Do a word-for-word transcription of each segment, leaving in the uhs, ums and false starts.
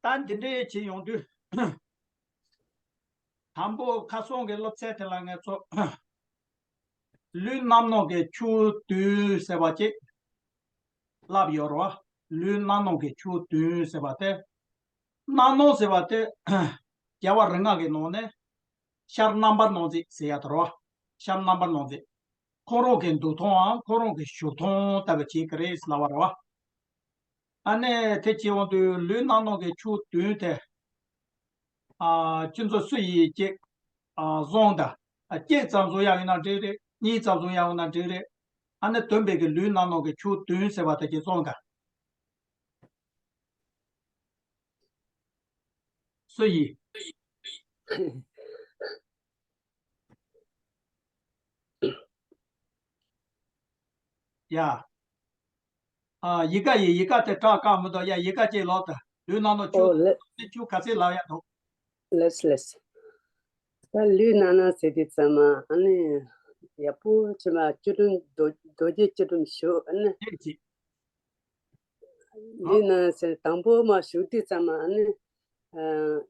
ད་འདི་འདྲའི་བྱེད་ཡོང་དུས། དང་པོ་ཁ་སང་གི་སློབ་ཚན་དེ་ལ་ང་ཚོ་ལུས་རྣམ་སྣང་གི་ཆོས་བདུན་ཟེར་བ་ཅིག་བསླབས་ཡོད་རེད་བ། ལུས་རྣམ་སྣང་གི་ཆོས་བདུན་ཟེར་བ་དེ། རྣམ་སྣང་ཟེར་བ་དེ་རྒྱལ་བ་རིགས་ལྔ་གི་ནང་ནས་ཤར་རྣམ་པར་སྣང་མཛད་ཟེར་ཡ་དེ་རེད་བ། ཤར་རྣམ་པར་སྣང་མཛད། ཁོང་རང་གི་འདུག་སྟངས་ཁོང་རང་གི་བཞུགས་སྟངས་ལྟ་བུ་བྱེད་ཀྱི་རེད་ཟེར་ལབ་པ་རེད་བ། ཨ་ནི་དེ་བྱེད་འོང་དུས་ལུས་རྣམ་སྣང་གི་ཆོས་བདུན་དེ། ཨ། ཁྱེད་ཚོ་སུ་ཡིས་གཅིག་ཨ། བཟུང་དང་། ཨ། གཅིག་ཙམ་བཟུང་ཡག་ཡིན་ན་འགྲིག་རེད། གཉིས་ཙམ་བཟུང་ཡག་ཡིན་ན་འགྲིག་རེད། ཨ་ནི་སྟོན་པའི་གི་ལུས་རྣམ་སྣང་གི་ཆོས་བདུན་ཟེར་བ་དེ་གཅིག་བཟུང་དང་། སུ་ཡིས། ཡ། ཨ། ཡི་ག་ཡིས། ཡི་ག་དེ་སྐྲག་དཀའ་མི་འདུག་ཡ། ཡི་ག་ཅིག་ལོག་ད། ལུས་རྣམ་སྣང་ཆོས་ཨོ་ལེ། ཆོས་ག་ཚད་ལབ་ཡ་འདུག་ལེས་ལེས། ད་ལུས་རྣམ་སྣང་ཟེར་དུས་ཙམ་མ་ཨ་ནི་ཡག་པོ་བྱས་མ་བཅུ་དྲུག་རྡོ་རྡོ་རྗེ་བཅུ་དྲུག་ཞུ་ཨ་ནི། ཅིག་ཅིག་ལུས་རྣམ་སྣང་ཟེར་དང་པོ་མ་ཞུ་དུས་ཙམ་མ་ཨ་ནི། ཨ།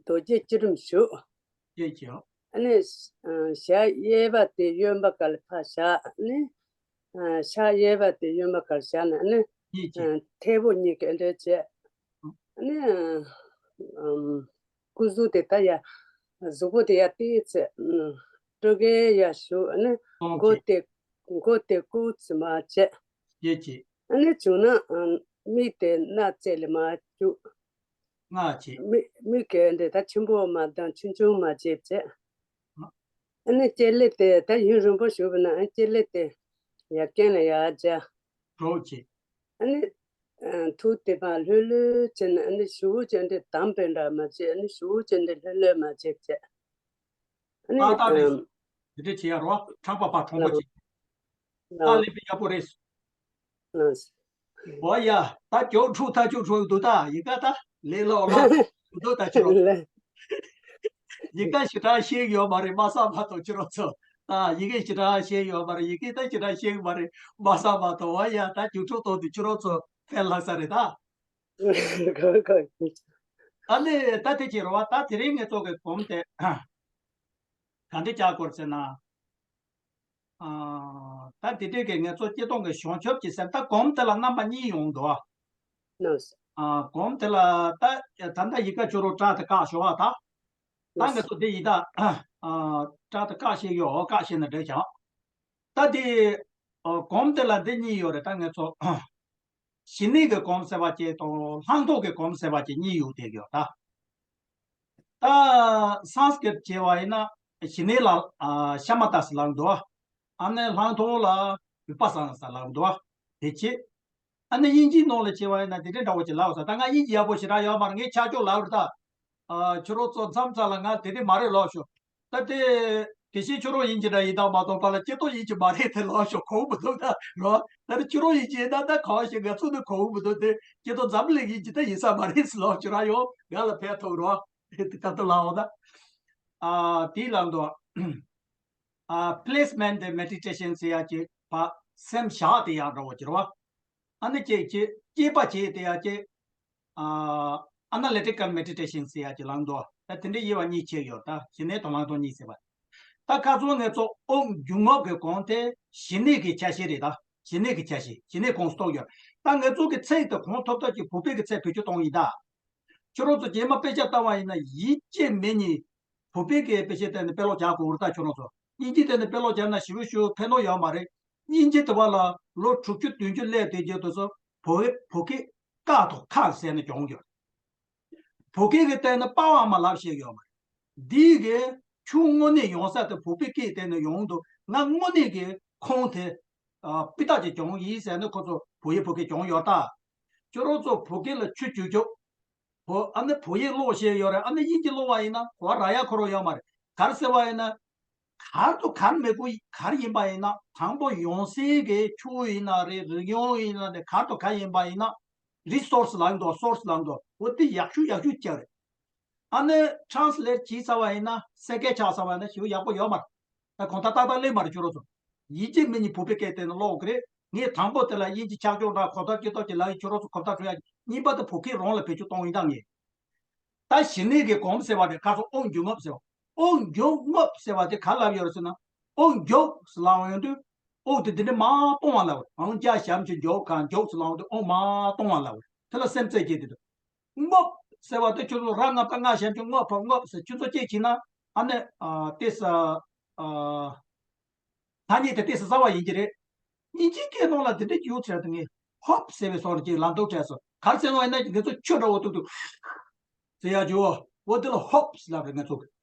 རྡོ་རྗེ་བཅུ་དྲུག་ཞུ། ཅིག་ཅིག་ཨ་ནི། ཨ། ཞལ་གཡས་པ་དེ་གཡོན་པ་ག་ལ་ཕར་བཞག་ཨ་ནི། ཨ། ཕྱག་གཡས་པ་དེ་གཡོན་པ་ག་ལ་བཞག་ནས་ཨ་ནི། ཅིག་ཅིག་ཨ། མཐེ་བོ་གཉིས་ཀྱིས་འདྲ་བྱས། ཨ་ནི། ཨམ། སྐུ་གཟུགས་དེ་ད་ཡ། གཟུགས་པོ་དེ་ཡ་ཏིག་ཙེ། ཨམ། སྤྲོ་གས་ཡ་བཞུགས་ཨ་ནི། སྟོང་མགོ་ཅིག་དེ། མགོ་དེ་སྐུ་ཙམ་མ་བྱས། ཅིག་ཅིག་ཨ་ནི་བྱུང་ན། ཨམ། མིག་དེ་སྣ་རྩེ་ལ་མ་བཅུག་སྔགས་བྱེད། མིག་མིག་གི་འདི་ད་ཆེན་པོ་མ་བཏང་ཆུང་ཆུང་མ་བྱེད་བྱས། ཨ་ནི་སྐྱེ་ལེ་དེ་ད་ཡུན་རིང་པོ་བཞུགས་པ་ན་ཨ་སྐྱེ་ལེ་དེ་ཡར་རྐན་ལ་ཡར་སྦྱར། གྲོགས་བྱེད། ཨ་ནི། ཨ། ཐུགས་དེ་ཕར་ལྷོད་ལྷོད་བྱས་ནས་ཨ་ནི་ཞུ་བོ་ཅན་དེ་དམ་པའི་འདྲ་མ་བྱེད་ཨ་ནི་ཞུ་བོ་ཅན་དེ་ལྷོད་ལྷོད་མ་བྱེད་བྱས། ཨ་ནི། ཨ་ད་རེད། ཨམ། དེ་འདྲ་བྱེད་ཡ་རོ། ཕྲག་པ་ཕར་གྲུང་པོ་བྱེད། ད་ལེགས་པའི་ཡག་པོ་རེད། ལགས། འོ་ཡ། ད་ཀྱོག་འཁྲུག་ད་ཀྱོག་འཁྲུག་འདུག་ད་ཡི་ག་ད་ལས་སླ་བོ་ལ་འདུག་ད་ཁྱོད་རང་། ལགས། ཡི་ག་ཞེ་དྲག་ཤེས་ཡོད་མ་རེད་མ་བསམ་མ་གཏོགས་ཁྱོད་རང་ཚོ། ད་ཡི་གེ་ཞེ་དྲག་ཤེས་ཡོད་མ་རེད། ཡི་གེ་ད་ཞེ་དྲག་ཤེས་ཀྱི་མ་རེད་མ་བསམ་མ་གཏོགས། འོ་ཡ། ད་ཀྱོག་འཁྲུག་གཏོང་དུས་ཁྱོད་རང་ཚོ་ཕན་ལྷག་ས་རེད་ད། གོ་གོ། ཨ་ལེ། ད་དེ་བྱེད་རོགས། ད་དེ་རིང་ངེད་ཚོ་གི་སྒོམ་དེ་ག་འདྲ་བྱ་དགོས་ཟེར་ན། ཨ། ད་དེ་དུས་ཀྱི་ངེད་ཚོ་སྤྱི་བཏང་གི་བྱང་ཆུབ་ཀྱི་སེམས། ད་སྒོམ་དེ་ལ་རྣམ་པ་གཉིས་ཡོང་འདུག་ཨ། ཨ། སྒོམ་དེ་ལ་ད་ད་ལྟ་ཡི་ག་ཁྱོད་རང་སྒྲ་དེ་བཀག་ཞོག་ཨ་ད། ད་ངེད་ཚོ་དེ་ཡི་ད། ཨ། སྒྲ་དེ་བཀག་བཤད་ཡོད། བཀག་བཤད་ན་འགྲིག་ཀྱང་། ད་དེ། ཨ། སྒོམ་དེ་ལ་འདི་གཉིས་ཡོད་རེད། ད་ངེད་ཚོ། ཞི་གནས་ཀྱི་སྒོམ་ཟེར་བ་ཅིག་དང་ལྷག་མཐོང་གི་སྒོམ་ཟེར་བ་ཅིག་གཉིས་ཡོད་དེ་ཡོད་ད། ད་སཾ་སྐྲྀཏ་བྱས་པ་ཡིན་ན་ཞི་གནས་ལ། ཨ། ཤ་མ་ཏཱ་ཟེར་ལབ་འདུག་ཨ་ནི་ལྷག་མཐོང་ལ་བི་པ་སང་ན་ཟེར་ལབ་འདུག་དེ་བྱེད། ཨ་ནི་དབྱིན་ཇིའི་ནང་ལ་བྱས་པ་ཡིན་ན་དེ་འདྲའི་འདྲ་བོ་ཅིག་ལབ་ས། ད་ང་དབྱིན་ཇི་ཡག་པོ་ཞེ་དྲག་ཡོད་མ་རེད། ངས་ཆ་འཇོག་ལབ་རེད་ད། ཨ། ཁྱོད་རང་ཚོ་མཚམས་མཚམས་ལ་ང་དེ་འདྲ་མ་རེད་ལབ་ཤོག་ད་དེ། དེ་བཞིན་ཁྱོད་རང་དབྱིན་ཇི་འདྲ་ཡིན་དང་མ་གཏོགས་པ་ལ་སྐྱེ་སྟོབས་དབྱིན་ཇི་མ་རེད་དེ་ལབ་ཤོག་གོ་མི་འདུག་ད་རོ། ད་ནི་ཁྱོད་རང་དབྱིན་ཇི་ཡིན་ན་ད་གང་ཞིག་ང་ཚོ་ནི་གོ་མི་འདུག་དེ་སྐྱེ་སྟོབས་འཛམ་གླིང་དབྱིན་ཇི་ད་ཡིན་ས་མ་རེད་ཟེར་ལབ་ཁྱོད་རང་ཡོང་ང་ལ་ཕན་ཐོགས་རོགས། དེ་ད་ལྟ་ལབ་འོང་ད། ཨ། དེའི་ལམ་དུ། ཨ། པི་ལེ་སི་མེན་ཊི་མེ་ཌི་ཊེ་ཤན་ཟེར་ཡ་ཅིག་ཕ་སེམས་བཞག་དེ་ཡག་འདྲ་བོ་ཅིག་རེད་བ། ཨ་ནི་ཅིག་ཅིག་སྐྱེས་པ་བྱས་དེ་ཡག་ཅིག་ཨ། ཨ་ན་ལི་ཊི་ཀལ་མེ་ཌི་ཊེ་ཤན་ཟེར་ཡག་ཅིག་ལམ་དུ་ད་དེ་འདྲའི་དབྱེ་བ་གཉིས་ཕྱེ་ཡོད་ད། ཞི་གནས་དང་ལྷག་མཐོང་གཉིས་ཟེར་བ། ད་ཁ་སང་ངེད་ཚོ་དབུགས་འབྱུང་རྔུབ་ཀྱི་སྒོམ་དེ་ཞི་གནས་ཀྱི་ཆ་ཤས་རེད་ད། ཞི་གནས་ཀྱི་ཆ་ཤས། ཞི་གནས་གོང་སུ་གཏོགས་ཡོད། ད་ངེད་ཚོ་གི་ཚིག་དེ་གོང་ཐོབ་ཐབས་ཀྱི་བོད་པའི་གི་ཚིག་བེད་སྤྱོད་གཏོང་ཡིན་ད། ཁྱོད་རང་ཚོ་རྗེས་མ་དཔེ་ཆ་ལྟ་བ་ཡིན་ན་ཡིད་ཀྱི་མེ་གཉིས། བོད་པའི་གི་དཔེ་ཆའི་སྟེང་ནས་དཔེ་ཀློག་རྒྱག་དགོས་རེད་ད་ཁྱོད་རང་ཚོ། དབྱིན་ཇིའི་སྟེང་ནས་དཔེ་ཀློག་རྒྱག་ན་ཞེ་པོ་ཞེ་པོ་ཕན་ཐོགས་ཡོད་མ་རེད། དབྱིན་ཇི་དེ་བ་ལ་ལོ་དྲུག་ཅུ་བདུན་ཅུ་སླེབས་དུས་རྒྱུན་དུ་སོ་བོད་བོད་སྐད་ཀ་དང་ཁ་ཟེར་ནས་སྦྱོང་ཡོད། བོད་སྐད་ཀྱི་སྟེང་ནས་པ་བ་མ་ལབ་བཤད་ཡོད་མ་རེད། འདིའི་གི་ཆུ་དངོས་གནས་ཡོང་ས་དེ་བོད་པའི་སྐད་སྟེང་ནས་ཡོང་འདུག་ང་དངོས་གནས་ཀྱི་ཁུངས་དེ། ཨ། སྤུས་དག་ཅིག་སྦྱོང་ཡིན་ཟེར་ནས་ཁོ་ཚོ་བོད་ཡིག་བོད་སྐད་སྦྱོང་ཡོད་ད། ཁྱོད་རང་ཚོ་བོད་སྐད་ལ་ཆུ་བཅུག་ཆོག་བོ། ཨ་ནི་བོད་ཡིག་ཀློག་ཤེས་ཡོད་རེད། ཨ་ནི་དབྱིན་ཇི་ཀློག་པ་ཡིན་ན་གོ་བ་རག་ཡ་ཁོ་རང་ཡོད་མ་རེད། ག་རེ་ཟེར་བ་ཡིན་ན། གར་དུ་གར་མི་དགོས། གར་ཡིན་པ་ཡིན་ན་དང་པོ་ཡང་སྲིད་ཀྱི་ཆོས་ཡིན་ན་རེད། རིག་གཞུང་ཡིན་ན་རེད། གར་དུ་གར་ཡིན་པ་ཡིན་ན། རི་སོར་སི་ལབ་འདུག་སོར་སི་ལབ་འདུག་འོ་དེ་ཡག་ཤོས་ཡག་ཤོས་ཅིག་རེད། ཨ་ནི་ཊེ་རན་སི་ལེ་ཊི་བྱས་ཚར་བ་ཡིན་ན། གསལ་ཁ་ཆགས་ཚར་བ་ཡིན་ན་ཞེ་པོ་ཡག་པོ་ཡོད་མ་རེད། ད་གོང་ཐག་ཏག་ཏག་སླེབས་མ་རེད་ཁྱོད་རང་ཚོ། ཡིན་གཅིག་མིན་གཉིས་བོད་པའི་སྐད་དེ་ནི་ཀློག་གི་རེད། ངས་དང་པོ་དེ་ལ་དབྱིན་ཇི་ཆ་འཇོག་འདྲ་གོ་ཐག་ཅི་ཐོག་གི་ལ་ཡི་ཁྱོད་རོགས་ཚོ་གོ་བརྡ་སྤྲོད་ཡ་གཉིས་པ་དེ་བོད་སྐད་རང་ལ་བེད་སྤྱོད་གཏོང་ཡིན་ད་ངས། ད་གཞི་ནས་གི་གོམས་ཟེར་བ་དེ་ཁ་སང་ཨོ་མགྱོགས་ངོབ་ཟེར་བ། ཨོ་མགྱོགས་ངོབ་ཟེར་བ་དེ་ག་ལབ་ཡོད་རེད་ཟེར་ན། ཨོ་མགྱོགས་ཟེར་ལབ་ཡོང་དུས་ཨོ་དེ་དེ་འདྲ་མར་གཏོང་བ་ལབ་རེད། ཨང་ཅག་ཞབས་ཀྱུ་མགྱོགས་གང་མགྱོགས་ཟེར་ལབ་ཡོང་དུས་ཨོ་མར་གཏོང་བ་ལབ་རེད། དེ་ལ་སེམས་རྩེ་སྐྱེས་དེ་འདུག་ངོབ་ཟེར་བ་དེ་ཁྱོད་ཚོ་ར་ལྔ་པ་ལྔ་ཞབས་ཀྱུ་ངོ་ཕ་ངོབ་ཟེར་ཁྱོད་ཚོ་སྐྱེས་ཀྱིན་ན་ཨ་ནི་ཨ་ཏེ་ས་ཨ། ཐ་སྙད་དེ་ཏོག་ཙམ་གསར་བ་ཡིན་གྱི་རེད། དབྱིན་ཇིའི་སྐད་ནང་ལ་དེ་འདྲ་ཡོད་ཚད་དེ་ངས་ཧོབ་ཟེར་བའི་སོགས་ཀྱི་ལམ་སྟོན་སྤྲད་སོང་། ག་རེ་ཟེར་ནོ་ཡིན་ན་ང་ཚོ་ཆུ་འདྲ་བོ་ཏུག་ཏུག་ཟེར་ཡ་ཇོ་བོ་དེ་ལ་ཧོབ་ཟེར་ལབ་རེད། ང་ཚོ་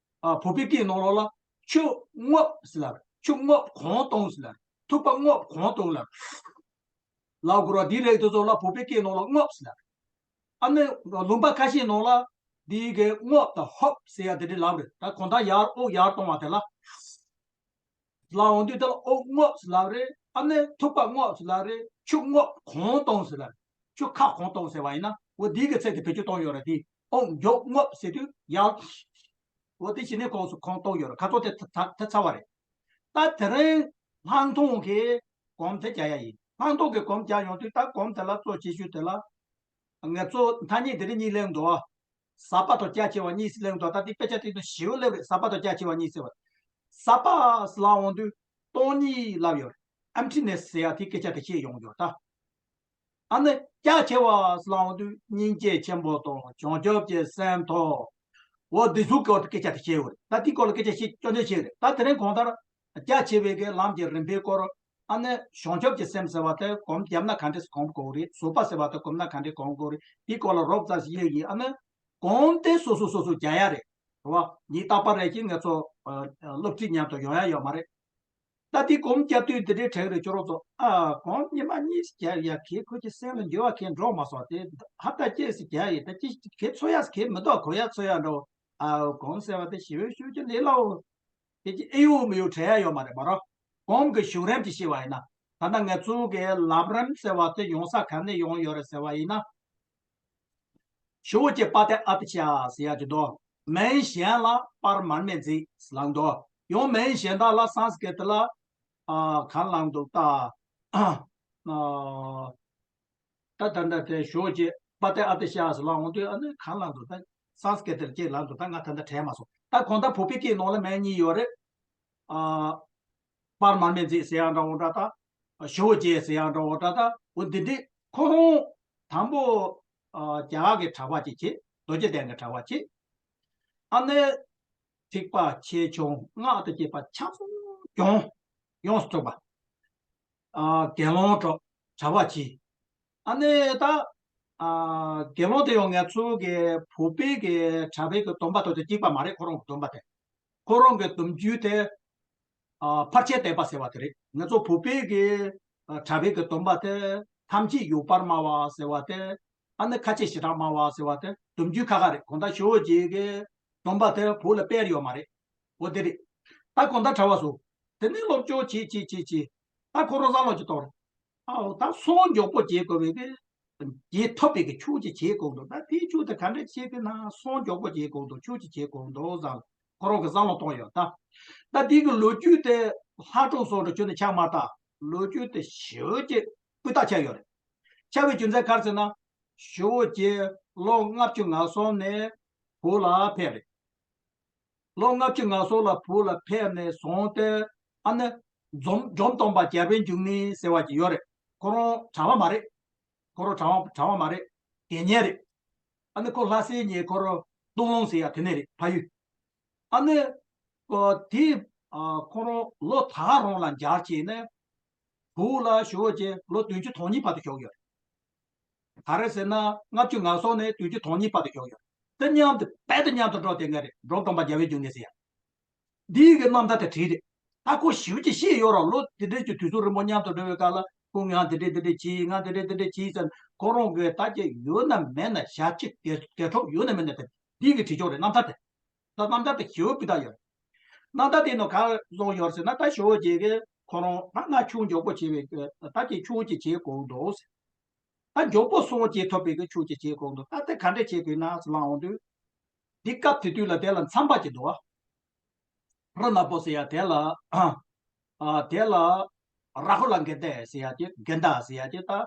ཨ་བོད་པའི་སྐད་ནང་ལོགས་ལ་ཆུ་རྔོབ་ཟེར་ལབ་རེད། ཆུ་རྔོབ་གང་གཏོང་ཟེར་ལབ་རེད། ཐུག་པ་རྔོབ་གང་གཏོང་ལབ་རེད། ལབ་དགོས་ར་འདི་རེད། དེ་ཚོ་ལ་བོད་པའི་སྐད་ནང་ལ་རྔོབ་ཟེར་ལབ་རེད། ཨ་ནི་ལུང་པ་ཁ་ཤས་ནང་ལ་འདི་གའི་རྔོབ་དང་ཧོབ་ཟེར་ཡ་དེ་འདྲ་ལབ་རེད། ད་གང་ལྟར་ཡར་ཨོ་ཡར་གཏོང་བ་དེ་ལ། ལ་འོང་དུས་དེ་ལ་ཨོ་རྔོབ་ཟེར་ལབ་རེད། ཨ་ནི་ཐུག་པ་རྔོབ་ཟེར་ལབ་རེད། ཆུ་རྔོབ་གང་གཏོང་ཟེར་ལབ་རེད། ཆུ་ཁ་གང་གཏོང་ཟེར་བ་ཡིན་ན་འོ་འདི་གི་ཚིག་དེ་བེད་སྤྱོད་གཏོང་ཡོད་རེད། དེ་ཨོ་མགྱོགས་རྔོབ་ཟེར་དུས་ཡར་འོ་དེ་བྱས་ནས་གོང་སུ་གང་གཏོང་ཡོད་རེད། ཁ་ཚོ་དེ་ད་ད་ཚར་བ་རེད། ད་དེ་རིང་ལྷག་མཐོང་གི་གོམ་དེ་རྒྱག་ཡ་ཡིན། ལྷག་མཐོང་གི་གོམ་རྒྱག་ཡོང་དུས་ད་གོམ་དེ་ལ་གཙོ་ཆེ་ཤོས་དེ་ལ་ང་ཚོ་ཐ་སྙད་དེ་རིང་གཉིས་གླེང་འདུག་ཨ། ཟབ་པ་དང་རྒྱ་ཆེ་བ་གཉིས་སུ་གླེང་འདུག་ད་ལྟའི་དཔེ་ཆ་དེ་དང་ཞིབ་སླེབས་རེད། ཟབ་པ་དང་རྒྱ་ཆེ་བ་གཉིས་ཟེར་བ། ཟབ་པ་ཟེར་ལབ་འོང་དུས་སྟོང་ཉིད་ལབ་ཡོད་རེད། Emptiness ཟེར་ཡ་དེ་སྐད་ཆ་དེ་བཤད་ཡོང་ཡོད་ད། ཨ་ནི་རྒྱ་ཆེ་བ་ཟེར་ལབ་འོང་དུས་སྙིང་རྗེ་ཆེན་པོ་དང་བྱང་ཆུབ་ཀྱི་སེམས་དང་། འོ་འདི་ཚོའི་སྐོར་སྐད་ཆ་དེ་བཤད་ཡོད་རེད། ད་དེའི་སྐོར་ལ་སྐད་ཆ་བཤད་སྐྱོན་བརྗོད་བྱས་རེད། ད་དེ་རིང་གང་ལྟར་རྒྱ་ཆེ་བའི་གི་ལམ་གྱི་རིམ་པའི་སྐོར། ཨ་ནི་བྱང་ཆུབ་ཀྱི་སེམས་ཟེར་བ་དེ་གོམ་བརྒྱབ་ན་ག་འདྲས་སུ་གོམ་གོ་རེད། བཟོད་པ་ཟེར་བ་དེ་གོམ་ན་ག་འདྲས་གོམ་གོ་རེད། དེའི་སྐོར་ལ་རོབ་ཙམ་ཞིག་ཡོད་ཡིན། ཨ་ནི་གོམ་དེ་སོ་སོ་སོ་སོ་རྒྱག་ཡ་རེད། རེད་བ། ངས་རྟག་པར་རེ་ཞིག་ང་ཚོ་ཨ་སློབ་ཁྲིད་མཉམ་དུ་ཡོང་ཡ་ཡོད་མ་རེད། ད་དེ་གོམ་རྒྱག་དུས་དེ་འདྲའི་དྲན་རེད། ཁྱོད་རོགས་ཚོ་ཨ་གོམ་ཉི་མ་གཉིས་རྒྱག་ཡ་གི་ཁོ་ཀྱི་སེམས་ལ་འགྱུར་བ་གི་འགྲོ་མ་སོང་། དེ་ཧབ་ཏ་གཅིག་ཙམ་རྒྱག་ཡིན། ད་ཅི་གི་ཚོ་ཡ་གི་མི་འདུག་གོ་ཡ་ཚོ་ཡ་འགྲོ། ཨ་གོམ་ཟེར་བ་དེ་ཞི་བའི་ཤུགས་ཀྱིས་ལས་སླ་བོ། དེ་ཀྱི་ཨེ་ཡོད་མི་ཡོད་དྲན་ཡ་ཡོད་མ་རེད་མ་རོ། གོམ་གྱི་བྱུང་རིམ་གྱི་ཤེས་པ་ཡིན་ན། ད་ལྟ་ང་ཚོ་གི་ལམ་རིམ་ཟེར་བ་དེ་ཡོང་ས་ག་ནས་ཡོང་ཡོད་རེད་ཟེར་བ་ཡིན་ན། ཞེ་པོ་ཅིག་པ་ཏི་ཨ་ཏི་ཤ་ཟེར་ཡ་ཅིག་འདུག་མིང་གཞན་ལ་པར་མར་མེ་མཛེས་ལབ་འདུག་ཡང་མིང་གཞན་དག་ལ་སཾ་སྐྲྀ་ཏ་ལ་ཨ་གང་ལབ་འདུག་ད། ཨ་ད་ད་ད་དེ་ཞེ་པོ་ཅིག་པ་ཏི་ཨ་ཏི་ཤ་ཟེར་ལབ་འོང་དུས་ཨ་ནི་གང་ལབ་འདུག་ད་སཾ་སྐྲྀ་ཏ་ལ་ཅིག་ལབ་འདུག་ད་ང་ད་ལྟ་དྲན་མ་སོང་། ད་གང་ལྟར་བོད་པའི་སྐད་ནང་ལ་མིང་གཉིས་ཡོད་རེད། ཨ། པར་མར་མེ་མཛེས་ཟེར་ཡང་འདྲ་བོ་འདྲ་ད། ཞེ་པོ་ཅིག་ཟེར་ཡང་འདྲ་བོ་འདྲ་ད། འོ་འདི་འདི་ཁོ་རང་དང་པོ་ཨ་རྒྱ་གར་གྱི་གྲྭ་པ་ཅིག་བྱས། རྡོ་རྗེ་གདན་གྱི་གྲྭ་པ་བྱས། ཨ་ནི་ཐེག་པ་ཆེ་ཆུང་སྔགས་དང་བཅས་པ་ཆ་ཚང་སྦྱངས། ཡོངས་སུ་གྲུབ་པ། ཨ་དགེ་སློང་གྲོགས་གྲྭ་པ་བྱས། ཨ་ནི་ད་ཨ་དགེ་སློང་དེ་ཡང་ང་ཚོ་གི་བོད་པའི་གི་གྲྭ་པའི་གི་སྡོམ་པ་དང་དེ་གཅིག་པ་མ་རེད། ཁོ་རང་གི་སྡོམ་པ་དེ། ཁོ་རང་གི་སྡོམ་རྒྱུན་དེ་ཨ་ཕར་ཆེར་བསྟན་པ་ཟེར་བ་དེ་རེད། ང་ཚོ་བོད་པའི་གི་ཨ་གྲྭ་པའི་གི་སྡོམ་པ་དེ་ཐམས་ཅད་ཡོད་པར་སྨྲ་བ་ཟེར་བ་དེ། ཨ་ནི་ཁ་ཆེ་ཞེ་དྲག་སྨྲ་བ་ཟེར་བ་དེ་སྡོམ་རྒྱུན་ཁ་ཁ་རེད། གང་ལྟར་ཞེ་པོ་ཅིག་གི་སྡོམ་པ་དེ་བོད་ལ་སྤེལ་ཡོད་མ་རེད། འོ་དེ་རེད། ད་གང་ལྟར་གྲྭ་པ་ཚོ་དེ་ནས་སློབ་སྦྱོང་བྱེད་བྱེད་བྱེད་བྱེད། ད་ཁོ་རང་བསམ་བློ་ཅིག་གཏོང་རེད། ཨའོ་ད་སངས་མགྱོགས་པོ་བྱེད་དགོས་པའི་གི་བྱེད་ཐུབ་པའི་གི་ཆོས་ཅིག་བྱེད་དགོས་འདུག་ད་དེའི་ཆོས་དེ་ག་འདྲ་བྱེད་དགོས་ན་སངས་མགྱོགས་པོ་བྱེད་དགོས་འདུག་ཆོས་ཅིག་བྱེད་དགོས་འདུག་བསམ་ཁོ་རང་གི་བསམ་བློ་གཏོང་ཡོད་ད། ད་དེའི་གི་ལོ་རྒྱུས་དེ་ལྷ་གྲུབ་སོགས་འདྲ་ཁྱོན་ནས་ཆགས་མ་ཐག་ལོ་རྒྱུས་དེ་ཞེ་པོ་ཅིག་སྤུས་དག་ཆགས་ཡོད་རེད། ཆགས་པའི་རྒྱུ་མཚན་ག་རེ་ཟེར་ན། ཞེ་པོ་ཅིག་ལོ་ལྔ་བཅུ་ང་གསུམ་ནས་བོད་ལ་ཕེབས་རེད། ལོ་ལྔ་བཅུ་ང་གསུམ་ལ་བོད་ལ་ཕེབས་ནས་བཟུང་སྟེ་ཨ་ནི་འཛོམས་འཛོམས་སྟོན་པ་རྒྱལ་པོའི་འབྱུང་གནས་ཟེར་བ་ཅིག་ཡོད་རེད། ཁོ་རང་གྲྭ་པ་མ་རེད། ཁོ་རང་གྲྭ་པ་གྲྭ་པ་མ་རེད། དགེ་བསྙེན་རེད། ཨ་ནི་ཁོ་ལྷ་སའི་ཉེ་འཁོར་སྟོད་ལུང་ཟེར་ཡ་དེ་ནས་རེད། ཕ་ཡུལ། ཨ་ནི་ཨ་དེ་ཨ་ཁོ་རང་ལོ་དག་རང་ལ་མཇལ་བྱས་ནས་བོད་ལ་ཞེ་པོ་ཅིག་ལོ་བདུན་ཅུ་དོན་གཉིས་བར་དུ་བཞུགས་ཡོད་རེད། ག་རེ་ཟེར་ན་ལྔ་བཅུ་ང་གསུམ་ནས་བདུན་ཅུ་དོན་གཉིས་བར་དུ་བཞུགས་ཡོད། དེ་མཉམ་དུ་རྦད་དེ་མཉམ་དུ་འགྲོ་དེ་ངེས་རེད། འབྲོམ་སྟོན་པ་རྒྱལ་པོའི་འབྱུང་གནས་ཟེར་ཡ། འདིའི་གི་རྣམ་ཐར་དེ་བྲིས་རེད། ད་ཁོ་ཞེ་པོ་ཅིག་ཤེས་ཡོད་ར། ལོ་དེ་འདྲའི་གི་དུས་ཚོད་རིང་པོ་མཉམ་དུ་འགྲོ་བའི་སྐབས་ལ་ཁོ་ང་དེ་འདྲས་དེ་འདྲས་བྱས། ང་དེ་འདྲས་དེ་འདྲས་བྱས་ཟེར་ཁོ་རང་གི་ད་ཀྱི་ཡོད་ན་མེད་ན་ཞབས་ཕྱི་དགེ་དགེ་ཕྲུག་ཡོད་ན་མེད་ན་དེ་འདིའི་གི་བྲིས་ཆོག་རེད། རྣམ་ཐར་དེ། ད་རྣམ་ཐར་དེ་ཞེ་པོ་སྤུས་དག་ཡོད་རེད། རྣམ་ཐར་དེ་ནང་ག་རེ་གསུངས་ཡོད་ཟེར་ན། ད་ཞེ་པོ་ཅིག་གི་ཁོ་རང་ད་ང་ཆོས་མགྱོགས་པོ་བྱེད་པའི་ད་ཀྱི་ཆོས་ཅིག་བྱེད་དགོས་འདུག་ཟེར། ད་མགྱོགས་པོ་སངས་རྒྱས་ཐོབ་པའི་གི་ཆོས་ཅིག་བྱེད་དགོས་འདུག་ད་དེ་ག་འདྲས་བྱེད་དགོས་ན་ཟེར་ལབ་འོང་དུས། འདི་སྐབས་དེ་དུས་ལ་དེ་ལ་མཚམས་པ་ཅིག་འདུག་བ། རི་ནག་པོ་ཟེར་ཡ་དེ་ལ། ཨ་དེ་ལ་ རཱ་ཧུ་ལ་གན་དྷ་ཟེར་ཡ་ཅིག་གན་དྷ་ཟེར་ཡ་ཅིག་ད།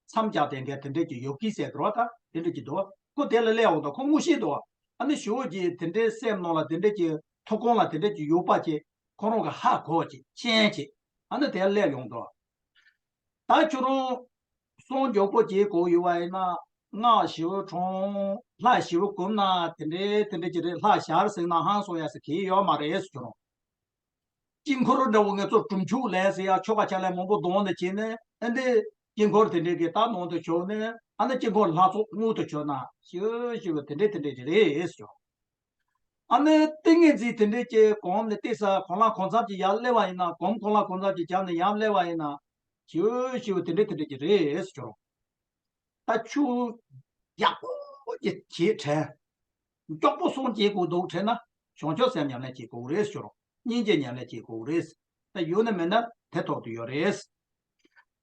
མཚམས་བཞག་དེ་འགའ་དེ་འདྲས་ཀྱི་ཡོ་གི་ཟེར་འགྲོ་བ་ད་དེ་འདྲས་ཀྱི་འདུག་ཁོ་དེ་ལ་སླེབས་འོང་དང་ཁོ་ངོ་ཤེས་འདུག་ཨ་ནི་ཞུ་བོ་གྱིས་དེ་འདྲས་སེམས་ནང་ལ་དེ་འདྲས་ཀྱི་ཐུགས་དགོངས་ལ་དེ་འདྲས་ཀྱི་ཡོད་པ་ཅིག་ཁོ་རང་གི་ཧ་གོ་ཅིག་མཁྱེན་ཅིག་ཨ་ནི་དེ་སླེབས་ཡོང་དང་། ད་ཁྱོད་རང་གསང་མགྱོགས་པོ་བྱེད་དགོས་ཡོད་པ་ཡིན་ན་སྔགས་ཞེ་པོ་བགྲང་ལྷ་ཞེ་པོ་སྒོམ་ན་དེ་འདྲས་དེ་འདྲས་ཀྱི་རེད། ལྷ་ཞར་ཟིན་ན་ཧང་སོང་ཡ་ཟེར་གི་ཡོད་མ་རེད་ཟེར་ཁྱོད་རང་། དཀྱིལ་འཁོར་འདྲ་བོ་ང་ཚོ་སྒྲུབ་མཆོད་ལས་ཟེར་ཡ་ཆོ་ག་ཕྱག་ལེན་མང་པོ་གཏོང་ནས་བྱས་ནས་ཨ་འདི་དཀྱིལ་འཁོར་དེ་འདྲས་ཀྱི་ད་ནང་དུ་བྱོན་ནས་ཨ་ནི་དཀྱིལ་འཁོར་ལྷ་ཚོགས་དངུལ་དུ་བྱོན་ན་ཞེ་པོ་ཞེ་པོ་དེ་འདྲས་དེ་འདྲས་ཀྱི་རེད་ཟེར། ཨ་ནི་ཏིང་ངེ་འཛིན་དེ་འདྲས་ཀྱི་གོམས་ནས་ཏེ་ས་གོང་ལ་གོང་ཚབ་ཀྱི་ཡར་སླེབས་པ་ཡིན་ན་གོམས་གོང་ལ་གོང་ཚབ་ཀྱི་རྒྱབ་ནས་ཡར་སླེབས་པ་ཡིན་ན་ཞུ་ཞུ་དེ་འདྲས་དེ་འདྲས་ཀྱི་རེད་ཟེར། ད་ཆུ་ཡག་པོ་ཀྱི་བྱེད་དྲན། མགྱོགས་པོ་སོང་བྱེད་དགོས་འདུག་དྲན་ན་བྱང་ཆུབ་སེམས་ཉམས་ལེན་བྱེད་དགོས་རེད་ཟེར། སྙིང་རྗེ་ཉམས་ལེན་བྱེད་དགོས་རེད། ད་ཡོད་ན་མེད་ན་དེ་ཐོག་ཏུ་ཡོད་རེད།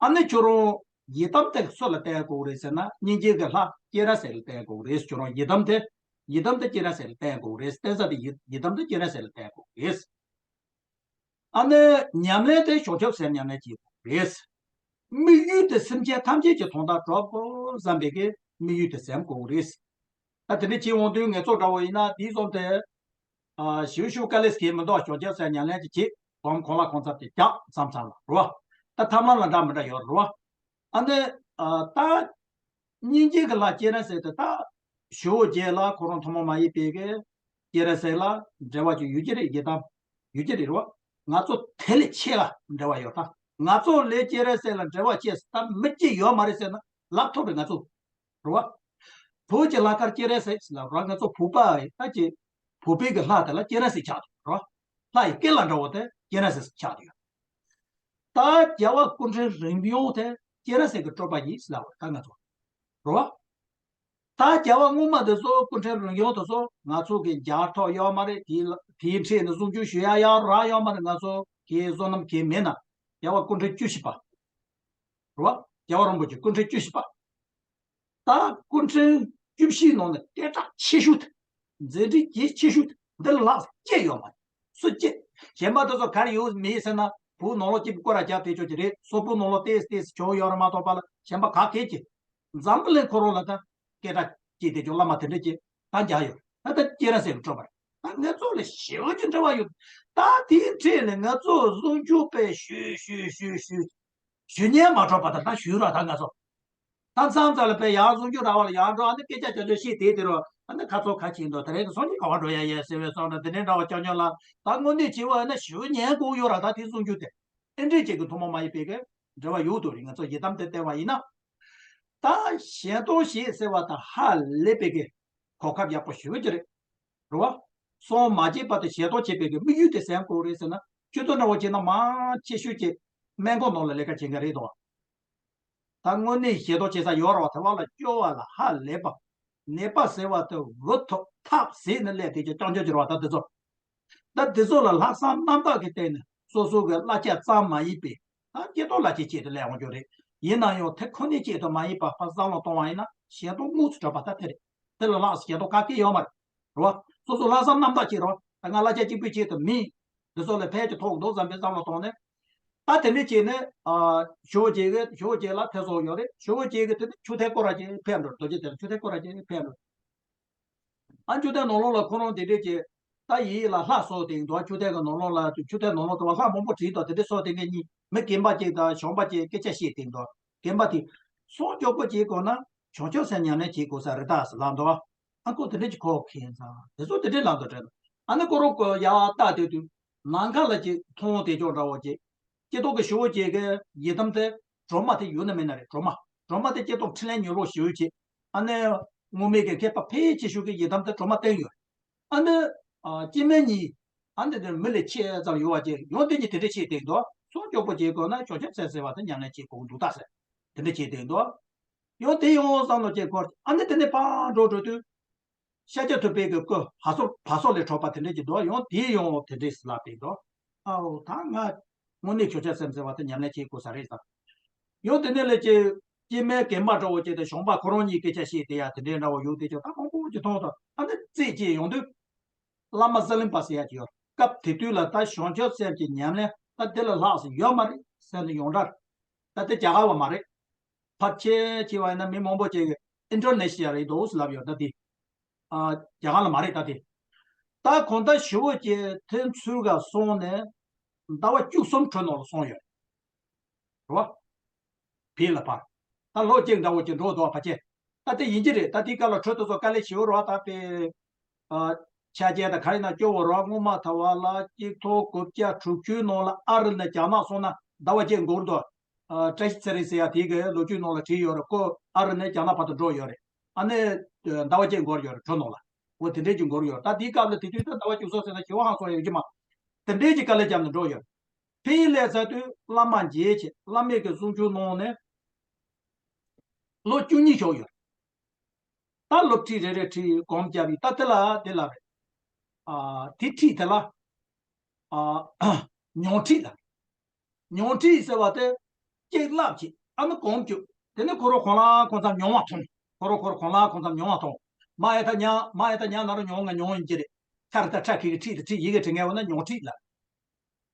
ཨ་ནི་ཁྱོད་རང་ཡི་དམ་དེ་སུ་ལ་བསྟེན་དགོས་རེད་ཟེར་ན་སྙིང་རྗེ་གི་ལྷ་སྤྱན་རས་གཟིགས་ལ་བསྟེན་དགོས་རེད། ཁྱོད་རང་ཡི་དམ་དེ་ཡི་དམ་དེ་སྤྱན་རས་གཟིགས་ལ་བསྟེན་དགོས་རེད། བསྟེན་ས་དེ་ཡི་ཡི་དམ་དེ་སྤྱན་རས་གཟིགས་ལ་བསྟེན་དགོས་རེད། ཨ་ནི་ཉམས་ལེན་དེ་བྱང་ཆུབ་སེམས་ཉམས་ལེན་བྱེད་དགོས་རེད། དམིགས་ཡུལ་དེ་སེམས་ཅན་ཐམས་ཅད་ཀྱི་དོན་དག་གྲུབ་དགོས་བསམ་པའི་གི་དམིགས་ཡུལ་དེ་སེམས་དགོས་རེད། ད་དེ་འདྲ་བྱེད་འོང་དུས་ངེད་ཚོ་འདྲ་བོ་ཡིན་ན་དེའི་བཟོ་དེ། ཞིབ་ཞིབ་དཀའ་ལས་ཁེལ་མི་འདུག་བྱང་ཆུབ་སེམས་ཉམས་ལེན་གྱི་བྱེད་སྒོམ་གང་ལ་གང་འཚམ་གྱི་རྒྱག་མཚམས་མཚམས་ལ་རོ། ད་ཐབས་ལམ་ལ་འདྲ་མི་འདྲ་ཡོད་རོ། ཨ་ནི། ད། སྙིང་རྗེ་གི་ལྷ་སྤྱན་རས་གཟིགས་དེ་ད། ཞུ་བོ་རྗེ་ལ་ཁོ་རང་ཐུན་མོང་མ་ཡིན་པའི་གི། སྤྱན་རས་གཟིགས་ལ་འབྲེལ་བ་ཅིག་ཡོད་ཀྱི་རེད་ཡི་དམ། ཡོད་ཀྱི་རེད་རོ། ང་ཚོ་དེ་ལས་ཆེ་བ་འབྲེལ་བ་ཡོད་ད། ང་ཚོ་ལས་སྤྱན་རས་གཟིགས་ལ་འབྲེལ་བ་ཆེ་ད་མི་གཅིག་ཡོད་མ་རེད་ཟེར་ན་ལབ་ཐུབ་རེད་ང་ཚོ། རེད་བ། བོད་ཀྱི་ལྷ་སྐལ་སྤྱན་རས་གཟིགས་ལ་རོ་ང་ཚོ་བོད་པ་ཡི་ད་ཀྱི་བོད་པའི་གི་ལྷ་དེ་ལ་སྤྱན་རས་གཟིགས་ཆགས་འདུག་རོ། ལྷ་ཡི་སྐལ་ལ་འདྲ་བོ་དེ་སྤྱན་རས་གཟིགས་ཆགས་འདུག་ཡོད། ད་རྒྱལ་བ་སྐུ་ཕྲེང་རིམ་བྱོན་དེ་སྤྱན་རས་གཟིགས་ཀྱི་སྤྲུལ་པ་ཡིན་ལབ་པ་ད་ང་ཚོ་རོ། ད་རྒྱལ་བ་སྔོན་མ་དེ་ཚོ་སྐུ་ཕྲེང་རིམ་བྱོན་དེ་ཚོ་ང་ཚོ་གི་མཇལ་ཐོག་ཡོད་མ་རེད། དེའི་དེའི་འཕྲིན་ནི་གསུང་ཆོས་ཞུ་ཡ་ཡག་རག་ཡོད་མ་རེད། ང་ཚོ་གི་བསོད་ནམས་གི་མེད་ན་རྒྱལ་བ་སྐུ་ཕྲེང་བཅུ་བཞི་པ། རེད་བ། རྒྱལ་བ་རིན་པོ་ཆེ་སྐུ་ཕྲེང་བཅུ་བཞི་པ། ད་སྐུ་ཕྲེང་བཅུ་བཞིའི་ནང་ནས་སྐད་གྲགས་ཆེ་ཤོས་དེ། མཛད་འཕྲིན་རྒྱས་ཆེ་ཤོས་དེ་འདི་ལ་ལྷག་ཅི་ཡོད་མ་རེད། སུ་གཅིག་གཞན་པ་དེ་ཚོ་ག་རེ་ཡོད་མེད་ཟེར་ན་བོད་ནང་ལོགས་གཅིག་སྐོར་ར་རྒྱག་བསྡད་ཆོག་གི་རེད། སོག་པོའི་ནང་ལོགས་ཏེས་ཏེས་བྱུང་ཡོད་རེད་མ་གཏོགས་པ་ལ་གཞན་པ་ག་གེ་གི། འཛམ་བུ་གླིང་ཁོ་རང་ལ་ད་སྐད་གྲགས་ཀྱི་དེ་ཚོ་བླ་མ་དེ་འདྲ་ཅིག་ད་མཇལ་ཡོད། ད་ལྟ་སྤྱན་རས་གཟིགས་ཀྱི་སྤྲུལ་པ་རེད། ད་ང་ཚོ་ལ་ཞེ་པོ་ཅིག་འབྲེལ་བ་ཡོད། ད་དེའི་འཕྲིན་ལས་ང་ཚོ་གསུང་ཆོས་པས་ཞུས་ཞུས་ཞུས་ཞུས། ཞུ་ཉན་མ་གྲོགས་པ་དང་ད་ཞུས་ར་ད་ང་ཚོ། ད་མཚམས་མཚམས་ལ་དཔེ་ཡར་གསུང་ཆོས་ར་བ་ལ་ཡར་འགྲོ་ཨ་ནི་སྐད་ཆ་ཅོ་ཅོ་བཤད་དེ་དེ་རུ་ཨ་ནི་ཁ་ཚོ་ཁ་ཕྱིན་འདུག་དེ་རིང་གི་སང་ཉིན་ག་བ་འགྲོ་ཡ་ཡས་ཟེར་བའི་བསམ་ན་དེ་འདྲའི་འདྲ་བ་ཅོ་ཉོ་ལ་ད་དངོས་གནས་བྱས་པ་ཨ་ནི་ཞུ་ཉན་དགོས་ཡོད་ར་ད་དེ་གསུང་ཆོས་དེ། ཨེ་འདྲས་ཅིག་གི་ཐུན་མོང་མ་ཡིན་པའི་གི་འབྲེལ་བ་ཡོད་དོ་རེད། ང་ཚོ་ཡི་དམ་དེ་བསྟེན་པ་ཡིན་ན། ད་གཞན་སྟོང་ཞེས་ཟེར་བ་དང་ཧ་ལས་པའི་གི་གོ་སྐབས་ཡག་པོ་ཞུ་གི་རེད། རེད་བ། སོང་མ་བྱེད་པ་དེ་ཞེ་དོགས་བྱེད་པའི་གི་དམིགས་ཡུལ་དེ་སེམས་དགོས་རེད་ཟེར་ན་ཁྱོད་ཚོ་འདྲ་བོ་བྱས་ན་མང་ཆེ་ཤོས་ཀྱི་སྨན་ཁང་ནང་ལ་ལས་ཀ་བྱེད་མཁན་རེད་དོ། ད་དངོས་གནས་ཞེ་དོགས་བྱེད་ས་ཡོད་རེད་བ། དེ་བ་ལ་སྐྱོ་བ་ལ་ཧ་ལས་པ། ནད་པ་ཟེར་བ་དེ་འུ་ཐུག་ཐབས་ཟད་ནས་སླེབས་དེ་ཀྱི་རྐྱང་རྐྱང་གྱུར་བ་ད་དེ་ཚོ། ད་དེ་ཚོ་ལ་ལྷག་བསམ་རྣམ་དག་གི་སྟེང་ནས་སོ་སོ་གི་གླ་ཆ་ཙམ་མ་ཡིན་པའི་ད་སྐྱེ་སྟོབས་ལ་ཅིག་སྐྱེས་ཏེ་སླེབས་འོང་རྒྱུ་རེད། ཡིན་ན་ཡང་དེ་ཁོ་ནའི་ཆེད་དུ་མ་ཡིན་པ་ཕར་བསམ་བློ་གཏོང་བ་ཡིན་ན་ཞེ་དོགས་དངོས་སུ་གྲུབ་པ་ད་དེ་རེད། དེ་ལ་ལྷག་ཞེ་དོགས་ག་གེ་ཡོད་མ་རེད། རེད་བ། སོ་སོ་ལྷག་བསམ་རྣམ་དག་བྱེད་རོགས། ད་ང་གླ་ཆ་གཅིག་པུའི་ཆེད་དུ་མིན། འདི་ཚོ་ལ་ཕན་གྱི་ཐོགས་འདུག་བསམ་པའི་བསམ་བློ་གཏོང་ནས། ད་དེ་འདྲ་བྱས་ནས་ཨ། ཞུ་བོ་རྗེ་གི་ཞུ་བོ་རྗེ་ལ་ཐེ་ཚོམ་ཡོད་རེད། ཞུ་བོ་རྗེ་གི་དེ་ནི་ཆུ་ཐིགས་སྐོར་ར་ཅིག་ཕེབས་འགྲོ། རྡོ་རྗེ་གདན་ཆུ་ཐིགས་སྐོར་ར་ཅིག་ཕེབས་འགྲོ། ཨ་ཆུ་ཐིགས་ནང་ལོགས་ལ་ཁོ་རང་དེ་འདྲས་ཀྱི་ད་ཡིད་ལ་ལྷ་གསོལ་དེ་འདུག་ཆུ་ཐིགས་ཀྱི་ནང་ལོགས་ལ་ཆུ་ཐིགས་ནང་ལོགས་དུ་བ་ལྷ་མང་པོ་བྲིས་འདུག་དེ་འདྲས་གསོལ་དེ་འདྲས་གཉིས་མི་རྒན་པ་ཅིག་དང་གཞོན་པ་ཅིག་སྐད་ཆ་བཤད་དེ་འདུག་རྒན་པ་དེ་སོ་མགྱོགས་པོ་བྱེད་དགོས་ན་བྱང་ཆུབ་སེམས་ཉམས་ལེན་བྱེད་དགོས་ས་རེད་ད་ཟེར་ལབ་འདུག་ཨ་ཁོ་དེ་འདྲས་ཀྱི་ཁོ་མཁྱེན་ཙང་དེ་ཚོ་དེ་འདྲས་ལབ་འདུག་དྲན་འདུག་ཨ་ནི་ཁོ་རང་ཁོ་ཡར་ལྟ་དུས་དུས་ནམ་མཁའ་ལ་ཅིག་མཐོང་དེ་ཅོག་འདྲ་བོ་ཅིག་སྐྱེ་ཐོག་གི་ཞུ་བོ་རྗེ་གི་ཡི་དམ་དེ་སྒྲོལ་མ་དེ་ཡོད་ན་མེད་ན་རེད། སྒྲོལ་མ་སྒྲོལ་མ་དེ་སྐྱེ་ཐོག་འཕྲིན་ལས་མྱུར་བོ་ཞུ་བོ་ཅིག་ཨ་ནི་དངོས་མེད་ཀྱི་མཁས་པ་ཕལ་ཆེ་ཤོས་ཀྱི་ཡི་དམ་དེ་སྒྲོལ་མ་བསྟན་ཡོད། ཨ་ནི་ཨ་སྐྱེ་དམན་གཉིས་ཨ་ནི་དེ་མི་ལས་ཆེ་ཙམ་ཡོད་བ་ཅིག་ཡང་དེ་གཉིས་དེ་འདྲས་བྱས་བསྡད་འདུག་སོ་མགྱོགས་པོ་བྱེད་དགོས་ན་བྱང་ཆུབ་སེམས་ཟེར་བ་དེ་ཉམས་ལེན་བྱེད་དགོས་འདུག་ད་ཟེར་དེ་འདྲས་བྱས་བསྡད་འདུག་ཡང་དེ་ཡང་བསམ་བློ་བསྐྱེད་སྐོར་ཨ་ནི་དེ་ནས་ཕར་འགྲོ་འགྲོ་དུས། ཤཱཀྱ་ཐུབ་པའི་གི་སྐུ་བ་སོ་བ་སོ་ལས་འཕྲོས་པ་དེ་འདྲས་ཀྱི་འདུག་ཡང་དེའི་ཡང་དེ་འདྲས་ལབ་པའི་འདུག་ཨའོ་ད་ང་དངོས་གནས་ཆོས་ཅན་སེམས་ཟེར་བ་དེ་ཉམས་ལེན་བྱེད་དགོས་ས་རེད་ཟེར། ཡང་དེ་ནས་ལས་ཀྱི་སྐྱེ་དམན་རྒན་པ་འདྲ་བོ་བྱས་ཏེ་གཞོན་པ་ཁོ་རང་གཉིས་སྐད་ཆ་བཤད་དེ་ཡ་དེ་འདྲས་འདྲ་བོ་ཡོད་དེ་ཀྱང་ད་མང་པོ་ཅིག་མཐོང་དང་ཨ་ནི་རྩེད་ཀྱི་ཡོང་དུས། བླ་མ་ཟི་ལིང་པ་ཟེར་ཡ་ཅིག་ཡོད། སྐབས་དེ་དུས་ལ་ད་བྱང་ཆུབ་སེམས་ཀྱི་ཉམས་ལེན་ ད་དེ་ལས་ལྷག་ཟེར་ཡོད་མ་རེད་ཟེར་ནས་ཡོངས་གྲགས། ད་དེ་རྒྱ་གར་བ་མ་རེད། ཕལ་ཆེར་བྱས་པ་ཡིན་ན་མི་མང་པོ་ཅིག་གིས་ཨིན་ཌོ་ནེ་ཤི་ཡ་རེད་འདུག་ལབ་ཡོད། ད་དེ་ཨ་རྒྱ་གར་ལ་མ་རེད། ད་དེ་ད་གང་ལྟར་ཞི་བོ་སྐྱེས་ཐེངས་ཚུར་ག་སོང་ནས་ཟླ་བ་བཅུ་གསུམ་འགྲོ་ནང་ལ་སོང་ཡོད་རེད་བ། བོད་ལ་ཕར། ད་ལོ་གཅིག་འདྲ་བོ་ཅིག་འགྲོ་འདུག་ཕལ་ཆེར། ད་དེ་ཡིན་གྱི་རེད། ད་དེའི་སྐབས་ལ་འཕྲོད་དུ་སོགས་དཀའ་ལས་ཞེ་པོ་རེད་བ། ད་དཔེ་ཨ་ཆ་རྐྱེན་དང་ག་ཡིན་ན་སྐྱོ་བོ་རེད་བ། སྔོན་མ་ད་བར་ལ་གཅིག་སྟོང་དགུ་བརྒྱ་དྲུག་ཅུ་ནང་ལ་ཨ་རི་ནས་རྒྱ་ནག་སོང་ན་ཟླ་བ་གཅིག་འགོར་འདུག་ཨ་བཀྲ་ཤིས་ཚེ་རིང་ཟེར་ཡ་དེ་གི་ལོ་རྒྱུས་ནང་ལ་བྲིས་ཡོད་རེད། ཁོ་ཨ་རི་ནས་རྒྱ་ནག་བར་དུ་འགྲོ་ཡོད་རེད། ཨ་ནི་ཟླ་བ་གཅིག་འགོར་ཡོད་རེད་འགྲོ་ནང་ལ། འོ་དེ་འདྲས་ཀྱི་འགོར་ཡོད། ད་དེའི་སྐབས་ལ་དེ་དུས་ད་ཟླ་བ་བཅུ་གསུམ་ཟེར་ན་ཞི་བོ་ཧང་སང་ཡོད་ཀྱི་མ། དེ་འདྲས་ཀྱི་དཀའ་ལས་བརྒྱབ་ནས་འགྲོ་ཡོད། ཕ་གིར་སླེབས་ཚར་དུས་བླ་མ་མཇལ་བྱས་བླ་མའི་གི་གསུང་ཆོས་གནང་ནས་ལོ་བཅུ་གཉིས་ཞོག་ཡོད། ད་སློབ་ཁྲིད་རེ་རེ་ཁྲིད་སྒོམ་རྒྱབ་ཡིན། ད་དེ་ལ་དེ་ལ་རེད། ཨ་དེ་ཁྲིད་དེ་ལ་ཨ་མྱོང་ཁྲིད་ལ། མྱོང་ཁྲིད་ཟེར་བ་དེ་གཅིག་བསླབ་བྱས་ཨ་ནི་སྒོམ་རྒྱུ། དེ་ནི་ཁོ་རང་གང་ལ་གང་འཚམ་མྱོང་བ་ཐོངས། ཁོ་རང་ཁོ་རང་གང་ལ་གང་འཚམ་མྱོང་བ་ཐོངས། མ་ཡ་ད་ཉ་མ་ཡ་ད་ཉ་ན་རོ་མྱོང་ང་མྱོང་ཡིན་གྱི་རེད། ཁ་རི་ད་ཁྲ་ཁི་གི་ཁྲིད་དེ་ཁྲིད་ཡི་གེ་ཁྲིད་ངེས་བ་ན་མྱོང་ཁྲིད་ལ།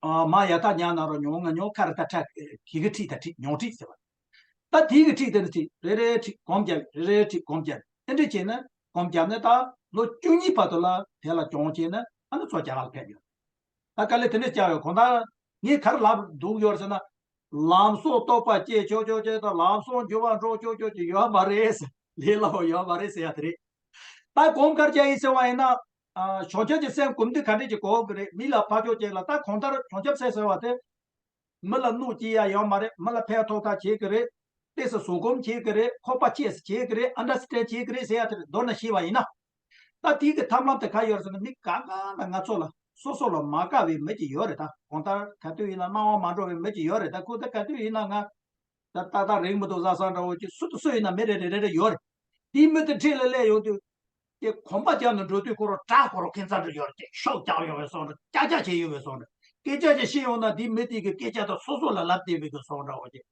ཨ་མ་ཡ་ད་ཉ་ན་རོ་མྱོང་ང་མྱོང་ཁ་རི་ད་ཁྲ་ཁི་གི་ཁྲིད་ད་ཁྲིད་མྱོང་ཁྲིད་ཟེར་བ། ད་དེའི་གི་ཁྲིད་དེ་ནི་ཁྲིད་རེ་རེ་ཁྲིད་སྒོམ་རྒྱབ་རེ་རེ་ཁྲིད་སྒོམ་རྒྱབ་དེ་འདྲ་བྱས་ན་སྒོམ་རྒྱབ་ནས་ད་ལོ་བཅུ་གཉིས་བར་དུ་ལ་དེ་ལ་སྦྱོང་བྱས་ན་ཨ་ནི་ཚོ་རྒྱ་གར་ལ་ཕེབས་ཡོད། ད་དཀའ་ལས་དེ་འདྲ་བརྒྱབ་ཡོད། གང་ལྟར་ངས་ག་རེ་ལབ་འདུག་ཡོད་ཟེར་ན། ལམ་སང་རྟོགས་པ་སྐྱེ་ཆོག་ཆོག་ཆོག་དང་ལམ་སང་འགྱུར་བ་འགྲོ་ཆོག་ཆོག་ཅིག་ཡོད་མ་རེད་ཟེར། ལས་སླ་བོ་ཡོད་མ་རེད་ཟེར་ཡ་དེ་རེད། ད་སྒོམ་ག་རེ་བྱས་ཡིན་ཟེར་བ་ཡིན་ན། ཨ་བྱང་ཆུབ་ཀྱི་སེམས་སྒོམ་དུས་ག་འདྲས་ཀྱི་གོ་གི་རེད། མི་ལ་ཕར་ཕྱོགས་ཅིག་ལ་ད་གང་ལྟར་བྱང་ཆུབ་སེམས་ཟེར་བ་དེ། མི་ལ་གནོད་སྐྱེལ་ཡ་ཡོད་མ་རེད། མི་ལ་ཕན་ཐོགས་ཐག་བྱེད་ཀྱི་རེད། ཏོག་ཙམ་བཟོད་སྒོམ་བྱེད་ཀྱི་རེད། ཁོག་པ་ཆེས་བྱེད་ཀྱི་རེད། ཨན་ཌར་སི་ཊེན་ཌ་བྱེད་ཀྱི་རེད་ཟེར་ཡ་དེ་མདོར་ན་ཤེས་པ་ཡིན་ན། ད་དེའི་གི་ཐབས་ལམ་དེ་ག་ཡོད་རེད་ཟེར་ན། མི་གང་ག་ལ་ང་ཚོ་ལ་སོ་སོ་ལ་མ་དགའ་བའི་མི་ཅིག་ཡོད་རེད། ད་གང་ལྟར་ག་དུས་ཡིན་ན་སྣང་བ་མ་འགྲོ་བའི་མི་ཅིག་ཡོད་རེད། ད་ཁོ་ད་ག་དུས་ཡིན་ན་ང་ད་ཏག་ཏག་རིང་མི་འདུག་བཟའ་ཚང་འདྲ་བོ་ཅིག་སུ་དང་སུ་ཡིན་ན་མི་རེ་རེ་རེ་རེ་ཡོད་རེད། དེའི་མི་དེ་འཁྲིས་ལ་སླེབས་ཡོང་དུས། དེ་གོམ་པ་རྒྱབ་ནས་འགྲོ་དུས་ཁོ་རང་སྐྲག་ཁོ་རང་ཁེངས་ཚ་འདྲ་ཡོད་རེད། ཤོག་རྒྱག་ཡོང་བའི་བཟོ་འདྲ། ཀྱག་ཀྱག་བྱེད་ཡོང་བའི་བཟོ་འདྲ། སྐད་ཆ་ཅིག་བཤད་ཡོང་ན་དེ་མི་དེ་གི་སྐད་ཆ་དང་སོ་སོ་ལ་ལབ་བསྡད་པའི་གི་བཟོ་འདྲ་བོ་ཅིག་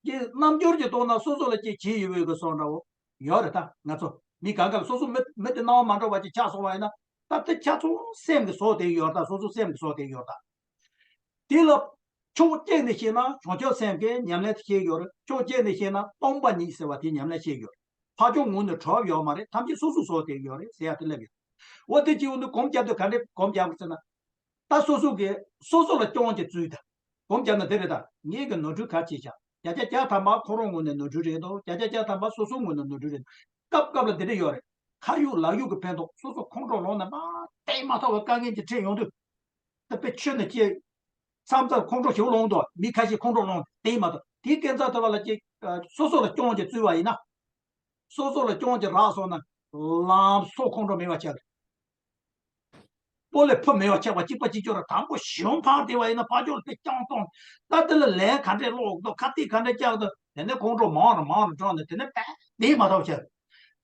ཀྱི་རྣམ་འགྱུར་གྱི་ཐོག་ན་སོ་སོ་ལ་ཅིག་བྱེད་ཡོད་པའི་གི་བཟོ་འདྲ་བོ་ཡོད་རེད། ད་ང་ཚོ་མི་གང་ག་ལ་སོ་སོ་མི་མི་དེ་སྣང་བ་མ་འགྲོ་བ་ཅིག་ཆགས་སོང་བ་ཡིན་ན། ད་དེ་ཆ་ཚང་སེམས་ཀྱི་བཟོ་དེ་ཡོད་རེད། ད་སོ་སོ་སེམས་ཀྱི་བཟོ་དེ་ཡོད་རེད། ད་དེ་ལ་ཕྱོགས་གཅིག་ནས་བཤད་ན་བྱང་ཆུབ་སེམས་ཀྱི་ཉམས་ལེན་དེ་བཤད་ཡོད་རེད། ཕྱོགས་གཅིག་ནས་བཤད་ན་སྟོང་པ་ཉིད་ཟེར་བ་དེ་ཉམས་ལེན་བཤད་ཡོད་རེད། ཕར་ཕྱོགས་ངོས་ནས་གྲུབ་ཡོད་མ་རེད། ཐམས་ཅད་སོ་སོ་བཟོ་དེ་ཡོད་རེད་ཟེར་ཡ་དེ་སླེབས་ཡོད། འོ་དེ་གཅིག་འོ་ནི་སྒོམ་རྒྱབ་དུས་ག་འདྲས་སྒོམ་རྒྱབ་ཟེར་ན། ད་སོ་སོ་གིས་སོ་སོ་ལ་སྐྱོན་གྱི་བཙུགས་ད། སྒོམ་རྒྱབ་ན་དེ་རེད། ད་ངེད་ཀྱི་ནོར་འཁྲུལ་ག་རེ་བྱས་ཤག་བརྒྱ་ཆ་བརྒྱ་ཐམ་པ་ཁོ་རང་ངོས་ནས་ནོར་འཁྲུལ་རེད་འདུག་བརྒྱ་ཆ་བརྒྱ་ཐམ་པ་སོ་སོ་ངོས་ནས་ནོར་འཁྲུལ་རེད་འདུག་སྐབས་སྐབས་ལ་འདི་འདྲ་ཡོད་རེད། ཁ་ཡོད་ལག་ཡོད་ཀྱི་ཕན་ཐོགས་སོ་སོ་ཁོང་ཁྲོ་ལངས་ནས་མར་དེ་མ་ཐག་པའི་དཀའ་ངལ་གྱི་འཕྲད་ཡོང་དུས། ད་དཔེ་ཆུ་ནས་སྐྱེས། མཚམས་མཚམས་ཁོང་ཁྲོ་ཞེ་པོ་ལངས་འདུག་མི་ཁ་ཤས་ཁོང་ཁྲོ་ལངས་དེ་མ་གཏོགས་དེའི་སྐད་ཆ་དེ་བ་ལ་ཅིག་སོ་སོ་ལ་སྐྱོན་གྱི་བཙུགས་པ་ཡིན་ན། སོ་སོ་ལ་སྐྱོན་གྱི་རག་སོང་ན། ལམ་སང་ཁོང་ཁྲོ་མེད་པ་ཆགས་རེད། སྤོ་ལོ་ཕུ་མེད་པ་ཆགས་པ་གཅིག་པ་གཅིག་ཀྱང་རེད། དང་པོ་གཞུང་ཕར་བལྟས་པ་ཡིན་ན་ཕར་ཕྱོགས་ལ་དཔེ་རྐྱང་གཏོང་། ད་དེ་ལ་ལན་ག་འདྲས་སློག་འདུག་ཁ་གཏད་ག་འདྲས་བཀྱག་འདུག་དེ་ནས་ཁོང་ཁྲོ་མང་རུ་མང་རུ་འགྲོ་ནས་དེ་ནས་དཔེ་བདེ་མ་ཐོབ་ཆགས།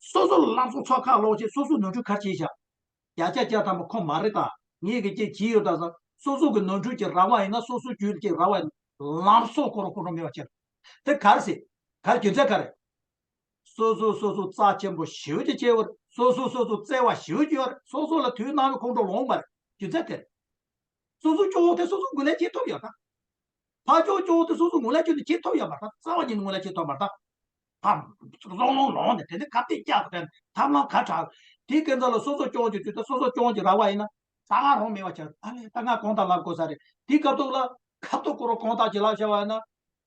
སོ་སོ་ལ་ལམ་སང་ཚོགས་ཁག་སློག་བྱས་སོ་སོ་ནོར་འཁྲུལ་ག་རེ་བྱས་ཤག་བརྒྱ་ཆ་བརྒྱ་ཐམ་པ་ཁོ་མ་རེད། ད་ངེད་ཀྱིས་ཅིག་བྱས་ཡོད། ད་ས་སོ་སོ་གི་ནོར་འཁྲུལ་གྱི་རགས་པ་ཡིན་ན་སོ་སོ་རྒྱུད་ཀྱི་རགས་པ་ཡིན་ན་ལམ་སང་ཁོ་རང་ཁོང་ཁྲོ་མེད་པ་བྱས། དེ་ག་རེ་ཟེར། ག་རེ་རྒྱུ་མཚན་ག་རེ། སོ་སོ་སོ་སོ་རྩ་ཆེན་པོ་ཞེ་པོ་ཅིག་བྱས་པ་རེད། སོ་སོ་སོ་སོ་བརྩེ་བ་ཞེ་པོ་ཅིག་ཡོད་རེད། སོ་སོ་ལ་དུས་ནམ་ཡང་ཁོང་ཁྲོ་ལངས་མ་རེད། རྒྱུ་མཚན་དེ་རེད། སོ་སོ་སྐྱོ་བོ་དེ་སོ་སོ་ངོས་ལེན་བྱེད་ཐུབ་ཡོད་ད། ཕར་ཕྱོགས་སྐྱོ་བོ་དེ་སོ་སོ་ངོས་ལེན་བྱེད་ནས་བྱེད་ཐུབ་ཡོད་མ་རེད། རྩ་བ་ཉིད་ནས་ངོས་ལེན་བྱེད་ཐུབ་མ་རེད་ད། ཕར་བཟང་ལོང་ལོང་ནས་དེ་ནས་ཁ་གཏད་བཀྱག་དེ་ཐབས་ལམ་ག་དྲག་དེའི་སྐད་ཆ་ལ་སོ་སོ་སྐྱོ་བོ་ཅིག་དུས་ད་སོ་སོ་སྐྱོ་བོ་ཅིག་རག་པ་ཡིན་ན་ད་ང་རང་མེད་པ་ཆགས། ཨ་ལས་ད་ང་གང་ལྟར་ལབ་དགོས་ས་རེད། དེའི་སྐབས་ཐོག་ལ་ཁ་ཐུག་ཁོ་རང་གང་ལྟར་ཅིག་ལབ་བྱས་པ་ཡིན་ན།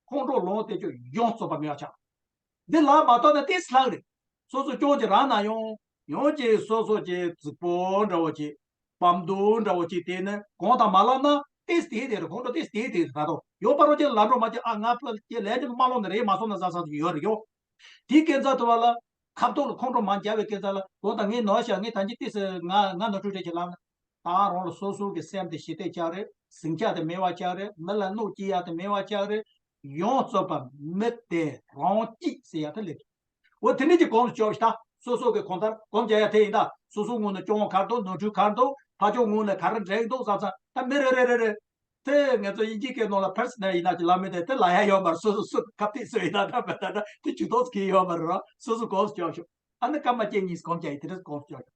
ཁོང་ཁྲོ་ལངས་ཏེ་ཁྱོད་ཡོངས་རྫོགས་པ་མེད་པ་ཆགས། འདི་ལབ་མ་ཐུབ་ན་ཏོག་ཙམ་ལྷག་རེད། སོ་སོ་སྐྱོན་གྱི་རག་ན་ཡང་ཡང་ཅིག་སོ་སོ་ཅིག་རྫིག་པོ་འདྲ་བོ་ཅིག་བམ་དུ་འདྲ་བོ་ཅིག་དེ་ནི་གང་དང་མ་ལབ་ན་ཏོག་ཙམ་དེ་དེ་རེད། ཁོང་ཁྲོ་ཏོག་ཙམ་དེ་དེ་རེད། ད་དུང་ཡོད་པ་རོ་ཅིག་ལ་འགྲོ་མ་ཅིག་ཨ་ང་ཕ་ཅིག་ལན་ཅིག་མ་ལོག་ནི་རེད་མ་སོང་ན་ཟ་ས་ཅིག་ཡོད་རེད་ཡོ། དེའི་སྐད་ཆ་དུ་བ་ལ་ཁ་ཐུག་ལ་ཁོང་ཁྲོ་མ་རྒྱག་པའི་སྐད་ཆ་ལ་གང་དང་ངས་ནོར་ཤག་ངས་ད་ཅི་ཏོག་ཙམ་ང་ང་ནོར་འཁྲུལ་རེད་ཅེས་ལབ་ན། ད་རང་ལ་སོ་སོ་གི་སེམས་དེ་ཞི་བདེ་ཆགས་རེད། ཟིང་ཆ་དེ་མེད་པ་ཆགས་རེད། མི་ལ་གནོད་སྐྱེལ་ཡ་དེ་མེད་པ་ཆགས་རེད། ཡོངས་རྫོགས་པ་མི་དེ་རང་སྐྱིད་ཟེར་ཡ་དེ་སླེབས་འདུག་འོ་དེ་ནས་ཀྱི་གོམས་སུ་ཆོད་པ་ཞིག་ད་སོ་སོ་གི་གང་ལྟར་གོམས་རྒྱག་ཡ་དེ་ཡིན། ད་སོ་སོ་ངོས་ནས་སྐྱོན་ག་རེ་འདུག་ནོར་འཁྲུལ་ག་རེ་འདུག་ཕར་ཕྱོགས་ངོས་ནས་ག་རེ་འགྲིག་འདུག་བསམ་ཙང་ད་མི་རེ་རེ་རེ་རེ། དེ་ང་ཚོ་དབྱིན་ཇིའི་སྐད་ནང་ལ་པར་སོ་ནལ་ཡིན་ན་ཅི་ལབ་མི་དེ་དེ་ལབ་ཡ་ཡོད་མ་རེད། སོ་སོ་སོ་ཁ་གཏད་སོ་ཡིན་ན་ད་མི་ད་ད་དེ་ཇུས་གཏོགས་གི་ཡོད་མ་རེད་ར། སོ་སོ་གོམས་སུ་ཆོད་པ་ཞིག་ཨ་ནི་སྐར་མ་གཅིག་གཉིས་གོམས་རྒྱག་ཡ་དེ་འདྲ་གོམས་སུ་ཆོད་པ་ཞིག་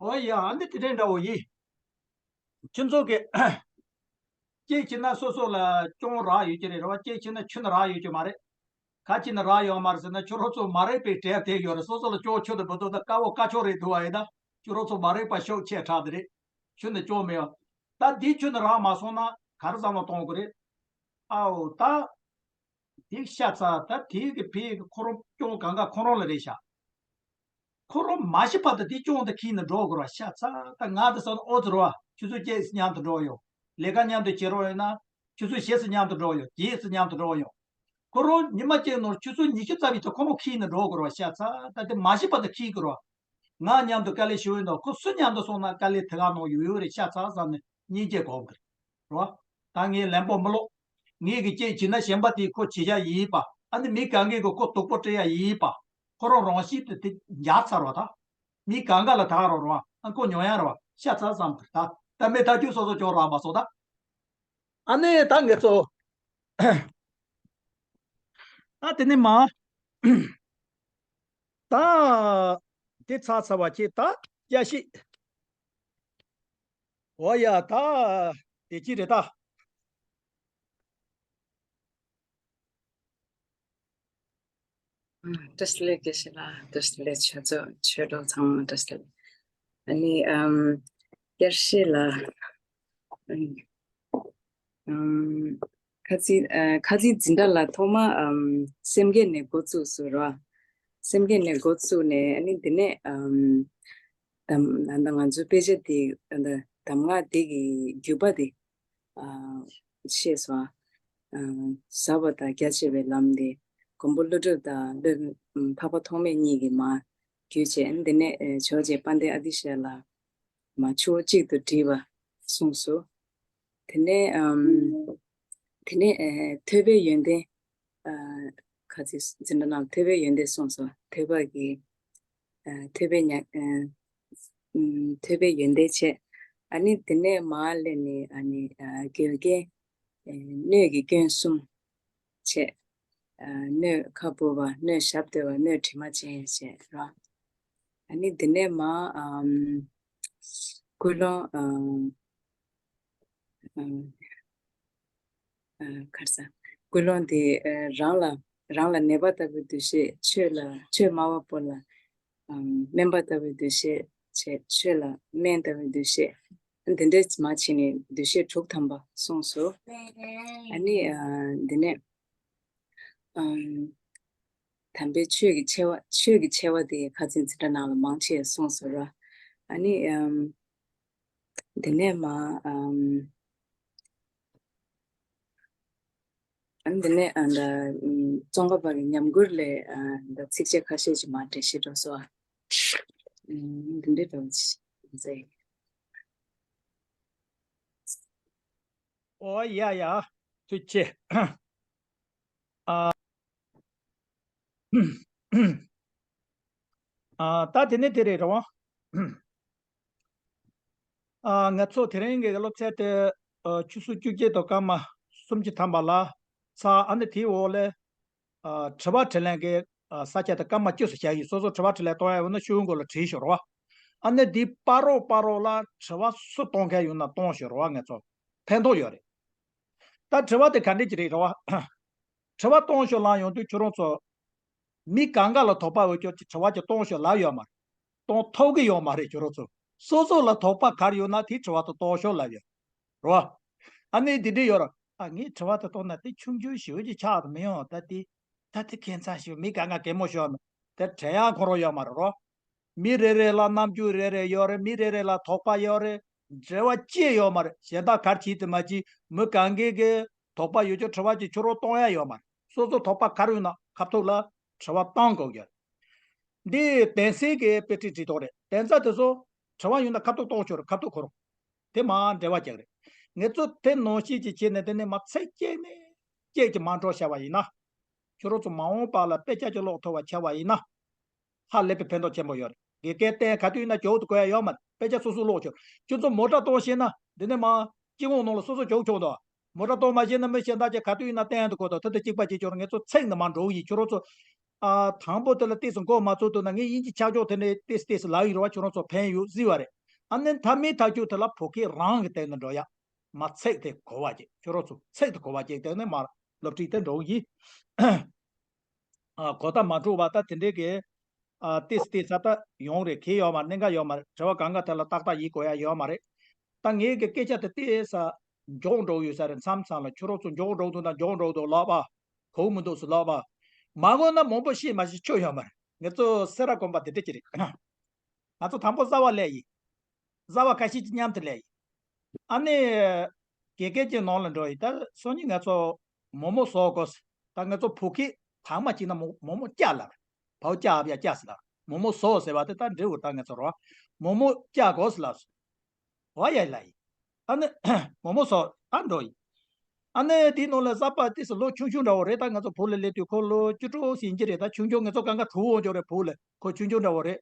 ཨོ་ཡ། ཨ་འདི་དེ་འདྲའི་འདྲ་བོ་ཡིན། ཁྱོད་ཚོ་གི་སྐྱེས་ཕྱིན་ན་སོ་སོ་ལ་གཅུང་རག་ཡོད་ཀྱི་རེད། རེད་བ། སྐྱེས་ཕྱིན་ན་ཆུ་ནི་རག་ཡོད་ཀྱི་མ་རེད། ག་ཅི་ནི་རག་ཡོད་མ་རེད་ཟེར་ན། ཁྱོད་རང་ཚོ་མ་རིག་པའི་གྲས་དེ་ཡོད་རེད། སོ་སོ་ལ་གཅུང་ཆུ་དེ་མི་འདུག་ད་དཀར་པོ་དཀར་ཕྱོགས་རེད་འདུག་བ། ཡིན་ན་ཁྱོད་རང་ཚོ་མ་རིག་པ་ཤུགས་ཆེ་དྲགས་དེ་རེད། ཆུ་ནི་གཅུང་མི་ཡོང་། ད་འདི་ཆུ་ནི་རག་མ་སོང་ན་ག་རེ་བསམ་བློ་གཏོང་དགོས་རེད། ཨའོ་ད། དེ་ཤ་ཚ། ད་དེ་གི་ཕི་གི་ཁོ་རང་གཅུང་གང་ག་ཁོ་རང་ལ་རེད་ཤག་ཁོ་རང་མ་ཤི་བར་དུ་དེ་གཅུང་དེ་ཁྱེར་ནས་འགྲོ་དགོས་ར། ཤ་ཚ། ད་ང་དེ་ས་ནས་ཨོ་ཙི་རོ་བ། ཁྱོད་ཚོ་སྐྱེས་སི་མཉམ་དུ་འགྲོ་ཡོང་། ལས་ཀ་མཉམ་དུ་བྱེད་རོགས་ཡོང་ན། ཁྱོད་ཚོ་ཤི་སི་མཉམ་དུ་འགྲོ་ཡོང་། སྐྱེས་སི་མཉམ་དུ་འགྲོ་ཡོང་། ཁོ་རང་ཉི་མ་གཅིག་ནང་ཆུ་ཚོད་ཉི་ཤུ་རྩ་བཞི་དེ་ཁོ་རང་ཁྱེར་ནས་འགྲོ་དགོས་ར། ཤ་ཚ། ད་དེ་མ་ཤི་བར་དུ་ཁྱེར་དགོས་ར། ང་མཉམ་དུ་དཀའ་ལས་ཞུ་ཡོད་འདུག་ཁོ་སུ་མཉམ་དུ་སོང་ན་དཀའ་ལས་དེ་ག་ནང་ཡོད་ཡོད་རེད། ཤ་ཚ་བསམ་ནས་སྙིང་རྗེ་གོ་གི་རེད། རོ། ད་ངས་ལན་པོ་མི་ལོག་ངས་གི་ཅེས་བྱས་ན་གཞན་པ་དེས་ཁོ་བྱེད་ཡ་ཡིན་པ། ཨ་ནི་མི་གང་གིས་གི་ཁོ་སྡུག་པོ་སྤྲད་ཡ་ཡིན་པ། ཁོ་རང་རང་བཞིན་དུ་དེ་འཇགས་ཚར་བ་དང་། མི་གང་ག་ལ་ཐག་རོགས་རོགས། ཨ་ཁོ་ཉོ་ཡ་རོགས། ཤ་ཚ་བསམ་གི་རེད། ད་ད་མི་ཐག་གཅོད་སོ་སོ་ཅོག་རག་མ་སོང་ད། ཨ་ནི་ད་ངས་ཚོ། ད་དེ་ནས་མ། ད། དེ་ཚར་ཚར་བ་ཁྱེད་ད་སྐྱ་ཤིག་འོ་ཡ། ད་དེ་ཅི་རེད་ད། ཨ། བཀྲ་ཤིས་བདེ་ལེགས། དགེ་བཤེས་ལགས་བཀྲ་ཤིས་བདེ་ལེགས། ཆོས་ཚོགས་ཆོས་གྲོགས་ཚང་མ་བཀྲ་ཤིས་བདེ་ལེགས། ཨ་ནི་ཨམ། བཀྲ་ཤིས་ལགས། ཨམ། ཁ་ཚིག་ཨ། ཁ་ཚིག་འཛིན་གྲྭ་ལ་ཐོག་མ་ཨམ། སེམས་བསྐྱེད་ནས་འགོ་བཙུགས་སོང་ར། སེམས་བསྐྱེད་ནས་འགོ་བཙུགས་ནས་ཨ་ནི་དེ་ནས་ཨམ། གདམས་ད་ང་ཚོའི་དཔེ་ཆ་དེ་ད་གདམས་ངག་དེ་གི་བརྒྱུད་པ་དེ་ཨ། ཤེས་སོང་། ཨ། ཟབ་པ་དང་རྒྱ་ཆེ་བའི་ལམ་དེ་མགོན་པོ་ཀླུ་སྒྲུབ་དང་སློབ་དཔོན་འཕགས་པ་ཐོགས་མེད་གཉིས་ཀྱིས་མར་བརྒྱུད་བྱས། དེ་ནས་ཨ། ཇོ་རྗེ་དཔལ་ལྡན་ཨ་ཏི་ཤ་ལ་མར་ཆུ་བོ་གཅིག་ཏུ་བསྒྲིལ་བ་གསུངས་སོ། དེ་ནས་ཨམ། དེ་ནས་ཨ། ཐོས་པའི་ཡོན་ཏན། ཨ། ཁ་ཚིག་འཛིན་གྲྭ་ནང་ཐོས་པའི་ཡོན་ཏན་གསུངས་སོ། ཐོས་པ་གི། ཨ། ཐོས་པའི་ཉ། ཨ། ཨམ། ཐོས་པའི་ཡོན་ཏན་བྱས། ཨ་ནི་དེ་ནས་མར་སླེབས་ནས་ཨ་ནི་ཨ། རྒྱུད་རྒྱན། ཨ། སྣོད་ཀྱི་སྐྱོན་གསུམ་བྱས། ཨ། སྣོད་ཁ་སྦུབ་པ། སྣོད་ཞབས་བརྟོལ་བ། སྣོད་དྲི་མ་ཅན་བྱས་ར། ཨ་ནི་དེ་ནས་མར་ཨམ། ཀུན་སློང་། ཨ། ཨ། ཨ། ག་རེ་ཟ། ཀུན་སློང་དེ་ཨ། རང་ལ་རང་ལ་ནད་པ་ལྟ་བུའི་འདུ་ཤེས། ཆོས་ལ་ཆོས་སྨྲ་བ་པོ་ལ་ཨམ། སྨན་པ་ལྟ་བུའི་འདུ་ཤེས་བྱས། ཆོས་ལ་སྨན་ལྟ་བུའི་འདུ་ཤེས། འདི་འདྲས་མར་བྱས་ནས་འདུ་ཤེས་དྲུག་ཐམ་པ་གསུངས་སོ། ཨ་ནི་ཨ། འདི་ནས་ཨམ། དམ་པའི་ཆོས་ཀྱི་ཆེ་བ། ཆོས་ཀྱི་ཆེ་བ་དེ་ཁ་ཚིག་འཛིན་གྲྭ་ནང་ལ་མང་ཆེ་གསུངས་སོ་ར། ཨ་ནི་ཨམ། དེ་ནས་མར་ཨམ། ཨ་ནི་དེ་ནས་ཨ། ད་ཨམ། ཙོང་ཁ་པ་གི་ཉམས་མགུར་ལས་ཨ། ད་ཚིགས་བཅད་ཁ་ཤས་ཅིག་མར་འགྲེལ་བཤད་འགྲོ་སོང་ཨ། ཨམ། འདི་འདྲའི་འདྲ་བོ་ཅིག་མཛད། ཨོ་ཡ་ཡ། ཐུགས་རྗེ་ཆེ། ཨ། ཨ། ད་དེ་ནས་དེ་རེད་རོ། ཨ། ང་ཚོ་དེ་རིང་གི་སློབ་ཚན་དེ་ཨ། ཆུ་ཚོད་བཅུ་གཅིག་དང་སྐར་མ་སུམ་ཅུ་ཐམ་པ་ལ་ཚར། ཨ་ནི་དེའི་འོག་ལ་ཨ། དྲི་བ་དྲིས་ལན་གྱི་ཨ། ས་ཆ་དེ་སྐར་མ་བཅུ་ཙམ་བཞག་ཡིན། སོ་སོ་དྲི་བ་དྲིས་ལན་གཏོང་ཡ་ཡོད་ན་ཤོག་གུ་ལ་བྲིས་ཤོག་རོགས། ཨ་ནི་འདི་བར་རོགས་བར་རོགས་ལ་དྲི་བ་སུ་གཏོང་མཁན་ཡོད་ན་གཏོང་ཤོག་རོགས། ང་ཚོ་ཕན་ཐོགས་ཡོད་རེད། ད་དྲི་བ་དེ་ག་འདྲས་ཅིག་རེད་རོགས། དྲི་བ་གཏོང་ཤོག་ལབ་ཡོང་དུས་ཁྱོད་རང་ཚོ་མི་གང་ག་ལ་དོགས་པ་ཡོད་ཀྱོག་ཅིག་དྲི་བ་ཅིག་གཏོང་ཤོག་ལབ་ཡོད་མ་རེད། གཏོང་ཐུབ་ཀྱི་ཡོད་མ་རེད། ཁྱོད་རང་ཚོ་སོ་སོ་ལ་དོགས་པ་ག་རེ་ཡོད་ན་དེ་དྲི་བ་དེ་གཏོང་ཤོག་ལབ་ཡོད་རོ། ཨ་ནི་དེ་འདྲས་ཡོད་ར། ཨ། ངས་དྲི་བ་དེ་གཏོང་ན་དེ་ཆུང་ཆུང་ཞེ་པོ་ཅིག་ཆགས་དུ་མི་ཡོང་། ད་དེ་ད་དེ་ཁྱད་མཚར་ཞིག་མི་གང་ག་གད་མོ་ཤོར་ནས་དེ་དྲན་ཡག་ཁོ་རང་ཡོད་མ་རེད་རོ། མི་རེ་རེ་ལ་རྣམ་འགྱུར་རེ་རེ་ཡོད་རེད། མི་རེ་རེ་ལ་དོགས་པ་ཡོད་རེད། འབྲེལ་བ་ཅི་ཡོད་མ་རེད། གཞན་དག་ག་རེ་བྱེད་དེ་མ་བྱེད་མི་གང་གའི་གི་དོགས་པ་ཡོད་ཀྱོག་དྲི་བ་ཅིག་ཁྱོད་རང་གཏོང་ཡ་ཡོད་མ་རེད། སོ་སོ་དོགས་པ་ག་རེ་ཡོད་ན་ཁ་ཐུག་ལ་དྲི་བ་གཏོང་དགོས་ཀྱི་རེད། འདི་གདན་སའི་གི་དཔེ་ཁྲིད་བྲིས་ཐོག་རེད། གདན་ས་དེ་ཚོ་དྲི་བ་ཡོད་ན་ཁ་ཐུག་གཏོང་ཆོག་རེད། ཁ་ཐུག་ཁོ་རང་དེ་མར་འབྲེལ་བ་རྒྱག་རེད། ངེད་ཚོ་དེ་ནང་བཞིན་ཅིག་བྱས་ནས་དེ་ནས་མར་ཚིག་གཅིག་ནས་གཅིག་ཅིག་མ་འགྲོ་བྱ་བ་ཡིན་ན། ཁྱོད་རང་ཚོ་མ་འོངས་པ་ལ་དཔེ་ཆ་ཅིག་ཀློག་ཐུབ་པ་བྱ་བ་ཡིན་ན། ཧ་ལས་པའི་ཕན་ཐོགས་ཆེན་པོ་ཡོད་རེད། དགེ་རྒན་བསྟེན་ག་དུས་ཡིན་ན་ཇོག་ཏུ་གོ་ཡ་ཡོད་མ་རེད། དཔེ་ཆ་སོ་སོ་ཀློག་ཆོག་ཁྱོད་ཚོ་མོ་ཊ་གཏོང་ཤེས་ན་འདི་ནས་མར་སྤྱི་ཁོག་ནང་ལ་སོ་སོ་ཇོག་ཆོག་འདུག་མོ་ཊ་གཏོང་མ་ཤེས་ན་མི་གཞན་དག་ཅིག་ག་དུས་ཡིན་ན་བསྟེན་དུ་གོ་དང་། དེ་དང་གཅིག་པ་བྱེད་ཆོག་རེད། ངེད་ཚོ་ཚིག་ནས་མར་འགྲོ་གི་ཡིན། ཁྱོད་རང་ཚོ། ཨ་དང་པོ་དེ་ལ་ཏོག་ཙམ་མགོ་མ་ཚོས་འདུག་ན། ངས་དབྱིན་ཇི་ཆ་འཇོག་དེ་ནས་ཏོག་ཙམ་ཏོག་ཙམ་ལབ་ཡིན་རེད་བ། ཁྱོད་རང་ཚོ་ཕན་ཡོད་བཟོས་པ་རེད། ཨ་ནི་མཐའ་མའི་མཐའ་མཇུག་དེ་ལ་བོད་སྐད་རང་གི་སྟེང་དུ་འགྲོ་ཡ། མ་ཚིག་དེ་གོ་བ་ཅིག་ཁྱོད་རང་ཚོ་ཚིག་དེ་གོ་བ་ཅིག་དེ་ནས་མར་སློབ་ཁྲིད་དེ་འགྲོ་གི་ཡིན། ཨ་གོ་བརྡ་མ་འཕྲོད་པ་ད་དེ་འདྲའི་གི་ཨ་ཏོག་ཙམ་ཏོག་ཙམ་ད་ཡོང་རེད། གལ་ཡོད་མ་རེད། གནད་འགག་ཡོད་མ་རེད། དྲི་བ་གང་ག་དེ་ལ་ཏག་ཏག་ཡིན་དགོས་ཡ་ཡོད་མ་རེད། ད་ངའི་གི་སྐད་ཆ་དེ་ཏོག་ཙམ་མགྱོགས་འགྲོ་ཡོད་ས་རེད། མཚམས་མཚམས་ལ་ཁྱོད་རང་ཚོ་མགྱོགས་འགྲོ་འདུག་ན་མགྱོགས་འགྲོ་འདུག་ལབ་པ། གོ་མི་འདུག་ཟེར་ལབ་པ། མ་གོ་ན་མང་པོ་བཤད་མ་བཤད་ཆོ་ཡོད་མ་རེད། ང་ཚོ་སེ་ར་དགོན་པ་དེ་འདྲ་ཅིག་རེད། ང་ཚོ་དང་པོ་རྩ་བ་ལས་ཡིན། རྩ་བ་ཁ་ཤས་ཀྱི་མཉམ་དུ་ལས་ཡིན། ཨ་ནི་དགེ་རྒན་གྱི་ནང་ལ་འགྲོ་ཡིན། ད་སང་ཉིན་ང་ཚོ་མོག་མོག་བཟོ་དགོས། ད་ང་ཚོ་བོད་སྐད་དག་མ་གཅིག་ན་མོག་མོག་མོག་སྐྱ་ལབ། བའོ་སྐྱ་ཨ་བ་ཡ་སྐྱ་ཟེར་ལབ། མོག་མོག་བཟོ་ཟེར་བ་དེ་ད་འབྲི་འོ་ད་ང་ཚོ་རོ། མོག་མོག་སྐྱ་དགོས་ལབ། བ་ཡ་ལ་ཡིན། ཨ་ནི་མོག་མོག་བཟོ་ད་འགྲོ་ཡིན། ཨ་ནི་དེའི་ནང་ལ་གཟའ་པ་ཏོག་ཙམ་ལོ་ཆུང་ཆུང་འདྲ་བོ་རེད། ད་ང་ཚོ་བོད་ལ་སླེབས་དུས་ཁོ་ལོ་བཅུ་དྲུག་ཟིན་གྱི་རེད། ད་ཆུང་ཆུང་ང་ཚོ་གང་ག་གྲོགས་འོང་ཆོག་རེད། བོད་ལ་ཁོ་ཆུང་ཆུང་འདྲ་བོ་རེད།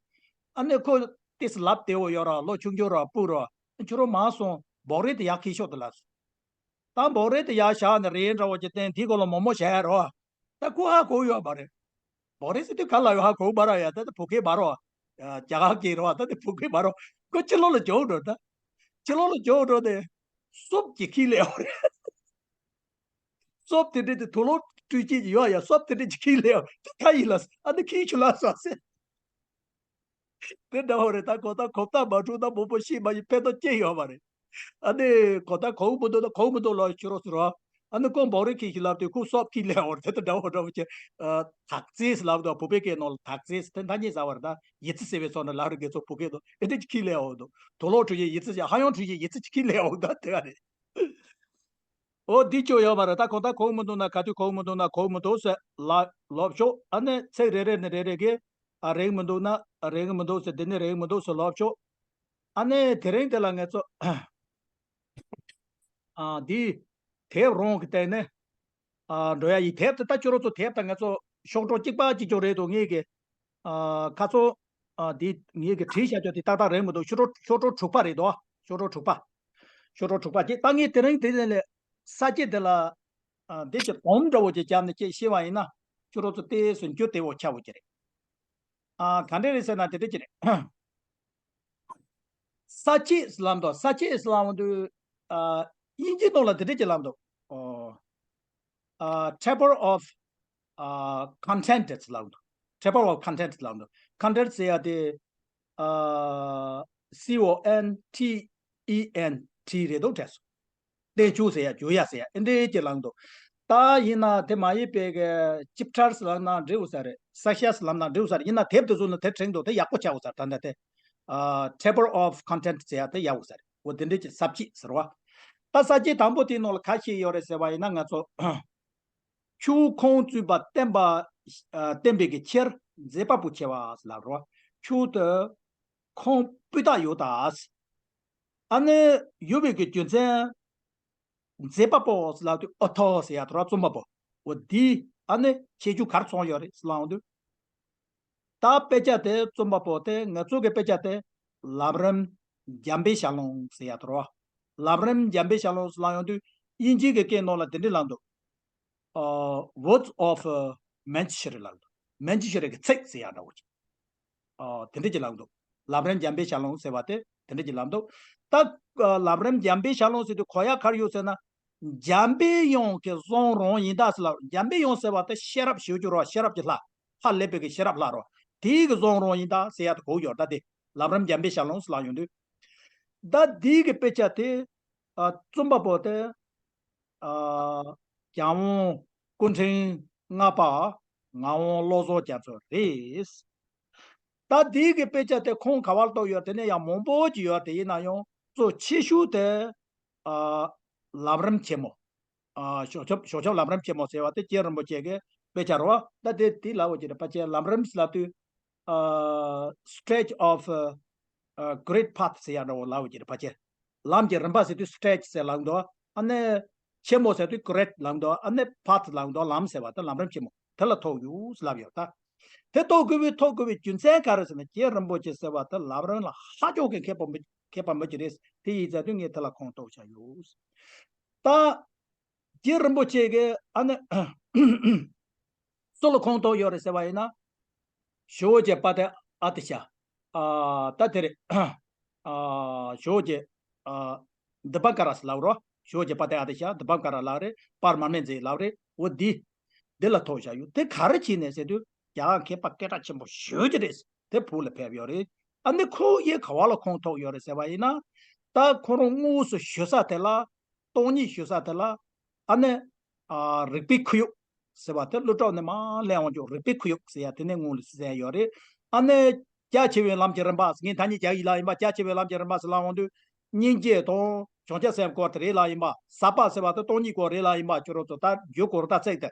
ཨ་ནི་ཁོ་ཏོག་ཙམ་ལབ་བདེ་བོ་ཡོད་ར། ལོ་ཆུང་ཆུང་ར་སྤུ་ར། ཁྱོད་རང་མ་སོང་འབོག་རིལ་དེ་ཡར་འཁྱེར་ཤོག་དེ་ལབ་སོང་། ད་འབོག་རིལ་དེ་ཡར་བཞག་ནས་རིལ་འདྲ་བོ་ཅིག་བསྟན། དེའི་སྐོར་ལ་མོག་མོག་བྱས་རོ། ད་ཁོ་ཧ་གོ་ཡོད་མ་རེད། འབོག་རིལ་ཟེར་དུས་ག་ལ་ཡོད་ཧ་གོ་མ་ར་ཡ། ད་ད་བོད་སྐད་མ་རོ། རྒྱ་གར་སྐད་རོ། ད་ད་བོད་སྐད་མ་རོ། ཁོ་ཕྱི་ལོགས་ལ་འགྱོ་འགྲོ་ད། ཕྱི་ལོགས་ལ་འགྱོ་འགྲོ་དེ། སོབ་ཀྱི་ཁྱི་ལས་ཡོད་རེད། སོབ་དེ་འདྲ་དེ་དུག་ལོག་སྤྲུལ་སྐྱེས་ཀྱི་ཡོད་ཡ། སོབ་དེ་འདྲ་ཅིག་ཁྱི་ལས་ཡོད། དེ་ག་ཡིན་ལ། ཨ་ནི་ཁྱི་ཆུ་ལ་སོ་ཟེར། དེ་འདྲ་བོ་རེད། ད་གོ་ད་གོ་ད་མ་འཁྲུག་ད་མང་པོ་ཤེས་མ་ཡིན་ཕན་ཐོགས་ཅི་ཡོད་མ་རེད། ཨ་ནི་གོ་ད་གོ་མི་འདུག་ད་གོ་མི་འདུག་ལོ་ཕྱི་རོ་ཟེར་རོ། ཨ་ནི་ཁོ་འབོག་རིལ་ཁྱི་ཞིག་ལབ་དུས་ཁོ་སོབ་ཁྱི་ལས་འོར་དེ་ད་འདྲ་བོ་འདྲ་བོ་ཅེ། ཐག་རྩེས་ལབ་དུས་བོད་པའི་སྐད་ནང་ལ་ཐག་རྩེས་དེ་ད་ཉེ་ཟ་བར་ད་ཡི་ཙི་ཟེར་བའི་ཚོ་ན་ལ་རུ་དགེ་ཚོ་བོད་སྐད་དུ་ཨེ་འདྲ་ཅིག་ཁྱི་ལས་འོར་འདུག་དུག་ལོག་འཁྲུ་ཡི་ཡི་ཙི་ཅིག་ཧ་ཡང་འཁྲུ་ཡི་ཡི་ཙི་ཅིག་ཁྱི་ལས་འོར་ད་དེ་ག་རེད། འོ་འདི་ཅོ་ཡོད་མ་རེད། ད་གོ་ད་གོ་མི་འདུག་ན་ག་དུས་གོ་མི་འདུག་ན་གོ་མི་འདུག་ཟེར་ལ་ལོབ་ཤོག་ཨ་ནི་ཚིག་རེ་རེ་ནས་རེ་རེ་གིས་ཨ་རེག་མི་འདུག་ན་རེག་མི་འདུག་ཟེར། འདི་ནས་རེག་མི་འདུག་ཟེར་ལོབ་ཤོག་ཨ་ནི་དེ་རིང་དེ་ལ་ང་ཚོ་ཨ་འདི་དེབ་རང་གི་སྟེང་ནས་ཨ་འགྲོ་ཡ་ཡི་དེབ་དེ་ད་ཁྱོད་རང་ཚོ་དེབ་དང་ང་ཚོ་ཤོག་གྲོགས་གཅིག་པ་གཅིག་ཀྱང་རེད་འདུག་ངེད་ཀྱི་ཨ་ཁ་ཚོ་ཨ་འདི་ངེད་ཀྱི་བྲིས་བཞག་ཆོག་དེ་ཏག་ཏག་རེད་མི་འདུག་ཤོག་གྲོགས་ཤོག་གྲོགས་དྲུག་པ་རེད་འདུག་ཨ་ཤོག་གྲོགས་དྲུག་པ། ཤོག་གྲོགས་དྲུག་པ་གཅིག་ད་ངས་དེ་རིང་དེ་ནས་ལས་ས་སྐྱེས་དེ་ལ་ཨ་འདི་ཅི་དོམ་འདྲ་བོ་ཅིག་བརྒྱབ་ནས་ཅིག་ཤེས་པ་ཡིན་ན་ཁྱོད་རང་ཚོ་ཏོག་ཙམ་འགྱུར་བདེ་བོ་ཆགས་པོ་ཅིག་རེད། ཨ་ག་འདྲ་རེད་ཟེར་ན་དེ་འདྲ་ཅིག་རེད། ས་སྐྱེས་ལབ་འདུག་ས་སྐྱེས་ལབ་འདུག་ཨ་དབྱིན་ཇི་ནང་ལ་དེ་འདྲ་ཅིག་ལབ་འདུག་ཨོ། ཨ་table of ཨ་contents ལབ་འདུག table of contents ལབ་འདུག content ཟེར་ཡ་དེ་ཨ་C O N T E N T རེད་འདུག་དྲན་སོང་། བསྟན་བཅོས་ཟེར་ཡ་བཅོས་ཡ་ཟེར་ཡ་ཨེ་འདྲའི་ཅིག་ལབ་འདུག་ད་ཡིན་ན་དེ་མ་ཡིན་པའི་གི་ཅིབ་ཊར་ལབ་ན་འགྲིག་འོ་ས་རེད། ས་ཤ་ལབ་ན་འགྲིག་འོ་ས་རེད། ཡིན་ན་དེབ་དེ་ཚོ་ནི་དེ་བྲིས་འདུག་དེ་ཡག་པོ་ཆགས་འོ་ས་རེད། ད་ལྟ་དེ་ཨ་table of contents ཟེར་ཡ་དེ་ཡག་འོ་ས་རེད། འོ་དེ་འདྲའི་ཅིག་ས་བཅད་ཟེར་བ། ད་ས་བཅད་དང་པོ་དེའི་ནང་ལ་ག་ཞིག་ཡོད་རེད་ཟེར་བ་ཡིན་ན་ང་ཚོ་ཆུ་ཁུངས་བཙུན་པ་བསྟན་པ་ཨ་བསྟན་པའི་གི་ཕྱིར་མཛེས་པ་པོ་ཆེ་བ་ཟེར་ལབ་རོ། ཆུ་དེ་ཁུངས་སྤུས་དག་ཡོད་ད། ཨ་ནི་ཡོད་པའི་གི་རྒྱུ་མཚན་མཛེས་པ་པོ་ཟེར་ལབ་དུས་ཨོ་ཐོ་ཟེར་ཡ་ཐོ་ར་རྩོམ་པ་པོ། འོ་འདི་ཨ་ནི་ཁྱད་ཆོས་ག་རེ་ཚང་ཡོད་རེད་ཟེར་ལབ་ཡོང་དུས། ད་དཔེ་ཆ་དེ་རྩོམ་པ་པོ་དེ་ང་ཚོ་གི་དཔེ་ཆ་དེ་ལམ་རིམ་འཇམ་པའི་ཞལ་ལུང་ཟེར་ཡ་ཐོ་ར། ལམ་རིམ་འཇམ་པའི་ཞལ་ལུང་ཟེར་ལབ་ཡོང་དུས་དབྱིན་ཇིའི་གི་སྐད་ནང་ལ་དེ་འདྲ་ལབ་འདུག་ཨ་Words of Manchuria ལབ་འདུག Manchuria གི་ཚིག་ཟེར་ཡ་འདྲ་བོ་ཅིག་ཨ་དེ་འདྲ་ཅིག་ལབ་འདུག་ལམ་རིམ་འཇམ་པའི་ཞལ་ལུང་ཟེར་བ་དེ་དེ་འདྲ་ཅིག་ལབ་འདུག་ད་ཨ་ལམ་རིམ་འཇམ་པའི་ཞལ་ལུང་ཟེར་དུས་གོ་ཡ་ག་རེ་ཡོད་ཟེར་ན། འཇམ་པའི་དབྱངས་ཀྱི་གཟིམ་རུམ་ཡིན་ད་ཟེར་ལབ། འཇམ་པའི་དབྱངས་ཟེར་བ་དེ་ཤེས་རབ་ཞེས་བརྗོད་རོགས། ཤེས་རབ་ཀྱི་ལྷ། ཧ་ལས་པའི་གི་ཤེས་རབ་ལྷ་རོ། དེའི་གི་གཟིམ་རུམ་ཡིན་ད་ཟེར་ཡ་དེ་གོ་ཡོད་ད། དེ་ལམ་རིམ་འཇམ་པའི་ཞལ་ལུང་ཟེར་ལབ་ཡོང་དུས། ད་འདིའི་གི་དཔེ་ཆ་དེ་ཨ་རྩོམ་པ་པོ་དེ་ཨ་རྒྱལ་དབང་སྐུ་ཕྲེང་ལྔ་པ་ངག་དབང་བློ་བཟང་རྒྱ་མཚོ་རེད། ད་འདིའི་གི་དཔེ་ཆ་དེ་ཁུངས་ག་བར་གཏུགས་ཡོད། དེ་ནས་ཡང་མང་པོ་ཅིག་ཡོད། དེ་ཡིན་ན་ཡང་གཙོ་ཆེ་ཤོས་དེ་ཨ་ལམ་རིམ་ཆེན་མོ། ཨ་ཞོགས་ཇ་ཞོགས་ཇ་ལམ་རིམ་ཆེན་མོ་ཟེར་བ་དེ་རྒྱལ་བ་རིན་པོ་ཆེ་གི་དཔེ་ཆ་རེད་བ། ད་དེ་དེ་ལབ་འོ་ཅི་རེད་ཕལ་ཆེར་ལམ་རིམ་ལབ་དུས་ཨ་stretch of a great path ཟེར་ཡ་འདྲ་བོ་ལབ་འོ་ཅི་རེད་ཕལ་ཆེར། ལམ་གྱི་རིམ་པ་ཟེར་དུས་stretch ཟེར་ལབ་འདུག་ཨ་ནི་ཆེན་མོ་ཟེར་དུས་great ལབ་འདུག་ཨ་ནི་path ལབ་འདུག་ལམ་ཟེར་བ་དེ་ལམ་རིམ་ཆེན་མོ་དེ་ལ་ཐུག་ཡོད་ལབ་ཡོད་ད། དེ་ཐུག་དགོས་པའི་ཐུག་དགོས་པའི་རྒྱུ་མཚན་ག་རེ་ཟེར་ན་རྒྱལ་བ་རིན་པོ་ཆེ་ཟེར་བ་དེ་ལམ་རིམ་ལ་ཧ་ཅང་གི་མཁས་པ་མི་མཁས་པ་མི་ཅིག་རེད། དེ་ཡིན་ཙང་དུས་ངས་དེ་ལ་ཁུངས་གཏུགས་བྱ་ཡོད་ད། རྗེ་རིན་པོ་ཆེ་གིས་ཨ་ནི་ སུ་ལ་ཁོངས་གཏོགས་ཡོད་རེད་ཟེར་བ་ཡིན་ན། ཞོ་ཅེ་པ་ཏེ་ཨ་ཏི་ཤ། ཨ་ད་དེ་རེད། ཨ་ཞོ་ཅེ་ཨ་དི་པ་ཀ་ར་ཟེར་ལབ་རོ། ཞོ་ཅེ་པ་ཏེ་ཨ་ཏི་ཤ་དི་པ་ཀ་ར་ལབ་རེད། པར་མར་མེ་མཛེས་ལབ་རེད། འོ་འདི། འདི་ལ་ཐོགས་བཞག་ཡོད། དེ་ག་རེ་བྱས་ནས་ཟེར་དུས་རྒྱ་གར་མཁས་པ་སྐད་གྲགས་ཆེན་པོ་ཞོ་ཅེ་རེད། དེ་བོད་ལ་ཕེབས་ཡོད་རེད། ཨ་ནི་ཁོ་ཡེ་ག་བ་ལ་ཁོངས་གཏོགས་ཡོད་རེད་ཟེར་བ་ཡིན་ན། ད་ཁོ་རང་དངོས་སུ་ཞོ་ས་དེ་ལ། སྟོང་ཉིད་ཞུ་ས་དེ་ལ། ཨ་ནི། ཨ་རིག་པའི་ཁོར་ཡུག་ཟེར་བ་དེ་ཀླུ་སྒྲུབ་ནས་མར་གླེང་འོང་ཆོག་རིག་པའི་ཁོར་ཡུག་ཟེར་ཡ་དེ་ནས་དངོས་ལ་གསན་ཡོད་རེད། ཨ་ནི། རྒྱ་ཆེ་བའི་ལམ་གྱི་རིམ་པ་ངས་ད་ནི་རྒྱ་ཡིག་ལ་ཡིན་པ་རྒྱ་ཆེ་བའི་ལམ་གྱི་རིམ་པ་ཟེར་ལབ་འོང་དུས། སྙིང་རྗེ་དང་བྱང་ཆུབ་སེམས་སྐོར་དེ་རེད་ལ་ཡིན་པ། ཟབ་པ་ཟེར་བ་དེ་སྟོང་ཉིད་སྐོར་རེད་ལ་ཡིན་པ། ཁྱོད་རང་ཚོ་ད་རྒྱུ་སྐོར་ད་ཚིག་དེ།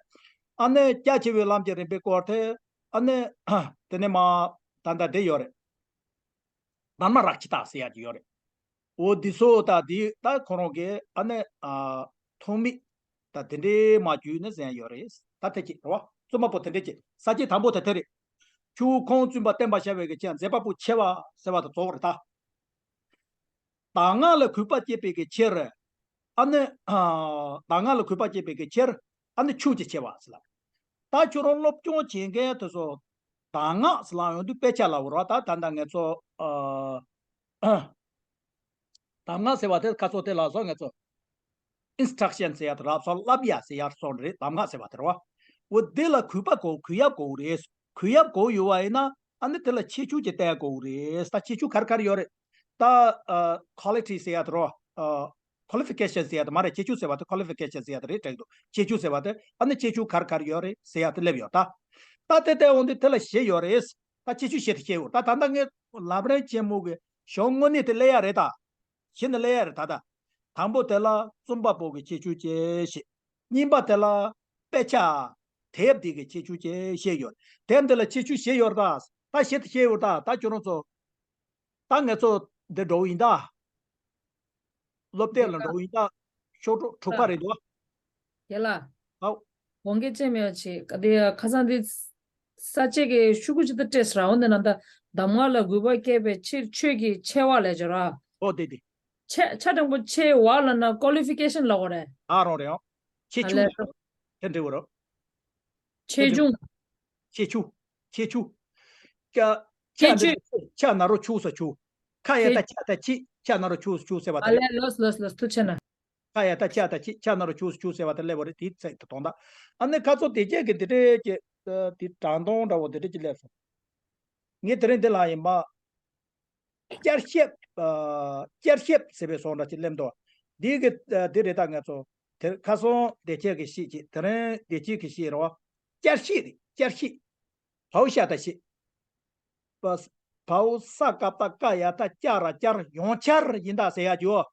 ཨ་ནི་རྒྱ་ཆེ་བའི་ལམ་གྱི་རིམ་པའི་སྐོར་དེ། ཨ་ནི། དེ་ནས་མར་ད་ལྟ་བསྡད་ཡོད་རེད། དྷརྨ་རཀྵི་ཏ་ཟེར་ཡག་ཅིག་ཡོད་རེད། འོ་འདི་ཚོ་ད་འདི་ད་ཁོ་རང་གི་ཨ་ནི་ཨ་ཐོན་མི་ད་དེ་འདྲའི་མ་བརྒྱུད་ནས་ཟེར་ཡག་ཡོད་རེད། ད་དེ་ཅིག་རེད་བ། རྩོམ་པ་པོ་དེ་འདྲས་ཅིག་ས་བཅད་དང་པོ་དེ་དེ་རེད། ཆུ་བོ་ཁམས་བཙུན་པ་བསྟན་པར་བྱ་བའི་གི་ཕྱིར་མཛད་པ་པོ་ཆེ་བ་ཟེར་བ་དང་རྫོགས་རེད་ད། གདམས་ངག་ལ་གུས་པ་བསྐྱེད་པའི་གི་ཕྱིར། ཨ་ནི། ཨ་གདམས་ངག་ལ་གུས་པ་བསྐྱེད་པའི་གི་ཕྱིར། ཨ་ནི་ཆོས་ཀྱི་ཆེ་བ་ཟེར་ལ། ད་ཁྱོད་རང་སློབ་སྦྱོང་བྱེད་མཁན་དེ་ཚོ། གདམས་ངག་ཟེར་ལབ་ཡོང་དུས་དཔེ་ཆ་ལབ་དགོས་རེད་བ། ད་ད་ལྟ་ངེད་ཚོ། ཨ་གདམས་ངག་ཟེར་བ་དེ་ཁ་སོ་དེ་ལ་སོགས་ངེད་ཚོ། ཨིན་སི་ཊྲག་ཤན་ཟེར་ཡག་དེ་རབ་སོ་བསླབ་ཡག་ཟེར་ཡག་སོགས་རེད། གདམས་ངག་ཟེར་བ་དེ་རེད་བ། འོ་དེ་ལ་གུས་པ་དགོས། གུས་ཡབ་དགོས་རེད། གུས་ཡབ་དགོས་ཡོད་བ་ཡིན་ན། ཨ་ནི་དེ་ལ་ཁྱད་ཆོས་ཅིག་བསྟན་དགོས་རེད། ད་ཁྱད་ཆོས་ག་རེ་ག་རེ་ཡོད་རེད། ད་ཨ་ཀོ་ལི་ཊི་ཟེར་ཡག་དེ་རེད་བ། ཨ་ཀོ་ལི་ཕི་ཀེ་ཤན་ཟེར་ཡག་དེ་མ་རེད། ཁྱད་ཆོས་ཟེར་བ་དེ་ཀོ་ལི་ཕི་ཀེ་ཤན་ཟེར་ཡག་དེ་རེད། འགྲིག་འདུག་ཁྱད་ཆོས་ཟེར་བ་དེ་ཨ་ནི་ཁྱད་ཆོས་ག་རེ་ག་རེ་ཡོད་རེད་ཟེར་ཡག་དེ་སླེབས་ཡོད་ད། ད་དེ་ལྟ་འོང་དུས་དེ་ལ་བཞི་ཡོད་རེད། ད་ཁྱད་ཆོས་བཞི་དེ་བཤད་དགོས། ད་ད་ལྟ་ངས་ལམ་རིམ་ཆེན་མོ་གི་གཞུང་དངོས་གནས་དེ་སླེབས་ཡག་རེད་ད། གཞི་ནས་སླེབས་ཡག་རེད་ད་ད། དང་པོ་དེ་ལ་རྩོམ་པ་པོ་གི་ཁྱད་ཆོས་ཅིག་བཤད། གཉིས་པ་དེ་ལ་དཔེ་ཆ་དེབ་འདི་གི་ཁྱད་ཆོས་ཅིག་བཤད་ཡོད། དེབ་འདི་ལ་ཁྱད་ཆོས་བཞི་ཡོད་རེད་ད། ད་བཞི་དེ་བཤད་ཡོད་ད། ད་ཁྱོད་རང་ཚོ། ད་ངེད་ཚོ་འདི་འགྲོ་གི་ཡིན་ད། སློབ་དེབ་ལ་འགྲོ་གི་ཡིན་ད། ཤོག་གྲོགས་དྲུག་པ་རེད་འདུག་རྒན་ལགས། ཨའོ། དགོངས་འགལ་ཅན་མེད་པ་བྱེད་ཀ་དེ་ཁ་སང་དེ་ས་བཅད་ཀྱི་ཤོག་གུ་ཅིག་ཏུ་སྤྲད་ཟེར་འོ་འདི་ནང་ད། གདམས་ངག་ལ་གུས་པ་བསྐྱེད་པའི་ཕྱིར་ཆོས་ཀྱི་ཆེ་བ་ལས་སྦྱར་བ། ཨོ་དེ་དེ། ཆེ་ཆ་དྲང་པོ་ཆེ་བ་ལ་ན་ཀོ་ལི་ཕི་ཀེ་ཤན་ལ་གོ་རེད། ཨ་རང་རེད་ཨང་། ཆེ་ཆུང་། དེ་འདྲ་བོ་རོ། ཆེ་ཆུང་། ཆེ་ཆུང་། ཆེ་ཆུང་། ཀ་ཆེ་ཆེ་ཆུ། ཆ་ན་རོ་ཆུ་ས་ཆུ། ཁ་ཡ་ཆེ་ད་ཆ་ད་ཆི་ཆ་ན་རོ་ཆུ་ས་ཆུ་ཟེར་བ་ཨ་དེ་རེད། ལས་ལོས་ལོས་ལོས་ཐུགས་ཆེ་ན། ཁ་ཡ་ད་ཆ་ད་ཆི་ཆ་ན་རོ་ཆུ་ས་ཆུ་ཟེར་བ་དེ་སླེབས་པ་རེད། དེའི་ཚིག་དེ་དོན་དག་ཨ་ནི་ཁ་ཚོ་དེ་རྗེས་ཀྱི་དེ་འདྲས་ཀྱི་དེ་དྲང་དོན་འདྲ་བོ་དེ་འདྲས་ཀྱི་སླེབས་སོང་། ངས་དེ་རིང་འདི་ལ་ཡིན་པ། བསྐྱར་ཞིབ། ཨ་བསྐྱར་ཞིབ་ཟེར་བའི་བཟོ་འདྲ་ཅིག་སླེབས་འདུག་འདི་གི་ཨ་འདི་རེད་ད། ངེད་ཚོ་དེར་ཁ་སང་བདེ་སྐྱིད་ཀྱིས་བཤད་ཅིག་དེ་རིང་བདེ་སྐྱིད་ཀྱིས་བཤད་རེད་བ། བསྐྱར་ཞིབ་རེད། བསྐྱར་ཞིབ། བའོ་ཤ་ད་ཤིབ། བ་བའོ་ས་ཀ་བཏགས་ཀ་ཡ་ད་ཀྱ་ར་བསྐྱར། ཡང་བསྐྱར་ཡིན་ད་ཟེར་ཡ་ཅིག་ཡོད།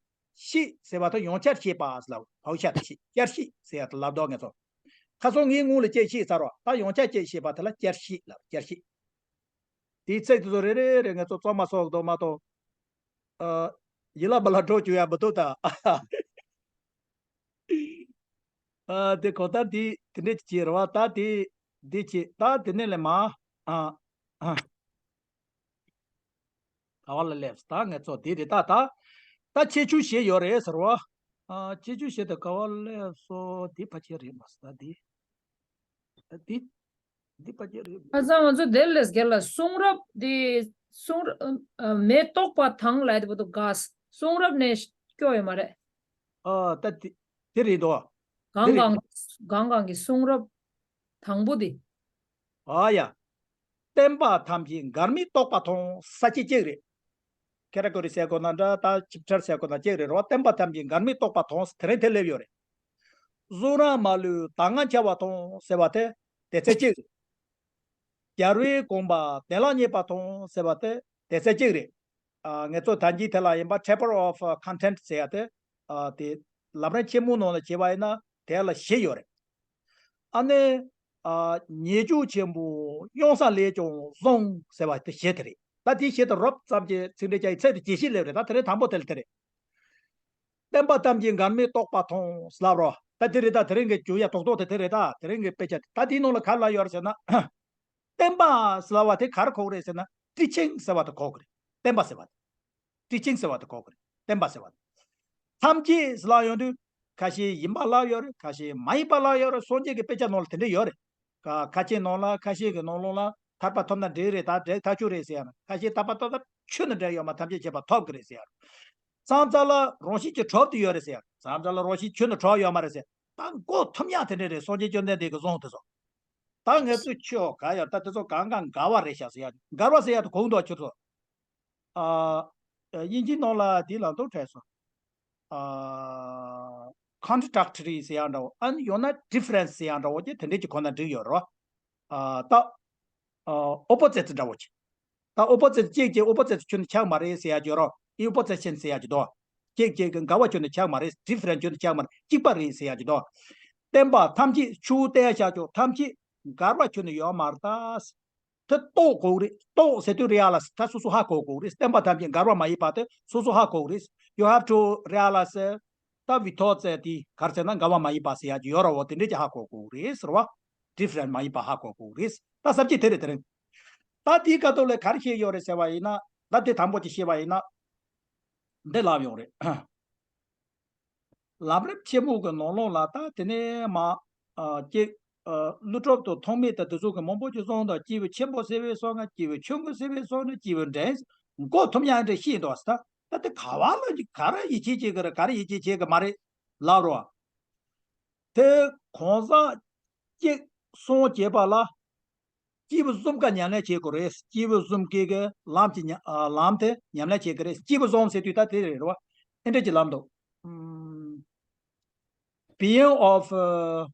ཤིབ་ཟེར་བ་ད་ཡང་བསྐྱར་བཤད་པ་ཟེར་ལ། བའོ་ཤ་ད་ཤིབ། བསྐྱར་ཞིབ་ཟེར་ཡ་ད་ལབ་འདུག་ངེད་ཚོ། ཁ་སང་ངས་སྔོན་ལ་ཅིག་བཤད་ཚར་བ། ད་ཡང་བསྐྱར་ཅིག་བཤད་པ་དེ་ལ་བསྐྱར་ཞིབ་ལབ། བསྐྱར་ཞིབ། དེའི་ཚིག་དེ་ཚོ་རེ་རེ་རེ་ངེད་ཚོ་རྩོམ་པ་སོགས་འདུག་མ་གཏོགས། ཨ། ཡིད་ལ་མ་ལ་འགྲོ་བཅུག་ཡ་མི་འདུག་ད། ཨ། དེ་གོ་ད་དེ་དེ་འདྲས་ཅིག་རེད་བ། ད་དེ་དེ་ཅིག་ད་དེ་ནས་ལས་མ། ཨ། ཨ། ག་བ་ལ་སླེབས། ད་ངེད་ཚོ་དེ་རེད་ད། ད་ད་ཁྱད་ཆོས་བཞི་ཡོད་རེད་ཟེར་བ། ཨ། ཁྱད་ཆོས་བཞི་དེ་ག་བ་ལ་སླེབས་སོང་། དེ་ཕལ་ཆེར་རེད་མ་སོང་ད་དེ། ད་དེ། འདི་པ་ཅེ་རེད། ཁ་སང་ང་ཚོ་དེར་ལས་སྒེར་ལ་གསུང་རབ་དེ་གསུང་རབ་ཨ་མེ་ཏོག་པ་དང་ལ་དེ་བོ་དོ་ག་གསུང་རབ་ནས་སྐྱོ་ཡོད་མ་རེད། ཨ་ད་དེ་དེ་རེད་དོ། དེ་གང་རེད། གང་གང་གི་གསུང་རབ་དང་པོ་དེ། ཨ་ཡ། བསྟན་པ་ཐམས་ཅད་འགལ་མེད་རྟོགས་པ་མཐོང་ས་བཅད་གཅིག་རེད། ཀེ་ཊ་གོ་རི་ཟེར་དགོས་ན་འདྲ། ད་ཆེབ་ཊར་ཟེར་དགོས་ན་གཅིག་རེད་རོ། བསྟན་པ་ཐམས་ཅད་འགལ་མེད་རྟོགས་པ་མཐོང་། དེ་རིང་དེ་སླེབས་ཡོད་རེད། གཟུགས་རང་མ་ལུས་གདམས་ངག་འཆལ་བ་མཐོང་ཟེར་བ་དེ་དེ་ཚེ་གཅིག་རེད། རྒྱལ་བའི་དགོངས་པ་བདེ་བླག་རྙེད་པ་མཐོང་ཟེར་བ་དེ་དེ་ཚེ་གཅིག་རེད། ཨ་ངེད་ཚོ་ད་གིན་དེ་ལ་ཡིན་པ་Table of Content ཟེར་ཡ་དེ། ཨ་དེ་ལམ་རིམ་ཆེན་མོའི་ནང་ལ་བྱས་པ་ཡིན་ན་དེ་ལ་བཞི་ཡོད་རེད། ཨ་ནི། ཨ་ཉེས་སྤྱོད་ཆེན་པོ་གཡང་ས་ལས་ཀྱང་བཟང་ཟེར་བ་དེ་བཞི་དེ་རེད། ད་དེ་བཞི་དེ་རོབ་ཙམ་གྱི་ཚིག་འགྲེལ་བྱ་ཡི་ཚིག་དེ་ཇེ་ཆེ་སླེབས་རེད། ད་དེ་རིང་དང་པོ་དེ་ལ་དེ་རེད། བསྟན་པ་ཐམས་ཅད་འགལ་མེད་རྟོགས་པ་མཐོང་ཟེར་ལབ་རོ། ད་དེ་རེད། ད་དེ་རིང་གི་རྒྱུ་ཡ་རྡོག་རྡོག་དེ་དེ་རེད། ད་དེ་རིང་གི་དཔེ་ཆ་དེ་ད་དེའི་ནང་ལ་ག་རེ་ལབ་ཡོད་རེད་ཟེར་ན། བསྟན་པ་ཟེར་ལབ་པ་དེ་ག་རེ་གོ་གི་རེད་ཟེར་ན། ཊི་ཆིང་ཟེར་བ་དེ་གོ་གི་རེད། བསྟན་པ་ཟེར་བ་དེ། ཊི་ཆིང་ཟེར་བ་དེ་གོ་གི་རེད། བསྟན་པ་ཟེར་བ་དེ། ཐམས་ཅད་ཟེར་ལབ་ཡོང་དུས་ཁ་ཤས་ཡིན་པ་ལབ་ཡོད་རེད། ཁ་ཤས་མ་ཡིན་པ་ལབ་ཡོད་རེད། སངས་རྒྱས་ཀྱི་དཔེ་ཆ་ནང་ལ་དེ་འདྲ་ཡོད་རེད། ཁ་ཁ་ཆེའི་ནང་ལ་ཁ་ཤས་ཀྱི་ནང་ལོགས་ལ་ཐར་པ་ཐོབ་ན་འགྲིག་རེད། ད་འགྲིག་ཐག་ཆོད་རེད་ཟེར་ཡ་ན། ཁ་ཤས་ཐར་པ་ཐོབ་ད་ཆོས་ནི་འབྲེལ་ཡོད་མ་ཐམས་ཅད་མཁྱེན་པ་ཐོབ་ཀྱི་རེད་ཟེར་ཡ་ན། མཚམས་མཚམས་ལ་རང་བཞིན་གྱིས་གྲུབ་ཏུ་ཡོད་རེད་ཟེར་ཡ་ན། མཚམས་མཚམས་ལ་རང་བཞིན་ཆོས་ནི་གྲུབ་ཡོད་མ་རེད་ཟེར། ད་མགོ་འཐོམ་ཡག་དེ་འདྲ་རེད། སངས་རྒྱས་བཅོམ་ལྡན་འདས་ཀྱི་གསུང་དེ་ཚོ། ད་ངས་ཚུལ་ཆོས་ག་ཡོད་ད་དེ་ཚོ་གང་གང་འགལ་བ་རེད་ཤག་ཟེར་ཡ། འགལ་བ་ཟེར་ཡ་དེ་གོང་དུ་ཁྱོད་ཚོ། ཨ། དབྱིན་ཇིའི་ནང་ལ་དེ་ལ་འདུག་བྲིས་སོང་། ཨ། contradictory ཟེར་ཡ་འདྲ་བོ། ཨ་ནི་ཡང་ན་difference ཟེར་ཡ་འདྲ་བོ་ཅིག་དེ་འདྲས་ཀྱི་ཁོ་ན་འགྲིག་ཡོད་རེད་བ། ཨ། ད། ཨ། opposite འདྲ་བོ་ཅིག་ད་opposite གཅིག་གིས་opposite ཁྱོན་ནས་ཁྱབ་མ་རེད་ཟེར་ཡ་ཅིག་ཡོད་རེད། opposition ཟེར་ཡ་ཅིག་འདུག་གཅིག་གཅིག་གི་འགལ་བ་ཁྱོན་ནས་ཁྱབ་མ་རེད། different ཁྱོན་ནས་ཁྱབ་མ་རེད། གཅིག་པ་རེད་ཟེར་ཡ་ཅིག་འདུག་བསྟན་པ་ཐམས་ཅད་ཆུ་བོ་བསྟན་བྱ་ཁྱོད་ཐམས་ཅད་འགལ་བ་ཁྱོན་ནས་ཡོད་མ་རེད་ད། དེ་རྟོགས་དགོས་རེད། རྟོགས་ཟེར་དུས་realize ད་སོ་སོ་ཧ་གོ་དགོས་རེད། བསྟན་པ་ཐམས་ཅད་འགལ་བ་མ་ཡིན་པ་དེ་སོ་སོ་ཧ་གོ་དགོས་རེད། You have to realize ད་བི་ཐོག་ཙེ་དེ་ག་རེ་ཟེར་ན་འགལ་བ་མ་ཡིན་པ་ཟེར་ཡ་ཅིག་ཡོད་རེད་བ། དེ་འདྲས་ཀྱི་ཧ་གོ་དགོས་རེད་ཟེར་བ། different མ་ཡིན་པ་ཧ་གོ་དགོས་རེད། ད་ས་བཅད་དེ་རེད། དེ་རེད། ད་དེའི་སྐབས་ཐོག་ལ་ག་རེ་བཤད་ཡོད་རེད་ཟེར་བ་ཡིན་ན། ད་དེ་དང་པོ་ཅིག་བཤད་པ་ཡིན་ན། འདི་ལབ་ཡོང་རེད། ལམ་རིམ་ཆེན་མོ་གི་ནང་ལོགས་ལ་ད་དེ་ནས་མ། ཨ། ཅིག་ཨ། ཀླུ་སྒྲུབ་དང་ཐོགས་མེད་དང་དེ་ཚོ་གི་མང་པོ་ཅིག་གསུངས་དང་། སྐྱེས་བུ་ཆེན་པོ་ཟེར་བའི་སོགས་ན། སྐྱེས་བུ་ཆུང་ངུ་ཟེར་བའི་སོགས་ན། སྐྱེས་བུ་འབྲིང་། མགོ་འཐོམ་ཡག་འདྲ་ཤེས་འདུག་ཟེར། ད་ད་དེ་ག་བ་ལ་ག་རེ་ཡིད་ཆེས་བྱེད་ཀྱི་རེད། ག་རེ་ཡིད་ཆེས་བྱེད་ཀྱི་མ་རེད་ལབ་རོགས། དེ་གང་ཟག་གཅིག་སངས་རྒྱས་པ་ལ། སྐྱེས་བུ་གསུམ་ཀ་ཉམས་ལེན་བྱེད་དགོས་རེད། སྐྱེས་བུ་གསུམ་ཀའི་གི་ལམ་གྱི་ཉམས། ཨ། ལམ་དེ་ཉམས་ལེན་བྱེད་དགོས་རེད། སྐྱེས་བུ་གསུམ་ཟེར་དུས་ད་དེ་རེད་བ། ཨེ་འདྲ་ཅིག་ལབ་འདུག Being of, ཨ།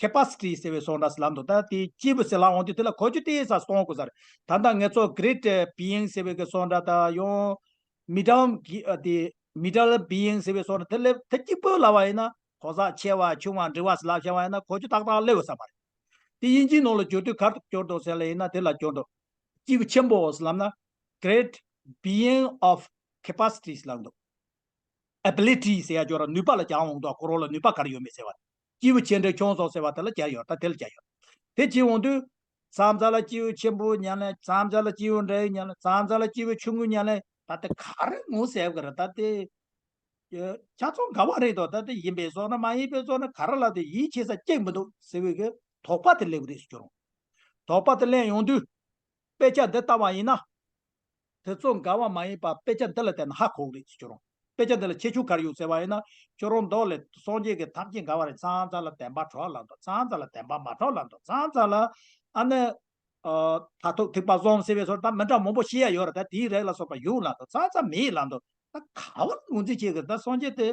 capacity ཟེར་བའི་སོགས་འདྲ་ལབ་འདུག་ད་དེ་སྐྱེས་བུ་ཟེར་ལབ་འོང་དུས་དེ་ལ་གོ་རྒྱུ་དེ་ས་གཏོང་དགོས་ས་རེད། ད་ལྟ་ངེད་ཚོ་great being ཟེར་བའི་གི་སོགས་འདྲ། ད་ཡང་middle གི། ཨ། དེ་middle being ཟེར་བའི་སོགས་འདྲ། དེ་ལས་དེ་གཅིག་པོ་ལབ་པ་ཡིན་ན། གང་ཟག་ཆེ་བ་ཆུང་བ་འབྲིང་བ་ཟེར་ལབ་བྱས་པ་ཡིན་ན་གོ་རྒྱུ་ཏག་ཏག་སླེབས་ཡོད་ས་མ་རེད། དེ་དབྱིན་ཇིའི་ནང་ལ་བསྒྱུར་དུས་ག་རེ་བསྒྱུར་འདུག་ཟེར་ལ་ཡིན་ན། དེ་ལ་བསྒྱུར་འདུག་སྐྱེས་བུ་ཆེན་པོ་ཟེར་ལབ་ན། great being of capacities ལབ་འདུག ability ཟེར་ཡ་སྦྱོར་ར་ནུས་པ་ལ་སྦྱར་འོང་དུས། ཁོ་རང་ལ་ནུས་པ་ག་རེ་ཡོད་མེད་ཟེར་བ། སྐྱེས་བུ་ཆེ་འབྲིང་ཆུང་སོགས་ཟེར་བ་དེ་ལ་སྦྱར་ཡོད། ད་དེ་ལ་སྦྱར་ཡོད། དེ་བྱེད་འོང་དུས། མཚམས་མཚམས་ལ་སྐྱེས་བུ་ཆེན་པོ་ཉམས་ལེན། མཚམས་མཚམས་ལ་སྐྱེས་བུ་འབྲིང་ཉམས་ལེན། མཚམས་མཚམས་ལ་སྐྱེས་བུ་ཆུང་ངུ་ཉམས་ལེན། ད་དེ་ག་རེ་ངོ་ཟེར་གི་རེད། ད་དེ་ཆ་ཚང་འགལ་བ་རེད་དོ། ད་དེ་ཡིན་པའི་བཟོ་ན་མ་ཡིན་པའི་བཟོ་ན་ག་རེ་ལ་དེ་ཡིད་ཆེས་ས་གཅིག་མི་འདུག་ཟེར་བའི་གི་དོགས་པ་དེ་སླེབས་རེད་ཟེར་ཀྱི་རུང་། དོགས་པ་དེ་སླེབས་ཡོང་དུས། དཔེ་ཆ་འདི་ལྟ་བ་ཡིན་ན། དེ་ཚོ་འགལ་བ་མ་ཡིན་པ་དཔེ་ཆ་འདི་ལ་བལྟས་ན་ཧ་གོ་གི་རེད་ཟེར་ཀྱི་རུང་། དཔེ་ཆ་འདི་ལ་ཁྱད་ཆོས་ག་རེ་ཡོད་ཟེར་བ་ཡིན་ན། ཁྱོད་རང་མདོ་ལས་སངས་རྒྱས་ཀྱི་ཐམས་ཅད་འགལ་བ་རེད། མཚམས་མཚམས་ལ་བདེན་པ་གྲོགས་ལ་འདུག་མཚམས་མཚམས་ལ་བདེན་པ་མ་གྲོགས་ལ་འདུག་མཚམས་མཚམས་ལ་ཨ་ནི། ཨ། མཐར་ཐུག་ཐེག་པ་གསུམ་ཟེར་བའི་སོགས་ད་མི་འདྲ་མང་པོ་བཤད་ཡ་ཡོད་རེད། ད་དེའི་རིགས་ལ་སོགས་པ་ཡོད་ལ་འདུག་མཚམས་མཚམས་མེད་ལ་འདུག་ད་ག་བ་ངོས་འཛིན་བྱེད་གི་རེད། ད་སངས་རྒྱས་དེ་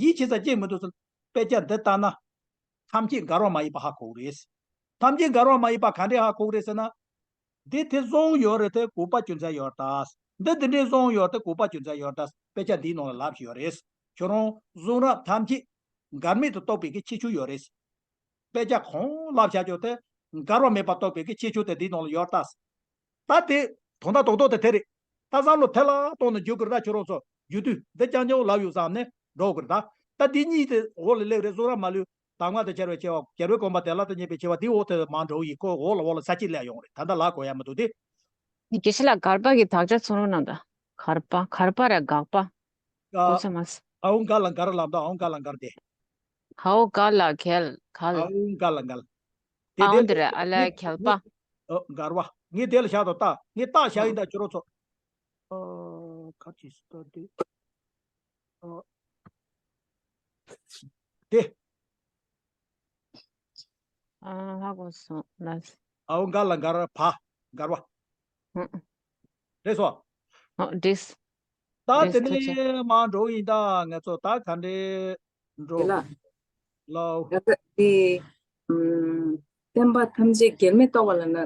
ཡིད་ཆེས་ས་གཅིག་མི་འདུག་ཟེར། དཔེ་ཆ་འདི་ལྟ་ན། ཐམས་ཅད་འགལ་བ་མ་ཡིན་པ་ཧ་གོ་གི་རེད། ཐམས་ཅད་འགལ་བ་མ་ཡིན་པ་ག་འདྲས་ཧ་གོ་གི་རེད་ཟེར་ན། འདི་དེ་བཟུང་ཡོད་རེད་དེ་དགོས་པ་རྒྱུ་མཚན་ཡོད་རེད་ད། འདི་འདི་འདྲས་བཟུང་ཡོད་དེ་དགོས་པ་རྒྱུ་མཚན་ཡོད་རེད་ད། དཔེ་ཆ་འདིའི་ནང་ལ་ལབ་བཞིན་ཡོད་རེད། ཁྱོད་རང་བཟུང་རབས་ཐམས་ཅད་འགལ་མེད་དུ་རྟོགས་པའི་གི་ཁྱད་ཆོས་ཡོད་རེད། དཔེ་ཆ་གང་ལབ་བྱ་ཆོག་དེ་འགལ་བ་མེད་པར་རྟོགས་པའི་གི་ཁྱད་ཆོས་དེ་འདིའི་ནང་ལ་ཡོད་རེད་ད། ད་དེ་དོན་དག་རྡོག་རྡོག་དེ་དེ་རེད། ད་བསམ་བློ་དེ་ལ་གཏོང་ནས་འཇུག་གི་རེད་ད། ཁྱོད་རང་ཚོ་རྒྱུ་དུས་འདི་རྐྱང་རྐྱང་ལབ་ཡོད་བསམ་ནས་འགྲོ་གི་རེད་ད། ད་འདི་གཉིས་དེ་འོག་ལ་སླེབས་རེད། བཟུང་རབས་མ་ལུས་དང་བ་དང་བཅས་པའི་ཆེ་བ། རྒྱལ་བའི་གོ་འཕང་བདེ་བླག་ཏུ་རྙེད་པའི་ཆེ་བ། དེའི་འོག་དེ་མར་འགྲོ་གི་ཡིན། ཁོ་འོག་ལ་འོག་ལ་ས་གཅིག་སླེབས་ཡོང་རེད། ད་ལྟ་ལབ་དགོས་ཡ་མི་འདུག་སྟེ། དགེ་བཤེས་ལགས། དགག་པ་གི་དག་ཆ་ཚུར་རོགས་གནང་དང་། དགག་པ། དགག་པ་རེད། དགག་པ། ཨ། གོ་ཚོད་མ་སོང་། ཨའོ་འགལ་ལ་འགལ་ལབ་དང་། ཨའོ་འགལ་ལ་འགལ་ཏེ། ཧའོ་འགལ་ལ་འགལ་འགལ། ཨའོ་འགལ་ལ་འགལ། དེ་ཨའོ་དེ་འདི་རེད། ཨ་ལས་འགལ་པ། ཨོ་འགལ་བ། ངས་དེ་ལ་བཞག་དང་། ད་ངས་རྟགས་བཞག་ཡིན་ད། ཁྱོད་རང་ཚོ། ཨོ་ག་ཅི་སྟོད་དེ། ཨོ། དེ། ཨ། ཧ་གོ་སོང་ལགས། ཨའོ་འགལ་ལ་འགལ་བ། འགལ་བ། ཧུམ། རེད་སོ། ཨོ་འགྲིགས། ད་འགྲིགས། དེ་ཐུགས་རྗེ་ཆེ། ནས་མར་འགྲོ་ཡིན་ད། ང་ཚོ་ད་ག་འདྲས་འགྲོ། དེ་ལ། ལའོ། ད་ལྟ་དེ། ཨམ། བསྟན་པ་ཐམས་ཅད་འགལ་མེད་རྟོགས་པ་ལབ་ན།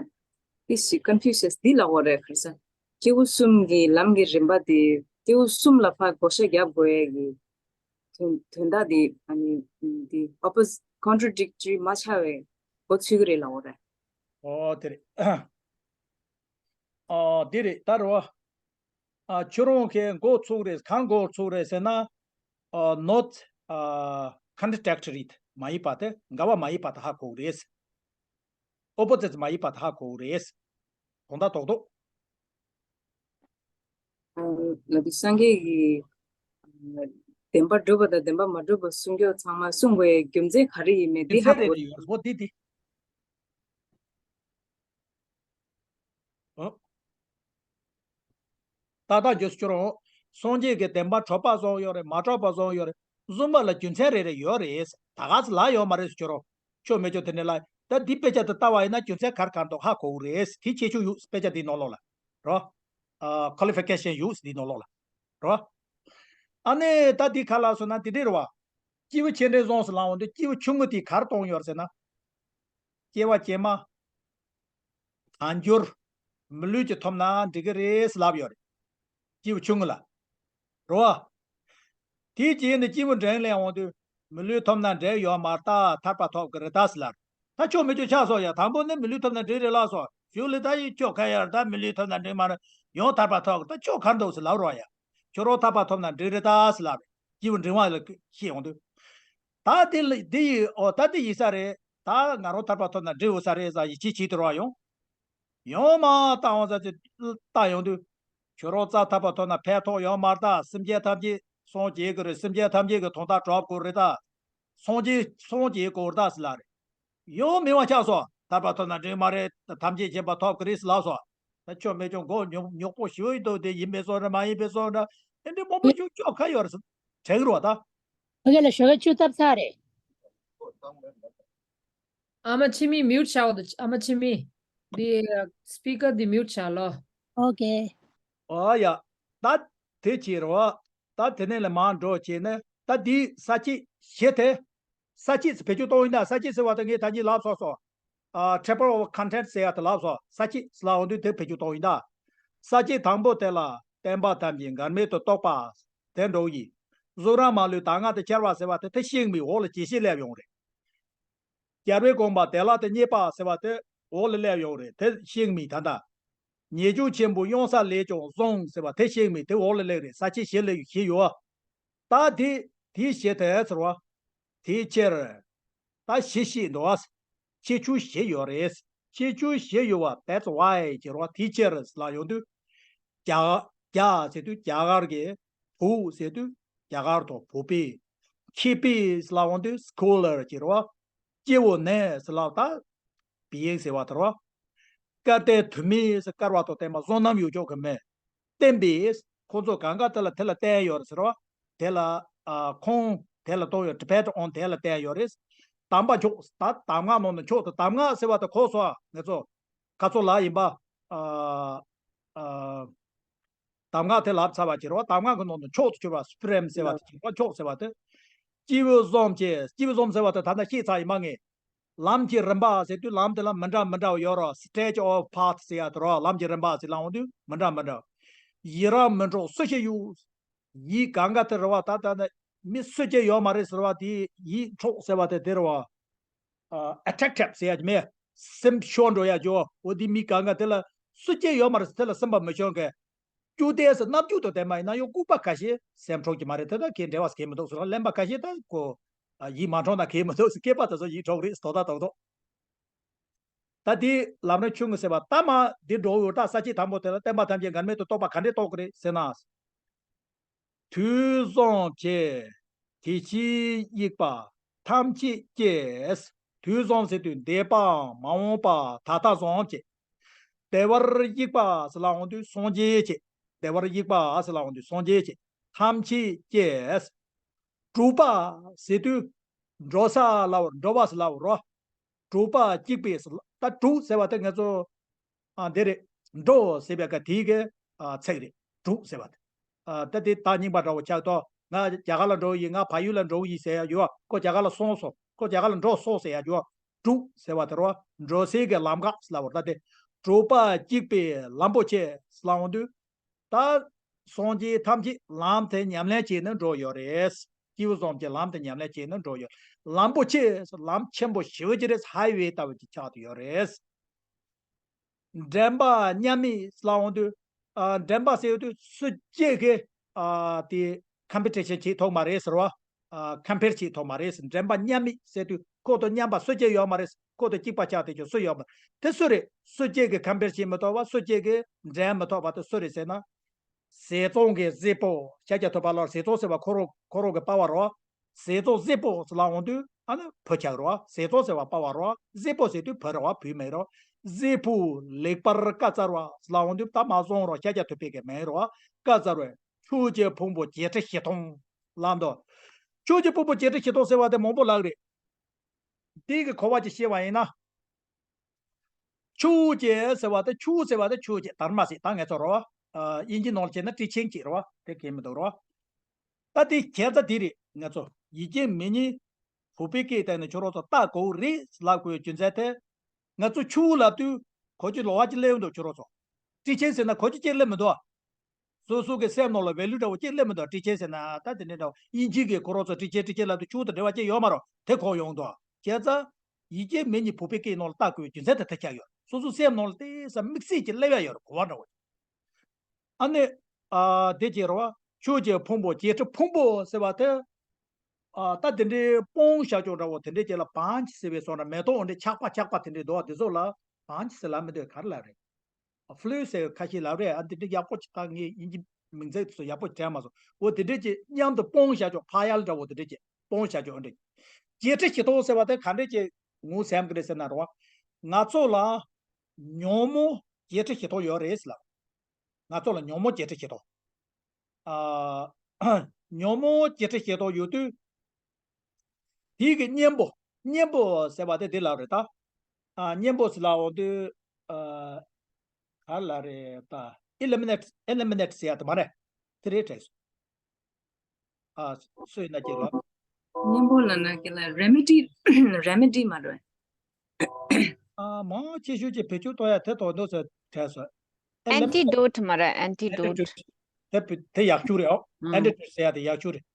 ཏི་ཞིག་ཀོན་ཕིའུ་ཤས་འདི་ལབ་དགོས་རེད། ག་རེ་ཟེར། སྐྱེས་བུ་གསུམ་གྱི་ལམ་གྱི་རིམ་པ་དེ། སྐྱེས་བུ་གསུམ་ལ་ཕར་བགོ་བཤའ་རྒྱབ་དགོས་ཡས་ཀྱི་དོན། དོན་དག་དེ། ཨ་ནི་དེ་ཨོ་པོ་སི། ཀོན་ཊྲ་ཌིག་ཊོ་རི་མ་ཆགས་པའི་འགོ་ཚུགས་ཀྱི་རེད་ལབ་དགོས་རེད། ཨོ་དེ་རེད། ཨ། དེ་རེད་ད། རེད་བ། ཨ། ཁྱོད་རང་གིས་འགོ་ཚུགས་རེད། གང་འགོ་ཚུགས་རེད་ཟེར་ན། ཨ། not ཨ། contradictory མ་ཡིན་པ་དེ། འགལ་བ་མ་ཡིན་པ་དེ་ཧ་གོ་གི་རེད། ཨོ་པོ་ཛིཊ་མ་ཡིན་པ་དེ་ཧ་གོ་གི་རེད། དོན་དག་རྡོག་རྡོག་ཨ། ལ་དུ་སངས་རྒྱས་ཀྱིས་བདེན་པར་གྲུབ་པ་དང་བདེན་པར་མ་གྲུབ་པ་གསུང་རྒྱུ་ཚང་མ་གསུང་དགོས་རྒྱུ་མཚན་ག་རེ་ཡིན་མིན་འདི་ཧ་གོ། ཡོད་པོ་འདི་འདི། ཨོ། ཏག་ཏག་བརྗོད་སུ་ཁྱོད་རང་། སངས་རྒྱས་ཀྱི་བསྟན་པ་གྲགས་པ་བཟང་ཡོད་རེད། མ་གྲགས་པ་བཟང་ཡོད་རེད། བཟུང་བ་ལ་རྒྱུ་མཚན་རེ་རེ་ཡོད་རེད། ད་ག་ཚོད་ལ་ཡོད་མ་རེད་སུ་ཁྱོད་རང་། ཆོ་མེད་ཆོ་དེ་ནས་ལ། ད་འདི་དཔེ་ཆ་དེ་ལྟ་བ་ཡིན་ན་རྒྱུ་མཚན་ག་རེ་ག་རེ་འདུག་ཧ་གོ་གི་རེད། དེ་ཁྱད་ཆོས་ཡོད་དཔེ་ཆ་འདིའི་ནང་ལོགས་ལ། རོ། ཨ། ཁོ་ལི་ཕི་ཀེ་ཤན་ཡོད་འདིའི་ནང་ལོགས་ལ། རོ། ཨ་ནི་ད་འདི་ག་ལ་སོང་ན་དེ་འདྲ་རེད་བ། སྐྱེས་བུ་ཆེ་འབྲིང་བཟང་ཟེར་ལབ་འོང་དུས་སྐྱེས་བུ་ཆུང་ངུ་དེ་ག་རེ་གཏོང་ཡོད་རེད་ཟེར་ན། སྐྱེ་བ་ཕྱི་མ། དལ་འབྱོར། མི་ལུས་ཀྱིས་ཐོབ་ན་འགྲིག་གི་རེད་ཟེར་ལབ་ཡོད་རེད། སྐྱེས་བུ་ཆུང་ངུ་ལ། རེད་བ། དེའི་རྗེས་ནས་སྐྱེས་བུ་འབྲིང་ལ་འོང་དུས་མི་ལུས་ཐོབ་ན་འགྲིག་ཡོད་མ་རེད་ད། ཐར་པ་ཐོབ་ཀྱི་རེད་ད་ཟེར་ལབ་རེད། ད་ཆོ་མེད་ཆོ་ཆགས་སོང་ཡ། དང་པོ་ནི་མི་ལུས་ཐོབ་ན་འགྲིག་རེད་ལབ་སོང་། གཞུག་ལ་ད་ཡིན་ཆོ་ག་ཡར་ད་མི་ལུས་ཐོབ་ན་འགྲིག་མ་རེད། ཡང་ཐར་པ་ཐོབ་ཀྱི་ད་ཆོ་ག་འདུག་ཟེར་ལབ་རོགས་ཡ། ཁྱོད་རང་ཐར་པ་ཐོབ་ན་འགྲིག་རེད་ད་ཟེར་ལབ་རེད། སྐྱེས་བུ་འབྲིང་བ་ལ་བཤད་འོང་དུས། ད་དེ་ལ་དེ་ཡིས་ཨོ་ད་དེ་ཡིན་ས་རེད། ད་ང་རང་ཐར་པ་ཐོབ་ན་འགྲིག་འོང་ས་རེད་ཟེར་ཡིད་ཆེས་བྱེད་དུ་རོགས་ཡོང་། ཡང་མ་བཏང་བ་ཙམ་ཅིག་བཏང་ཡོང་དུས། ཁྱོད་རང་རྩ་ཐར་པ་ཐོབ་ན་ཕན་ཐོགས་ཡོད་མ་རེད་ད། སེམས་ཅན་ཐམས་ཅད་སངས་རྒྱས་ཀྱི་རེད། སེམས་ཅན་ཐམས་ཅད་ཀྱི་དོན་དག་གྲུབ་དགོས་རེད་ད། སངས་རྒྱས་སངས་རྒྱས་དགོས་རེད་ད་ཟེར་ལབ་རེད། ཡང་མི་བ་ཆགས་སོང་། ཐར་པ་ཐོབ་ན་འགྲིག་མ་རེད། ཐམས་ཅད་མཁྱེན་པ་ཐོབ་ཀྱི་རེད་ཟེར་ལབ་སོང་། ད་ཆོ་མེད་ཆོ་མགོ་ཉོག་ཉོག་པོ་ཞུ་ཡི་འདུག་དེ་ཡིན་པའི་བཟོ་འདྲ་མ་ཡིན་པའི་བཟོ་འདྲ། དེ་འདྲའི་མང་པོ་ཞིག་ཆོ་ག་ཡོད་རེད་ཟེར་དྲན་གི་རོགས་ད། ཨོ་ཁེ་ལ་ཞོགས་ཀས་ཆུ་བཏབ་ཚར་རེད། ཨ་མ་འཆི་མེད་མིའུ་ཊི་བྱའོ་དང་། ཨ་མ་འཆི་མེད། འདི་སི་པི་ཀར་འདི་མིའུ་ཊི་བྱ་ལོ། ཨོ་ཁེ། ཨོ་ཡ། ད་དེ་བྱེད་རོགས། ད་དེ་ནས་ལ་མར་འགྲོ་བྱས་ནས་ད་འདི་ས་བཅད་བཞི་དེ། ས་བཅད་བེད་སྤྱོད་གཏོང་ཡིན་ད། ས་བཅད་ཟེར་བ་དེ་ངས་ད་གིན་ལབ་སོང་སོང་། ཨ། table of contents ཟེར་ཡ་དེ་ལབ་སོང་། ས་བཅད་ཟེར་ལབ་འོང་དུས་དེ་བེད་སྤྱོད་གཏོང་ཡིན་ད། ས་བཅད་དང་པོ་དེ་ལ་བསྟན་པ་ཐམས་ཅད་འགལ་མེད་དུ་རྟོགས་པ། དེ་འགྲོ་ཡིན། གཟུགས་རང་མ་ལུས་གདམས་ངག་ཏུ་འཆར་བ་ཟེར་བ་དེ་དེ་ཤེས་མི་འོག་ལ་ཇེ་ཤེས་སླེབས་ཡོང་རེད། རྒྱལ་བའི་དགོངས་པ་བདེ་བླག་ཏུ་རྙེད་པ་ཟེར་བ་དེ་འོག་ལ་སླེབས་ཡོང་རེད། དེ་ཤེས་མི་ད་ལྟ། ཉེས་སྤྱོད་ཆེན་པོ་གཡང་ས་ལས་ཀྱང་བཟང་ཟེར་བ་དེ་ཤེས་མི་དེ་འོག་ལ་སླེབས་རེད། ས་བཅད་བཞི་ལ་བཞི་ཡོད། ད་དེ་དེ་བཞི་དེ་ཟེར་བ། དེའི་ཕྱིར། ད་བཞི་བཤད་འདུག་ཁྱད་ཆོས་བཞི་ཡོད་རེད། ཁྱད་ཆོས་བཞི་ཡོད་པ་that's why ཟེར་བ་དེའི་ཕྱིར་ལ་ཡོང་དུས། རྒྱ་རྒྱ་ཟེར་དུས་རྒྱ་གར་གྱི། བུ་ཟེར་དུས་རྒྱ་གར་དང་བོད་པའི། མཁས་པའི་ལ་འོང་དུས་scholar ཟེར་བ། སྐྱེ་བོ་ནི་ཟེར་ལ་ད། being ཟེར་བ་དེ་རེད་བ། སྐལ་ལྡན་དུ་མའི་སྐལ་བ་དང་ལྡན་པ་བསོད་ནམས་ཡོད་ཅོག་གི་མི། བསྟེན་པའི། ཁོང་ཚོ་གང་ག་དེ་ལ་དེ་ལ་བརྟེན་ཡོད་རེད་ཟེར་བ། དེ་ལ། ཨ། ཁོང་དེ་ལ་གཏོང་ཡོད། depend on དེ་ལ་བརྟེན་ཡོད་རེད། དམ་པ་མཆོག་ད་གདམས་ངག་ནང་ནས་མཆོག་ཏུ་གདམས་ངག་ཟེར་བ་དེ་གོ་སོང་ང་ཚོ། ག་ཚོད་ལ་ཡིན་པ། ཨ། ཨ། གདམས་ངག་དེ་ལབ་ཚར་བ་ཅིག་རེད་བ། གདམས་ངག་གི་ནང་དུ་མཆོག་ཏུ་གྱུར་པ་supreme ཟེར་བ་དེ་ཅིག་རེད་བ། མཆོག་ཟེར་བ་དེ། སྐྱེས་བུ་གསུམ་གྱི། སྐྱེས་བུ་གསུམ་ཟེར་བ་དེ་ད་ལྟ་བཤད་ཚར་ཡིན་པ་ངས། ལམ་གྱི་རིམ་པ་ཟེར་དུས་ལམ་དེ་ལ་མི་འདྲ་མི་འདྲ་བ་ཡོད་རེད། stretch of path ཟེར་ཡ་དེ་རེད་བ། ལམ་གྱི་རིམ་པ་ཟེར་ལབ་འོང་དུས་མི་འདྲ་མི་འདྲ་བ། ཡི་རང་མི་འཕྲོག་སུ་ཞིག་གཡོས། ཡིད་གང་ག་དེ་རེད་བ། ད་ལྟ་ནི་མི་སུ་སྐྱེ་ཡོད་མ་རེད་ཟེར་བ་དེ་ཡིད་འཕྲོག་ཟེར་བ་དེ་དེ་རེད་བ། ཨ། attractive ཟེར་ཡ་གི་མེད། སེམས་ཤོར་འགྲོ་ཡ་ཅོ། འོ་དེ་མི་གང་ག་དེ་ལ་སུ་སྐྱེ་ཡོད་མ་རེད་ཟེར། དེ་ལ་སེམས་པ་མི་ཤོར་མཁན། སྐྱོ་དེ་ཟེར་རྣམ་འགྱུར་དང་ལྡན་པ་ཡིན་ན་ཡང་ལྐུགས་པ་ཁ་ཤས། སེམས་འཕྲོག་གི་མ་རེད། དེ་དག་གིས་འབྲེལ་བ་གལ་མི་འདུག་ཟེར་ར། གླེན་པ་ཁ་ཤས་ད་ཁོ། ཨ། ཡིད་མ་འཕྲོག་ན་གལ་མི་འདུག་ཟེར། སྐྱེས་པ་དེ་ཚོ་ཡིད་འཕྲོག་རེད་ཟེར། དོ་ད་དོ་དོ། ད་དེ་ལམ་རིམ་ཆུང་ངུ་ཟེར་བ་ལྟ་མ་འདི་འགྲོ་འོ་ད་ས་བཅད་དང་པོ་དེ་ལ་བསྟན་པ་ཐམས་ཅད་འགལ་མེད་དུ་རྟོགས་པ་ག་འདྲས་རྟོགས་ཀྱི་རེད་ཟེར་ན། དུས་གསུམ་གྱི། དེ་ཕྱིའི་དབྱིག་པ་ཐམས་ཅད་ཀྱིས། དུས་གསུམ་ཟེར་དུས་འདས་པའམ་མ་འོངས་པ་ད་ལྟ་གསུམ་གྱི། བདེ་བར་གཤེགས་པ་ཟེར་ལབ་འོང་དུས་སངས་རྒྱས་ཀྱི། བདེ་བར་གཤེགས་པ་ཟེར་ལབ་འོང་དུས་སངས་རྒྱས་ཀྱི། ཐམས་ཅད་ཀྱིས། གྲུབ་པ་ཟེར་དུས་འགྲོ་ས་ལབ། འགྲོ་བ་ཟེར་ལབ་རོ། གྲུབ་པ་གཅིག་པས་ཟེར་ལ། ད་གྲུབ་ཟེར་བ་དེ་ང་ཚོ། ཨ། འདི་རེད། འགྲོ་ཟེར་བའི་སྐབས་དེའི་གི། ཨ། ཚིག་རེད། གྲུབ་ཟེར་བ་དེ། ཨ། ད་དེ་ད་རྙིང་པ་འདྲ་བོ་ཆགས་ཏོ། ང་རྒྱ་གར་ལ་འགྲོ་ཡི། ང་བལ་ཡུལ་ལ་འགྲོ་ཡི་ཟེར་ཡ་ཡོད། ཁོ་རྒྱ་གར་ལ་སོང་སོང་། ཁོ་རྒྱ་གར་ལ་འགྲོ་སོང་ཟེར་ཡ་ཡོད། གྲུབ་ཟེར་བ་དེ་རོ། འགྲོ་སའི་གི་ལམ་ཁ་ཟེར་ལབ་བ། ད་དེ་གྲུབ་པ་གཅིག་པས་ལམ་པོ་ཆེ་ཟེར་ལབ་འོང་དུས། ད་སངས་རྒྱས་ཐམས་ཅད་ལམ་དེ་ཉམས་ལེན་བྱས་ནས་འགྲོ་ཡོད་རེད། སྐྱེས་བུ་གསུམ་གྱི་ལམ་དེ་ཉམས་ལེན་བྱས་ནས་འགྲོ་ཡོད། ལམ་པོ་ཆེ་ཟེར་ལམ་ཆེན་པོ་ཞེ་པོ་ཅིག་རེད། highway ལྟ་བུ་ཅིག་ཆགས་ཏེ་ཡོད་རེད། འདྲེན་པ་མཉམ་མེད་ལབ་འོང་དུས། ཨ། འདྲེན་པ་ཟེར་དུས་སུ་གཅིག་གིས། ཨ། དེ་competition བྱེད་ཐུབ་མ་རེད་ཟེར་བ། ཨ། compare བྱེད་ཐུབ་མ་རེད་ཟེར། འདྲེན་པ་མཉམ་མེད་ཟེར་དུས་ཁོ་དང་མཉམ་པ་སུ་གཅིག་ཡོད་མ་རེད། ཁོ་དང་གཅིག་པ་ཆགས་བསྡད་ཀྱང་སུ་ཡོད་མ་རེད། དེ་སུ་རེད། སུ་གཅིག་གིས་compare བྱེད་མི་ཐུབ་པ། སུ་གཅིག་གིས་འདྲེན་མི་ཐུབ་པ་དེ་སུ་རེད་ཟེར་ན། ཟས་གཙང་གི་བཟས་པོ། ཤཱཀྱ་ཐུབ་པ་ལ་ཟས་གཙང་ཟེར་བ་ཁོ་རང་ཁོ་རང་གི་པ་ཕ་རེད་བ། ཟས་གཙང་བཟས་པོ་ཟེར་ལབ་འོང་དུས་ཨ་ནི་བུ་ཆགས་རེད་བ། ཟས་གཙང་ཟེར་བ་པ་ཕ་རེད་བ། བཟས་པོ་ཟེར་དུས་བུ་རེད་བ། བུད་མེད་རེད་བ། གཟིགས་ཕུག་ལེགས་པར་བཀའ་སྩལ་པ་ལ་འོང་དུས་ད་མ་བཟང་རོ་ཤཱཀྱ་ཐུབ་པའི་གི་མིང་རོ་བཀའ་སྩལ་པའི་ཆོས་ཀྱི་ཕུང་པོ་བརྒྱད་ཁྲི་བཞི་སྟོང་ལ་འདོད། ཆོས་ཀྱི་ཕུང་པོ་བརྒྱད་ཁྲི་བཞི་སྟོང་ཟེར་བ་དེ་མང་པོ་ལབ་རེད། དེ་གི་གོ་བ་ཅིག་བཤད་པ་ཡིན་ན། ཆོས་ཀྱི་ཟེར་བ་དེ་ཆོས་ཟེར་བ་དེ་ཆོས་ཀྱི་དར་མ་ཟེར་ད་ངས་ཚོ་རོ། དབྱིན་ཇི་ནང་ལ་བྱས་ན་ཊི་ཆིང་ཅིག་རོ། དེ་གལ་མི་འདུག་རོ། ད་དེ་ཁྱད་མཚར་དེ་རེད། ང་ཚོ་ཡིད་ཀྱི་མི་ཉིད་བོད་པའི་སྐད་བཏང་ནས་ཁྱོད་རང་ཚོ་ལྟ་དགོས་རེད་ལབ་དགོས་རྒྱུ་མཚན་དེ། ང་ཚོ་ཆོས་ལབ་དུས་གོ་རྒྱུ་ལོགས་ཀ་ཅིག་སླེབས་འདུག་ཁྱོད་རང་ཚོ། ཊི་ཆིང་ཟེར་ན་གོ་རྒྱུ་ཅིག་སླེབས་མི་འདུག་སོ་སོ་གི་སེམས་ནང་ལ་ཝེ་ལུ་འདྲ་བོ་ཅིག་སླེབས་མི་འདུག་ཊི་ཆིང་ཟེར་ན་ད་དེ་འདྲ་འདྲ་བོ་དབྱིན་ཇི་གི་ཁོ་རང་ཚོ་ཊི་ཆིང་ཊི་ཆིང་ལབ་དུས་ཆོས་དང་འབྲེལ་བ་ཅིག་ཡོད་མ་རེད། དེ་གོ་ཡོང་འདུག་བྱས་ཙང་ཡིད་ཀྱི་མི་ཉིད་བོད་པའི་སྐད་ནང་ལ་ལྟ་དགོས་རྒྱུ་མཚན་དེ་དེ་ཆགས་ཡོད། སོ་སོ་སེམས་ནང་ལ་དེ་ས་དམིགས་བསལ་གྱི་སླེབས་ཡ་ཡོད་རེད། གོ་བ་འདྲ་བོ། ཨ་ནི། ཨ་དེ་ཅི་རེད་བ། ཆོས་ཀྱི་ཕུང་པོ་བརྒྱད་ཁྲི་ཕུང་པོ་ཟེར་བ་དེ། ཨ་ད་དེ་འདྲའི་སྤོང་བྱ་ཆོག་འདྲ་བོ་དེ་འདྲའི་ཅིག་ལ་བང་ཆི་ཟེར་བའི་སོགས་ན་མེ་ཏོག་འོ་འདྲའི་ཆག་པ་ཆག་པ་དེ་འདྲའི་འདུག་དེ་ཚོ་ལ་བང་ཆི་ཟེར་ལབ་མི་འདུག་ག་རེ་ལབ་རེད། ཨ་ཕུ་ལུ་ཟེར་ཁ་ཤས་ལབ་རེད། ཨ་དེ་འདྲའི་ཡག་པོ་ཅིག་ད་ངས་དབྱིན་ཇི་མིང་ཚིག་དེ་ཚོ་ཡག་པོ་དྲན་མ་སོང་། འོ་དེ་འདྲའི་ཅིག་མཉམ་དུ་སྤོང་བྱ་ཆོག་ཕ་ཡལ་འདྲ་བོ་དེ་འདྲའི་ཅིག་སྤོང་བྱ་ཆོག་འདྲ། བརྒྱད་ཁྲི་བཞི་སྟོང་ཟེར་བ་དེ་ག་འདྲའི་ཅིག་ངོ་ཟེར་གི་རེད་ཟེར་ན་རེད་བ། ང་ཚོ་ལ་ཉོན་མོངས་བརྒྱད་ཁྲི་བཞི་སྟོང་ཡོད་རེད་ཟེར་ལབ། ང་ཚོ་ལ་ཉོན་མོངས་བརྒྱད་ཁྲི་བཞི་སྟོང་། ཨ། ཉོན་མོངས་བརྒྱད་ཁྲི་བཞི་སྟོང་ཡོད་དུས། དེའི་གི་གཉེན་པོ། གཉེན་པོ་ཟེར་བ་དེ་འདི་ལ་རེད་ད། ཨ་གཉེན་པོ་ཟེར་ལ་འོང་དུས། ཨ་ག་ལ་རེད་ད། ཨི་ལི་མི་ནེཊ། ཨི་ལི་མི་ནེཊ་ཟེར་ཡ་དེ་མ་རེད། དེ་རེད་དྲན་སོང་། ཨ་སུ་ཡིན་ན་ཅིག་ལ། གཉེན་པོ་ལ་ན་ཀི་ལ་རེ་མི་ཌི། རེ་མི་ཌི་མ་རེད། ཨ་མང་ཆེ་ཤོས་ཀྱི་བེད་སྤྱོད་གཏོང་ཡ་དེ་དོན་དུ་ཟེར་དྲན་སོང་། ཨེ་ལི་མི་ནེཊ། ཨན་ཊི་ཌོཊ་མ་རེད། ཨན་ཊི་ཌོཊ། ཨན་ཊི་ཌོཊ། དེ་བེད་དེ་ཡག་ཤོས་རེད་ཨོ། ཨང་། ཨན་ཊི་ཌོཊ་ཟེར་ཡ་དེ་ཡག་ཤོས་རེད།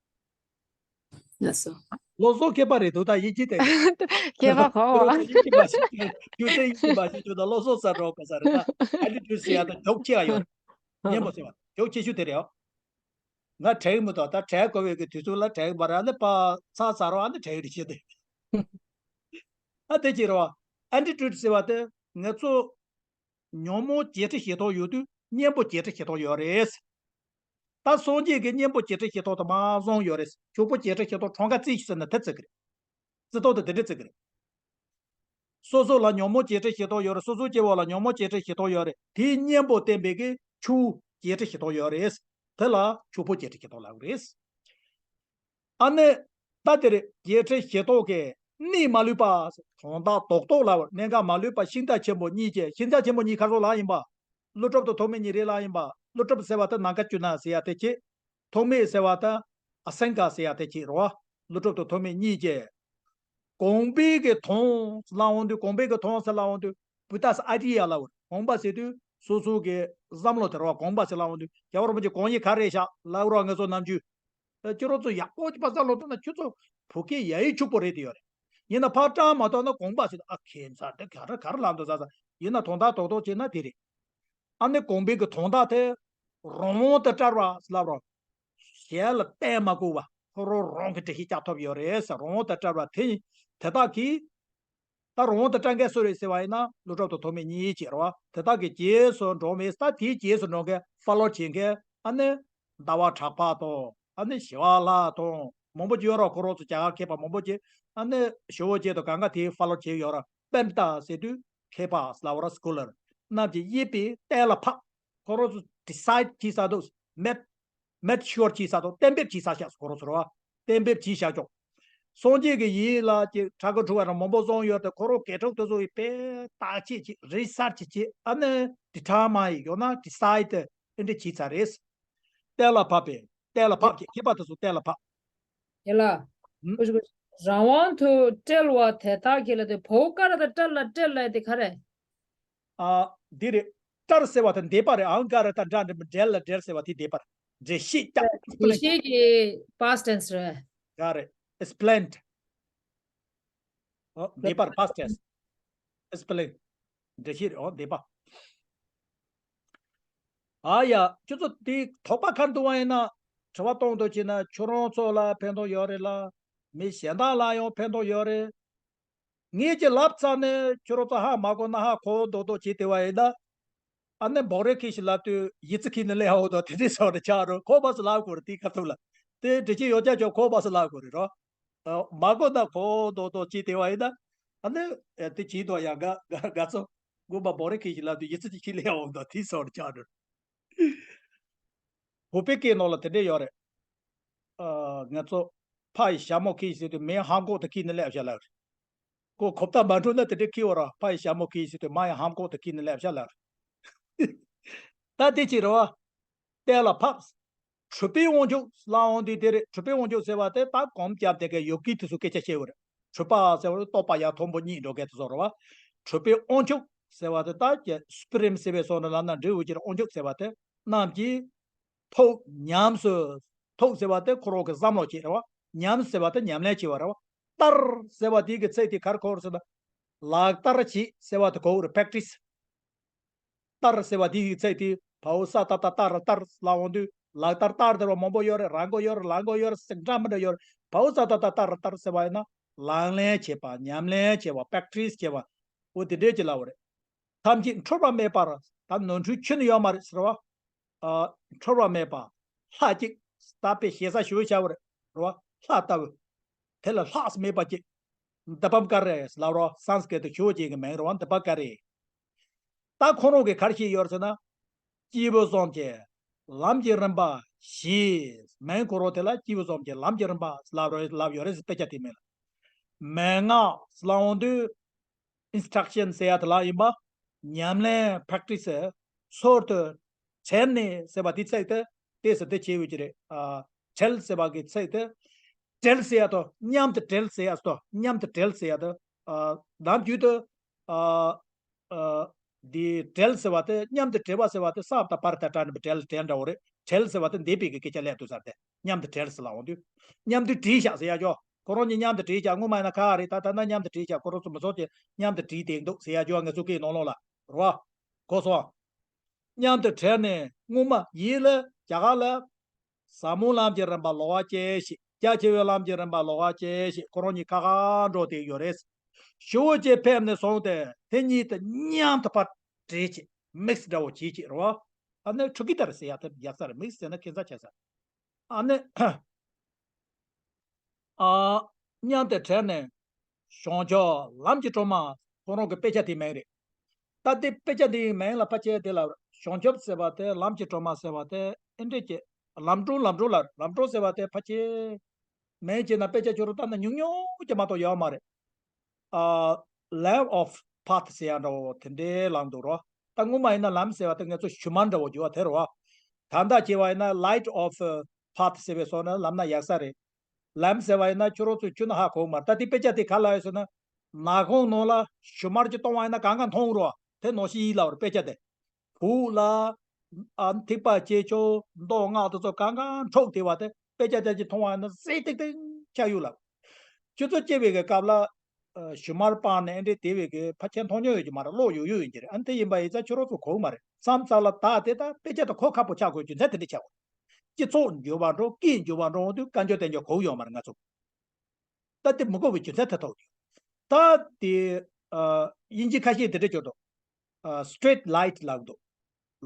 ལགས་སོ། བློ་བཟང་མཁས་པ་རེད་འདུག་ད་ཡིན་གཅིག་དེ། མཁས་པ་གོ་བ། ཁྱོད་ཚོ་ཡིན་གཅིག་མ་ཤེས་ཁྱོད་ཚོ་ཡིན་གཅིག་མ་ཤེས་ཁྱོད་ཚོ་བློ་བཟང་ས་འགྲོ་ག་ས་རེད་ད། ཨན་ཊི་ཌོཊ་ཟེར་ཡ་དེ་མགྱོགས་ཆེ་བ་ཡོད་རེད། གཉེན་པོ་ཟེར་བ་མགྱོགས་ཆེ་ཤོས་དེ་རེད་ཨོ། ང་དྲན་གི་མི་འདུག་ད་དྲན་དགོས་པའི་གི་དུས་ཚོད་ལ་དྲན་གི་མ་རེད། ཨ་ནི་པ་ཚ་ཚ་རོ་ཨ་ནི་དྲན་གི་རེད་ཤི་དེ། ཨ་དེ་ཅི་རེད་བ། ཨན་ཊི་ཌོཊ་ཟེར་བ་དེ་ང་ཚོ་ཉོན་མོངས་བརྒྱད་ཁྲི་བཞི་སྟོང་ཡོད་དུས་གཉེན་པོ་བརྒྱད་ཁྲི་བཞི་སྟོང་ཡོད་རེད། ད་སངས་རྒྱས་ཀྱི་གཉེན་པོ་བརྒྱད་ཁྲི་བཞི་སྟོང་དུ་མ་བཟུང་ཡོད་རེད། ཕྱུག་པོ་བརྒྱད་ཁྲི་བཞི་སྟོང་གྲངས་ཀ་རྩིས་ཤིག་ཟེར་ན་དེ་བརྩི་གི་རེད། རྩི་ཏོག་དེ་དེ་འདྲ་བརྩི་གི་རེད། སོ་སོ་ལ་ཉོན་མོངས་བརྒྱད་ཁྲི་བཞི་སྟོང་ཡོད་རེད། སོ་སོའི་སྐྱེ་བོ་ལ་ཉོན་མོངས་བརྒྱད་ཁྲི་བཞི་སྟོང་ཡོད་རེད། དེའི་གཉེན་པོ་བསྟེན་པའི་གི་ཕྱུག་བརྒྱད་ཁྲི་བཞི་སྟོང་ཡོད་རེད། དེ་ལ་ཕྱུག་པོ་བརྒྱད་ཁྲི་བཞི་སྟོང་ལབ་གི་རེད། ཨ་ནི། ད་དེ་རེད་བརྒྱད་ཁྲི་བཞི་སྟོང་གི་གནས་མ་ལུས་པ། དོན་དག་རྡོག་རྡོག་ལ་གནད་འགག་མ་ལུས་པ་ཤིང་རྟ་ཆེན་པོ་གཉིས་ཀྱི་ཤིང་རྟ་ཆེན་པོ་གཉིས་ག་རེ་ལ་ཡིན་པ། ཀླུ་སྒྲུབ་དང་ཐོགས་མེད་གཉིས་རེད་ལ་ཡིན་པ། ཀླུ་སྒྲུབ་ཟེར་བ་དེ་ནམ་མཁའ་སྤྱོད་ན་ཟེར་ཡ་དེ་ཁྱེད། ཐོགས་མེད་ཟེར་བ་དེ་ཨ་སེང་ག་ཟེར་ཡ་དེ་ཁྱེད་རོ། ཀླུ་སྒྲུབ་དང་ཐོགས་མེད་གཉིས་ཀྱི། གོང་འཕེལ་གྱི་དོན་ལ་འོང་དུས་གོང་འཕེལ་གྱི་དོན་ཟེར་ལ་འོང་དུས་བུ་ཏཱ་སི་ཨའི་ཌི་ཡ་ལ་འོང་། གོམས་པ་ཟེར་དུས་སོ་སོ་གི་བསམ་བློ་དེ་རོ། གོམས་པ་ཟེར་ལ་འོང་དུས་རྒྱལ་བ་རིན་པོ་ཆེ་དགོངས་གཞི་ག་རེ་བཞག་ལབ་རོ། ང་ཚོ་ནམ་རྒྱུན། ཁྱོད་རང་ཚོ་ཡག་པོ་ཅིག་ཕར་བསམ་བློ་བཏང་ན་ཁྱོད་ཚོ་བོད་སྐད་ཡ་ཡི་ཕྱུག་པོ་རེད་དེ་ཡོད་རེད། ཡིན་ན་ཕར་བཀྲམ་མ་བཏང་ན་གོམས་པ་ཟེར་དུས་ཨ་ཁྱད་མཚར་དེ་ག་རེ་ག་རེ་ལབ་འདུག་ཟེར་ཟེར། ཡིན་ན་དོན་དག་རྡོག་རྡོག་བྱས་ན་དེ་རེད། ཨ་ནི་གོང་འཕེལ་གྱི་དོན་དག་དེ། རང་དབང་དུ་བཀྲལ་བ་ལབ་རོ། གཞན་ལ་བརྟེན་མ་དགོས་པ་ཁོ་རང་རང་གི་འགྲེལ་བཤད་རྒྱག་ཐུབ་ཡོད་རེད་ཟེར། རང་དབང་དུ་བཀྲལ་བ་དེ་དེ་དག་གིས། ད་རང་དབང་དུ་བཀྲལ་མཁན་སུ་རེད་ཟེར་བ་ཡིན་ན་ཀླུ་སྒྲུབ་དང་ཐོགས་མེད་གཉིས་བྱས་རོ། དེ་དག་གི་རྗེས་སུ་འགྲོ་མི། ད་དེའི་རྗེས་སུ་འགྲོ་མཁན་ཕོ་ལོ་བྱེད་མཁན་ཨ་ནི་ཟླ་བ་གྲགས་པ་དང་ཨ་ནི་ཞི་བ་ལྷ་དང་མང་པོ་ཅིག་ཡོད་རོ། ཁོ་རང་ཚོ་རྒྱ་གར་མཁས་པ་མང་པོ་ཅིག་ཨ་ནི་ཞི་བ་འབྱེད་དང་གང་ག་དེའི་ཕོ་ལོ་བྱེད་ཡོད་རོ། པཎྜི་ཏ་ཟེར་དུས་མཁས་པ་ལབ་རོ། སྐོ་ལར་རྣམས་ཀྱིས་དབྱེ་བའི་གཏན་ལ་ཕབ། ཁོ་རང་ཚོ་ཌི་སའིཌ་བྱས་ཚར་འདུག་མེད། མེད་ཤོར་བྱས་ས་དང་གཏན་འབེབས་བྱས་ས་ཤག་ཁོ་རང་ཚོ་རེད་བ། གཏན་འབེབས་བྱས་བཞག་ཆོག་སངས་རྒྱས་ཀྱི་ཡིན་ལ་ཅིག་ཕྲུ་གུ་ཕྲུ་གུ་རང་མང་པོ་བཟང་ཡོད་དེ་ཁོ་རང་སྐད་ཕྲུག་དེ་ཚོ་ཡི་དཔེ་བརྟག་དཔྱད་ཅིག་རི་སར་ཆི་ཅིག་ཨ་ནི་ཌི་ཊར་མན་ཡོད་ན་ཌི་སའིཌ་དེ་འདྲ་བྱས་ཚར་རེད། གཏན་ལ་ཕབ་པས་གཏན་ལ་ཕབ་ཀྱི་མཁས་པ་དེ་ཚོ་གཏན་ལ་ཕབ། ཡ་ལ། ཨུམ། རང་དབང་དུ་བཀྲལ་བ་དེ་དག་གི་ལ་དེ་བོ་ཀ་ར་ད་བཀྲལ་ལ་བཀྲལ་ལ་དེ་ག་རེ། ཨ། འདི་རེད། བཀྲལ་ཟེར་བ་དེ་འདས་པ་རེད། ཨང་ཀ་ར་ད་འདྲ་འདྲ་འབྲེལ་ལ་འབྲེལ་ཟེར་བ་དེ་འདས་པ་རེད། འགྲེལ་བཤད་བརྒྱབ། འགྲེལ་བཤད་ཀྱི་past tense་རེད། ག་རེད། explained། ཨོ་འདས་པར་past tense། explain། འགྲེལ་བཤད་རེད། ཨོ་འདས་པ། ཨ་ཡ། ཁྱོད་ཚོ་དེ་དོགས་པ་ག་རེ་འདུག་བ་ཡིན་ན་དྲི་བ་གཏོང་འདོད་བྱས་ན་ཁྱོད་རང་ཚོ་ལ་ཕན་ཐོགས་ཡོད་རེད་ལ། མི་གཞན་དག་ལ་ཡང་ཕན་ཐོགས་ཡོད་རེད། ངས་ཀྱི་ལབ་ཚར་ནས་ཁྱོད་རང་ཚོ་ཧ་མ་གོ་ན་ཧ་གོ་མདོག་མདོག་བྱས་བསྡད་པ་ཡིན་ན། ཨ་ནི་འབོག་རེ་ཁྱེར་ཞིག་ལབ་དུས་ཡིད་ཚིམ་ཁྱེར་ནས་སླེབས་ཡག་འོ་དོ་དེ་འདྲས་སོགས་ནས་ཆགས་རོགས། ཁོ་བ་སུ་ལབ་དགོས་རེད། དེའི་ཁ་ཐུག་ལ་དེ་འདྲི་ཅི་ཡོད་ཀྱང་ཁྱོད་ཁོ་བ་སུ་ལབ་དགོས་རེད་རོ། མ་གོ་ན་གོ་མདོག་མདོག་བྱས་བསྡད་པ་ཡིན་ན། ཨ་ནི་དེ་བྱས་དོ་ཡང་དགའ་དགའ་དགའ་ཚོ། དགོན་པ་བོ་རེ་ཁེ་ཞིག་ལབ་དུས་ཡི་ཚིག་ཅིག་ཁྱི་ལས་འོང་དང་དེའི་སོར་ཆགས་འགྲོ། བོད་པའི་སྐད་ནང་ལ་དེ་འདྲས་ཡོད་རེད། ཨ། ང་ཚོ་ཕ་ཡི་ཞྭ་མོ་ཁེ་ཞིག་དུས་མའི་ཧམ་གོག་ཏུ་ཁྱི་ནི་སླེབས་བཞག་ལབ་རེད། ཁོ་གོ་བརྡ་མ་འཕྲོད་ན་དེ་འདྲས་ཁྱི་བོ་ར་ཕ་ཡི་ཞྭ་མོ་ཁེ་ཞིག་དུས་མ་ཡི་ཧམ་གོག་ཏུ་ཁྱི་ནི་སླེབས་བཞག་ལབ་རེད། ད་དེ་ཅི་རེད་བ། གཏན་ལ་ཕབ། གྲུབ་པའི་དབང་ཕྱུག་ལབ་འོང་དུས་དེ་རེད། གྲུབ་པའི་དབང་ཕྱུག་ཟེར་བ་དེ་ད་གོམ་རྒྱབ་དེ་གའི་ཡོ་གི་དེ་ཚོ་སྐད་ཆ་བཤད་བ་རེད། གྲུབ་པ་ཟེར་བ་རྟོགས་པ་ཡར་མཐོན་པོ་གཉིད་འགྲོ་མཁན་དེ་ཚོ་རེད་བ། གྲུབ་པའི་དབང་ཕྱུག་ཟེར་བ་དེ་ད་ཀྱི་སུ་པི་རིམ་ཟེར་བའི་སོགས་ནས་ལབ་ན་འགྲིག་འོས་ཀྱི་རེད། དབང་ཕྱུག་ཟེར་བ་དེ་རྣམས་ཀྱིས་ཐུགས་ཉམས་སུ། ཐུགས་ཟེར་བ་དེ་ཁོ་རང་གི་བསམ་བློ་བྱེད་རེད་བ། ཉམས་ཟེར་བ་དེ་ཉམས་ལེན་བྱེད་པ་རེད་བ། ལྟར་ཟེར་བ་དེ་གི་ཚིག་དེ་ག་རེ་གོ་རེད་ཟེར་ན། ལག་བསྟར་བྱེད་ཟེར་བ་དེ་གོ་རེད། པེག་ཏྲིས། ལྟར་ཟེར་བ་དེ་ཡི་ཚིག་དེ་བའོ་ས་ཏ་བཏགས་ལྟ་ར་ལྟར་ལབ་འོང་དུས། ལག་བསྟར་ལྟར་ཟེར་བ་མང་པོ་ཡོད་རེད། རང་མགོ་ཡོད་རེད། ལག་མགོ་ཡོད་རེད། ཟེར་འདྲ་མི་འདྲ་ཡོད་རེད། བའོ་ས་ཏ་བཏགས་ལྟ་ར་ལྟར་ཟེར་བ་ཡིན་ན། ལག་ལེན་བྱེད་པ། ཉམས་ལེན་བྱེད་པ། པེག་ཏྲིས་བྱེད་པ། འོ་དེ་འདྲས་ཀྱི་ལབ་པ་རེད། ཐམས་ཅད་འཁྲུལ་པ་མེད་པར། ད་ནོར་འཁྲུལ་ཁྱོན་ནས་ཡོད་མ་རེད་ཟེར་བ། ཨ། འཁྲུལ་པ་མེད་པ། ལྷ་གཅིག་ད་དཔེ་ཞེ་ས་ཞུ་བྱ་བ་རེད། རེད་བ། ལྷ་ལྟ་བུ། དེ་ལ་ལྷག་མེད་པ་གཅིག་དི་པང་ཀ་ར་ལབ་རོགས། སཾ་སྐྲྀ་ཏ་ཞུ་བ་ཅིག་གི་མིང་རེད་བ། དི་པང་ཀ་ར། ད་ཁོ་རང་གིས་ག་རེ་བཤད་ཡོད་ཟེར་ན། སྐྱེས་བུ་གསུམ་གྱི་ལམ་གྱི་རིམ་པ་ཞེས། མིང་ཁོ་རང་དེ་ལ་སྐྱེས་བུ་གསུམ་གྱི་ལམ་གྱི་རིམ་པ་ལབ་རོ། ལབ་ཡོད་རེད་ཟེར། དཔེ་ཆ་དེ་མིང་ལ། མན་ངག་ལབ་འོང་དུས། ཨིན་སི་ཊྲག་ཤན་ཟེར་ཡ་དེ་ལ་ཡིན་པ། ཉམས་ལེན་པེག་ཊི་སི། སོར་དུ། ཁྲིད་ནས་ཟེར་བ་དེ་ཚིག་དེ། དེ་ཟེར་དེ་བྱེད་འོས་ཀྱི་རེད། ཨ། ཁྲིད་ཟེར་བ་གི་ཚིག་དེ། དྲིལ་ཟེར་ཡ་དང་མཉམ་དུ་དྲིལ་ཟེར་ཡ་དང་མཉམ་དུ་དྲིལ་ཟེར་ཡ་དང་། ཨ། ནམ་རྒྱུན་དུ། ཨ། ཨ། འདི་དྲིལ་ཟེར་བ་དེ་མཉམ་དུ་དྲིལ་བ་ཟེར་བ་དེ་ས་བ་བཏགས་སྦ་ར་ཏ་སྦྲ་ན་པ་དྲིལ། དྲིལ་འདྲ་བོ་རེད། དྲིལ་ཟེར་བ་དེ་འདས་པའི་གི་སྐད་ཆ་སླེབས་འདུག་ས་རེད་དེ། མཉམ་དུ་དྲིལ་ཟེར་ལབ་འོང་དུས། མཉམ་དུ་དྲིལ་བཞག་ཟེར་ཡ་ཅོ། ཁོ་རང་གཉིས་མཉམ་དུ་དྲིལ་བཞག་སྔོན་མ་ཡིན་ན་ཁ་རེད། ད་ད་ལྟ་མཉམ་དུ་དྲིལ་བཞག་ཁོ་རང་ཚོ་མི་ཚོགས་ཀྱིས་མཉམ་དུ་དྲིལ་བསྡད་འདུག་ཟེར་ཡ་ཅོ། ང་ཚོ་སྐད་ནང་ལོགས་ལ། རེད་བ། གོ་སོང་། མཉམ་དུ་དྲིལ་ནས་སྔོན་མ་ཡིད་ལ་རྒྱ་གར་ལ། ཟབ་མོའི་ལམ་གྱི་རིམ་པ་ལོགས་ཀ་སྐྱེས་ཤིག་རྒྱ་ཆེ་བའི་ལམ་གྱི་རིམ་པ་ལོགས་ཀ་སྐྱེས་ཤིག་ཁོ་རང་གཉིས་ཁ་ཁ་འགྲོ་བསྡད་ཡོད་རེད། ཞུ་བོ་ཅིག་ཕེབས་ནས་བཟུང་སྟེ་དེ་གཉིས་དེ་མཉམ་དུ་ཕར་དྲིལ་བྱེད། མིག་སི་འདྲ་བོ་བྱེད་ཅིག་རེད་བ། ཨ་ནི་ཕྲུ་གུ་ལྟར་ཟེར་ཡ་དེ་ཡག་ས་རེད། མིག་སི་ཟེར་ན་ཁྱད་མཚར་ཆེ་ས། ཨ་ནི། ཨ། མཉམ་དུ་བྲལ་ནས། བྱང་ཆུབ་ལམ་གྱི་སྒྲོན་མ། ཁོ་རང་གི་དཔེ་ཆ་དེའི་མིང་རེད། ད་དེ་དཔེ་ཆ་འདིའི་མིང་ལ་ཕལ་ཆེར་དེ་ལ་བྱང་ཆུབ་ཟེར་བ་དེ། ལམ་གྱི་སྒྲོན་མ་ཟེར་བ་དེ་ཨེ་འདྲས་ཀྱི། ལམ་སྒྲོན། ལམ་སྒྲོན་ལ། ལམ་སྒྲོན་ཟེར་བ་དེ་ཕལ་ཆེར་མིང་བྱས་ན་དཔེ་ཆ་ཁྱོད་རང་ལྟ་ན་ཉུང་ཉུང་ཅིག་མ་གཏོགས་ཡོད་མ་རེད། ཨ། Lamp of Path ཟེར་ཡ་འདྲ་བོ་དེ་འདྲའི་ལམ་འདུག་རོ། ད་སྔོན་མ་ཡིན་ན་ལམ་ཟེར་བ་དེ་ང་ཚོ་ཞུན་མར་འདྲ་བོ་བརྒྱུ་བ་དེ་རེད་བ། ད་ལྟ་བྱས་པ་ཡིན་ན་Light of Path ཟེར་བའི་སོགས་ནས་ལམ་སྣ་ཡག་ས་རེད། ལམ་ཟེར་བ་ཡིན་ན་ཁྱོད་རང་ཚོས་ཁྱོན་ནས་ཧ་གོ་གི་མ་རེད། ད་དེ་དཔེ་ཆ་དེ་ག་ལ་ཡོད་ཟེར་ན། ནག་ཁུང་ནང་ལ་ཞུན་མར་ཅིག་གཏོང་བ་ཡིན་ན་གང་ག་མཐོང་རོ། དེ་ནང་བཞིན་ཡིན་ལབ་རེད། དཔེ་ཆ་དེ། བོད་ལ། ཨ། ཐེག་པ་ཆེ་ཆུང་མདོ་སྔགས་དེ་ཚོ་གང་ག་འཕྲོག་བསྡད་པ་དེ་དཔེ་ཆ་དེ་ཅིག་མཐོང་བ་ཡིན་ན་གསལ་ཏིག་ཏིག་ཆགས་ཡོད་ལབ། ཁྱོད་ཚོ་སྐྱེ་བའི་གི་སྐབས་ལ། ཨ། ཞུན་མར་སྤངས་ནས་ཨེ་འདྲས་བསྡད་པའི་གི་ཕལ་ཆེར་མཐོང་མྱོང་ཡོད་ཀྱི་མ་རེད། ཀློག་ཡོད་ཡོད་ཡིན་གྱི་རེད། ཨ་ནི་དེ་ཡིན་པ་ཡིན་ཙང་ཁྱོད་རང་ཚོ་གོ་གི་མ་རེད། མཚམས་མཚམས་ལ་ད་དེ་ད་དཔེ་ཆ་དང་གོ་ཁག་པོ་ཆགས་དགོས་རྒྱུ་མཚན་དེ་འདྲ་ཆགས་དགོས། སྤྱི་ཚོགས་འགྱུར་བ་འགྲོ། སྐད་འགྱུར་བ་འགྲོ་འོང་དུས་བཀའ་འགྱུར་བསྟན་འགྱུར་གོ་གི་ཡོད་མ་རེད་ང་ཚོ། ད་དེ་མི་གོ་བའི་རྒྱུ་མཚན་དེ་ཐོག་ཏུ། ད་དེ། ཨ། དབྱིན་ཇི་ཁ་ཤས་དེ་འདྲ་བརྗོད་འདུག་ཨ། སི་ཊི་རིཊ་ལའིཊ་ལབ་འདུག་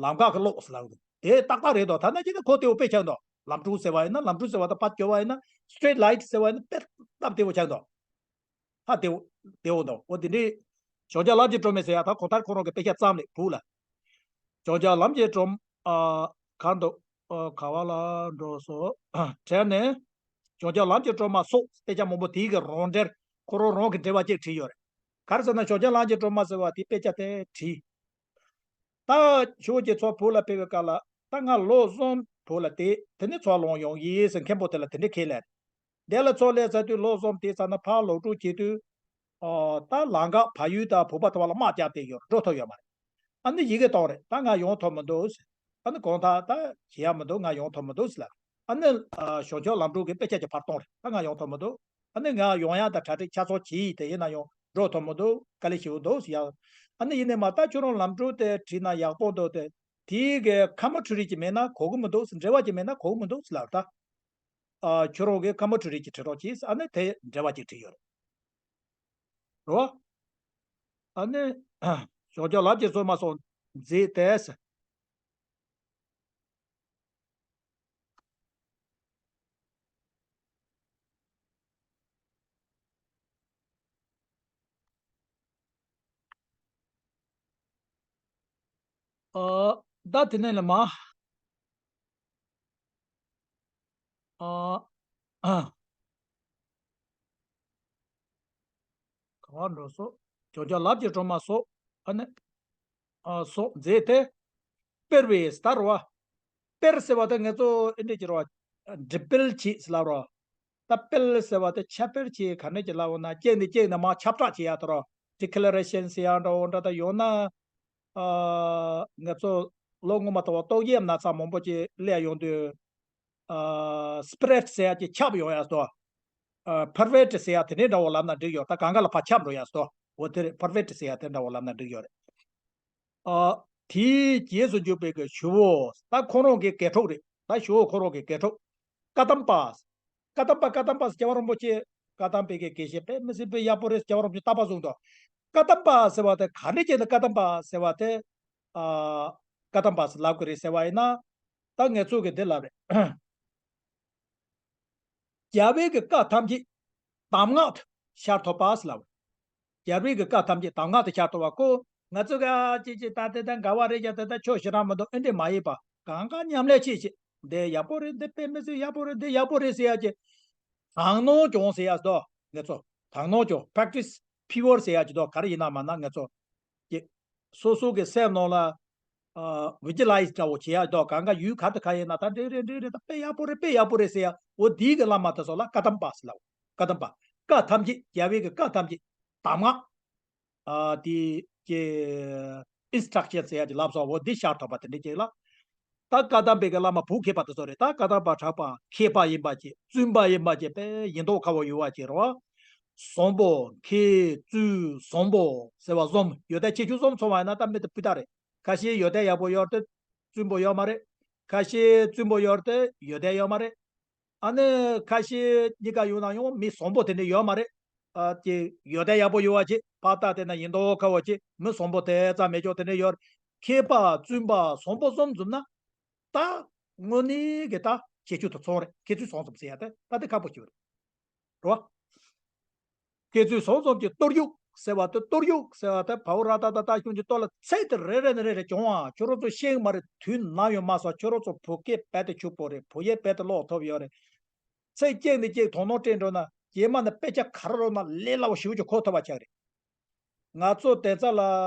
ལམ་ཁ་གི་གློག་ཟེར་ལབ་འདུག་དེ་ཏག་ཏག་རེད་དོ། ཐ་ན་ཅི་ན་གོ་བདེ་བོ་དཔེ་ཆགས་འདུག་ལམ་སྒྲོན་ཟེར་བ་ཡིན་ན། ལམ་སྒྲོན་ཟེར་བ་དང་ཕར་བསྒྱུར་བ་ཡིན་ན། སི་ཊི་རིཊ་ལའིཊ་ཟེར་བ་ཡིན་ན་དཔེ་སྟབས་བདེ་བོ་ཆགས་འདུག་ཧ་བདེ་བོ། བདེ་བོ་འདུག་འོ་དེ་འདྲའི། བྱང་ཆུབ་ལམ་གྱི་སྒྲོན་མེ་ཟེར་ཡ་ད་གང་ལྟར་ཁོ་རང་གི་དཔེ་ཆ་ཙམ་རེད་བོད་ལ། བྱང་ཆུབ་ལམ་གྱི་སྒྲོན། ཨ། ག་འདུག་ཨ། ག་བ་ལ་འགྲོ་སོང་། བྲལ་ནས། བྱང་ཆུབ་ལམ་གྱི་སྒྲོན་མ་སོགས་དཔེ་ཆ་མང་པོ་དེའི་གི་རང་འགྲེལ། ཁོ་རང་རང་གི་འགྲེལ་པ་གཅིག་བྲིས་ཡོད་རེད། ག་རེ་ཟེར་ན་བྱང་ཆུབ་ལམ་གྱི་སྒྲོན་མ་ཟེར་བ་དེ་དཔེ་ཆ་དེ་བྲིས། ད་ཁྱོད་ཀྱིས་ཚོ་བོད་ལ་ཕེབས་པའི་སྐབས་ལ། ད་ང་ལོ་གསུམ་བོད་ལ་བསྡད། དེ་ནས་ཚོ་ལོག་ཡོང་ཡིན་ཟེར་མཁན་པོ་དེ་ལ་དེ་འདྲའི་ཁས་ལེན། འདི་ལ་ཚོ་སླེབས་ཚར་དུས་ལོ་གསུམ་དེ་ཚར་ན་ཕར་ལོག་འགྲོ་བྱེད་དུས། ཨོ། ད་ལམ་ཁ་བལ་ཡུལ་དང་བོད་པ་དེ་བར་ལ་དམག་རྒྱག་བསྡད་ཡོད་རེད། འགྲོ་ཐུབ་ཡོད་མ་རེད། ཨ་ནི་ཡི་གེ་གཏོང་རེད། ད་ང་ཡོང་ཐུབ་མི་འདུག་ཟེར། ཨ་ནི་གང་ལྟར་ད་བྱེད་ཡ་མི་འདུག་ང་ཡོང་ཐུབ་མི་འདུག་ཟེར་ལབ། ཨ་ནི། ཨ། བྱང་ཆུབ་ལམ་སྒྲོན་གྱི་དཔེ་ཆ་ཅིག་ཕར་གཏོང་རེད། ད་ང་ཡོང་ཐུབ་མི་འདུག་ཨ་ནི་ང་ཡོང་ཡ་ད་གྲ་སྒྲིག་ཆ་ཚང་བྱས། དེ་ཡིན་ན་ཡང་འགྲོ་ཐུབ་མི་འདུག་དཀའ་ལས་ཞེ་པོ་འདུག་ཟེར་ཡ། ཨ་ནི་ཡིན་ནའི་མ་ད་ཁྱོད་རང་ལམ་སྒྲོན་དེ་བྲིས་ན་ཡག་པོ་འདུག་དེ། དེའི་གི་ཁ་མ་ཊི་རི་ཅིག་མེད་ན་གོ་གི་མི་འདུག་ཟེར། འགྲེལ་པ་ཅིག་མེད་ན་གོ་གི་མི་འདུག་ཟེར་ལབ་ད། ཨ། ཁྱོད་རང་གིས་ཁ་མ་ཊི་རི་ཅིག་བྲིས་རོགས་གྱིས་ཟེར། ཨ་ནི་དེ་འགྲེལ་པ་ཅིག་བྲིས་ཡོད་རེད། རོ། ཨ་ནི། བྱང་ཆུབ་ལམ་གྱི་སོ་མ་སོགས་མཛད་དེ་ཟེར། ཨ། ད་དེ་ནས་ལ་མ། ཨ། ཨ། ག་བ་འགྲོ་སོགས། བྱང་ཆུབ་ལམ་གྱི་སྒྲོན་མ་སོགས། ཨ་ནི། ཨ། སོགས་མཛད་དེ། སྤེལ་བའི་ལྟར་བ། སྤེལ་ཟེར་བ་དེ་ངེད་ཚོ་ཨིན་འདྲ་གྱི་ར་བ། འགྲེམས་སྤེལ་བྱེད་ཟེར་ལབ་ར། ད་སྤེལ་ཟེར་བ་དེ་ཁྱབ་སྤེལ་བྱེད་ག་འདྲ་གྱི་ལབ་འོ་ན། གཅིག་ནས་གཅིག་ནས་མར་ཁྱབ་བསྒྲགས་བྱེད་ཡ་དེ་ར། ཌི་ཁི་ལེ་རེ་ཤན་ཟེར་ཡ་འདྲ་འོ་འདྲ། ད་ཡང་ན། ཨ། ང་ཚོ་ལོ་སྔོན་མ་ལྟ་བུ་ཏོག་དབྱིབས་ན་ཚ་མང་པོ་ཅིག་སླེབས་ཡོང་དུས། ཨ། སི་པི་རེད་ཟེར་ཡ་ཅིག་ཁྱབ་ཡོང་ཡ་སོ། ཨ། པར་བེཊ་ཟེར་ཡ་དེ་འདྲའི་འདྲ་བོ་ལབ་ན་འགྲིག་ཡོད། ད་གང་ག་ལ་ཕར་ཁྱབ་འགྲོ་ཡ་སོ། འོ་དེ་རེད། པར་བེཊ་ཟེར་ཡ་དེ་འདྲ་བོ་ལབ་ན་འགྲིག་ཡོད་རེད། ཨ། དེའི་རྗེས་སུ་འཇུག་པའི་གི་ཞུ་བོ། ད་ཁོ་རང་གི་དགེ་ཕྲུག་རེད། ད་ཞུ་བོ་ཁོ་རང་གི་དགེ་ཕྲུག་ཀ་དམ་པ། ཀ་དམ་པ། ཀ་དམ་པ་ཟེར་རྒྱལ་བ་རིན་པོ་ཆེ། ཀ་དམ་པའི་གི་དགེ་བཤེས་དཔེ་མི་སྲིད་པའི་ཡག་པོ་རེད། རྒྱལ་བ་རིན་པོ་ཆེ་རྟག་པར་གསུངས་འདུག་ཀ་དམ་པ་ཟེར་བ་དེ་ག་འདྲ་བྱས་ནས་ཀ་དམ་པ་ཟེར་བ་དེ། ཨ། ཀ་དམ་པ་ཟེར་ལབ་གི་རེད་ཟེར་བ་ཡིན་ན། ད་ངེད་ཚོ་གི་འདི་ལབ་རེད། རྒྱལ་བའི་གི་བཀའ་ཐམས་ཅད་གདམས་ངག་ཏུ་ཤར་ཐུབ་པ་ཟེར་ལབ། རྒྱལ་བའི་གི་བཀའ་ཐམས་ཅད་གདམས་ངག་ཏུ་ཤར་ཐུབ་པ། ཁོ་ང་ཚོ་ག་ཅི་ཅི་ད་དེ་ད་འགལ་བ་རེད་ཀྱང་དེ་ད་ཆོས་ཞེ་དྲག་མི་འདུག་ཨེ་འདྲས་མ་ཡིན་པ། གང་ག་མཉམ་ལས་བྱེད་བྱེད། འདི་ཡག་པོ་རེད། འདི་དཔེ་མི་སྲིད་ཡག་པོ་རེད། འདི་ཡག་པོ་རེད་ཟེར་ཡ་ཅིག་དག་སྣང་སྦྱོང་ཟེར་ཡ་ཟེར་དོ། ངེད་ཚོ་དག་སྣང་སྦྱོང་། པེ་རེག་ཊི་སི་ཕི་ཝར་ཟེར་ཡ་ཅིག་དོ། ག་རེ་ཡིན་ན་མ་ན་ངེད་ཚོ་ཀྱི་སོ་སོ་གི་སེམས་ནང་ལ། ཨ། བི་ཇུ་ལའི་ཛི་འདྲ་བོ་བྱེད་ཡ་དོ། གང་ག་ཡུལ་ག་དེ་ག་ཡིན་ན་ད་འགྲིག་རེད། འགྲིག་རེད། ད་དཔེ་ཡག་པོ་རེད། དཔེ་ཡག་པོ་རེད་ཟེར་ཡ། འོ་དེའི་གི་བླ་མ་དེ་ཚོ་ལ་ཀ་དམ་པ་ཟེར་ལབ། ཀ་དམ་པ། བཀའ་ཐམས་ཅད། རྒྱལ་བའི་གི་བཀའ་ཐམས་ཅད་གདམས་ངག་ཨ། དེ་ཀྱི་ཨིན་སི་ཊྲག་ཤན་ཟེར་ཡ་ཅིག་ལབ་སོང་། འོ་འདི་ཤར་ཐུབ་པ་དེ་འདྲ་ཅིག་ལ། ད་བཀའ་གདམས་པའི་གི་བླ་མ་བོད་མཁས་པ་དེ་ཚོ་རེད། ད་བཀའ་གདམས་པ་གྲགས་པ་མཁས་པ་ཡིན་པ་ཅིག་བཙུན་པ་ཡིན་པ་ཅིག་དཔེ་ཡིན་མདོག་ཁ་བོ་ཡོད་པ་ཅིག་རེད་བ། བཟང་པོ། མཁས། བཙུན། བཟང་པོ་ཟེར་བ་གསུམ་ཡོད་དེ། ཁྱད་ཆོས་གསུམ་ཚང་བ་ཡིན་ན་ད་མི་དེ་སྤུས་དག་རེད། ཁ་ཤས་ཡོད་དེ་ཡག་པོ་ཡོད་དེ་བཙུན་པོ་ཡོད་མ་རེད། ཁ་ཤས་བཙུན་པོ་ཡོད་དེ་ཡོད་དེ་ཡོད་མ་རེད། ཨ་ནི་ཁ་ཤས་གཉིས་ཀ་ཡོད་ན་ཡང་མི་བཟང་པོ་དེ་འདྲ་ཡོད་མ་རེད། ཨ། དེ་ཡོད་དེ་ཡག་པོ་ཡོད་པ་ཅིག་ཕར་ལྟ་དེ་ན་ཡིན་མདོག་ཁ་བོ་ཅིག་མི་བཟང་པོ་དེ་ཙམ་མེད་ཅོག་དེ་འདྲ་ཡོད། མཁས་པ། བཙུན་པ། བཟང་པོ་གསུམ་འཛོམས་ན། ད་དངོས་གནས་གི་ད་ཁྱད་ཆོས་དེ་ཚང་རེད། ཁྱད་ཆོས་ཚང་འཛོམས་ཟེར་ཡ་དེ་ད་དེ་ཁག་པོ་ཞིག་རེད། རེད་བ། ཁྱེད་ཚོས་བཟང་ཙམ་གྱི་གཏོར་གཡོག་ཟེར་བ་དེ། གཏོར་གཡོག་ཟེར་བ་དེ་བའོ་ར་ཏ་ད་ཏ་གཞུང་གི་གཏོར་ལ་ཚེག་དེ་རེ་རེ་ནས་རེ་རེ་སྦྱོང་བ། ཁྱོད་རང་ཚོ་ཤེས་ཀྱི་མ་རེད། དུས་ནམ་ཡོང་མ་སོང་། ཁྱོད་རང་ཚོ་བོད་སྐད་རྦད་དེ་ཕྱུག་པོ་རེད། བོད་ཡིག་རྦད་དེ་ཀློག་ཐུབ་ཡོད་རེད། ཚེག་གཅིག་ནས་གཅིག་དོ་སྣང་སྤྲད་འགྲོ་ན། རྗེས་མ་ནས་དཔེ་ཆ་ག་རེ་རོལ་ན་ལས་སླ་བོ་ཞེ་པོ་ཅིག་གོ་ཐུབ་པ་ཆགས་རེད། ང་ཚོ་དེ་ཚ་ལ་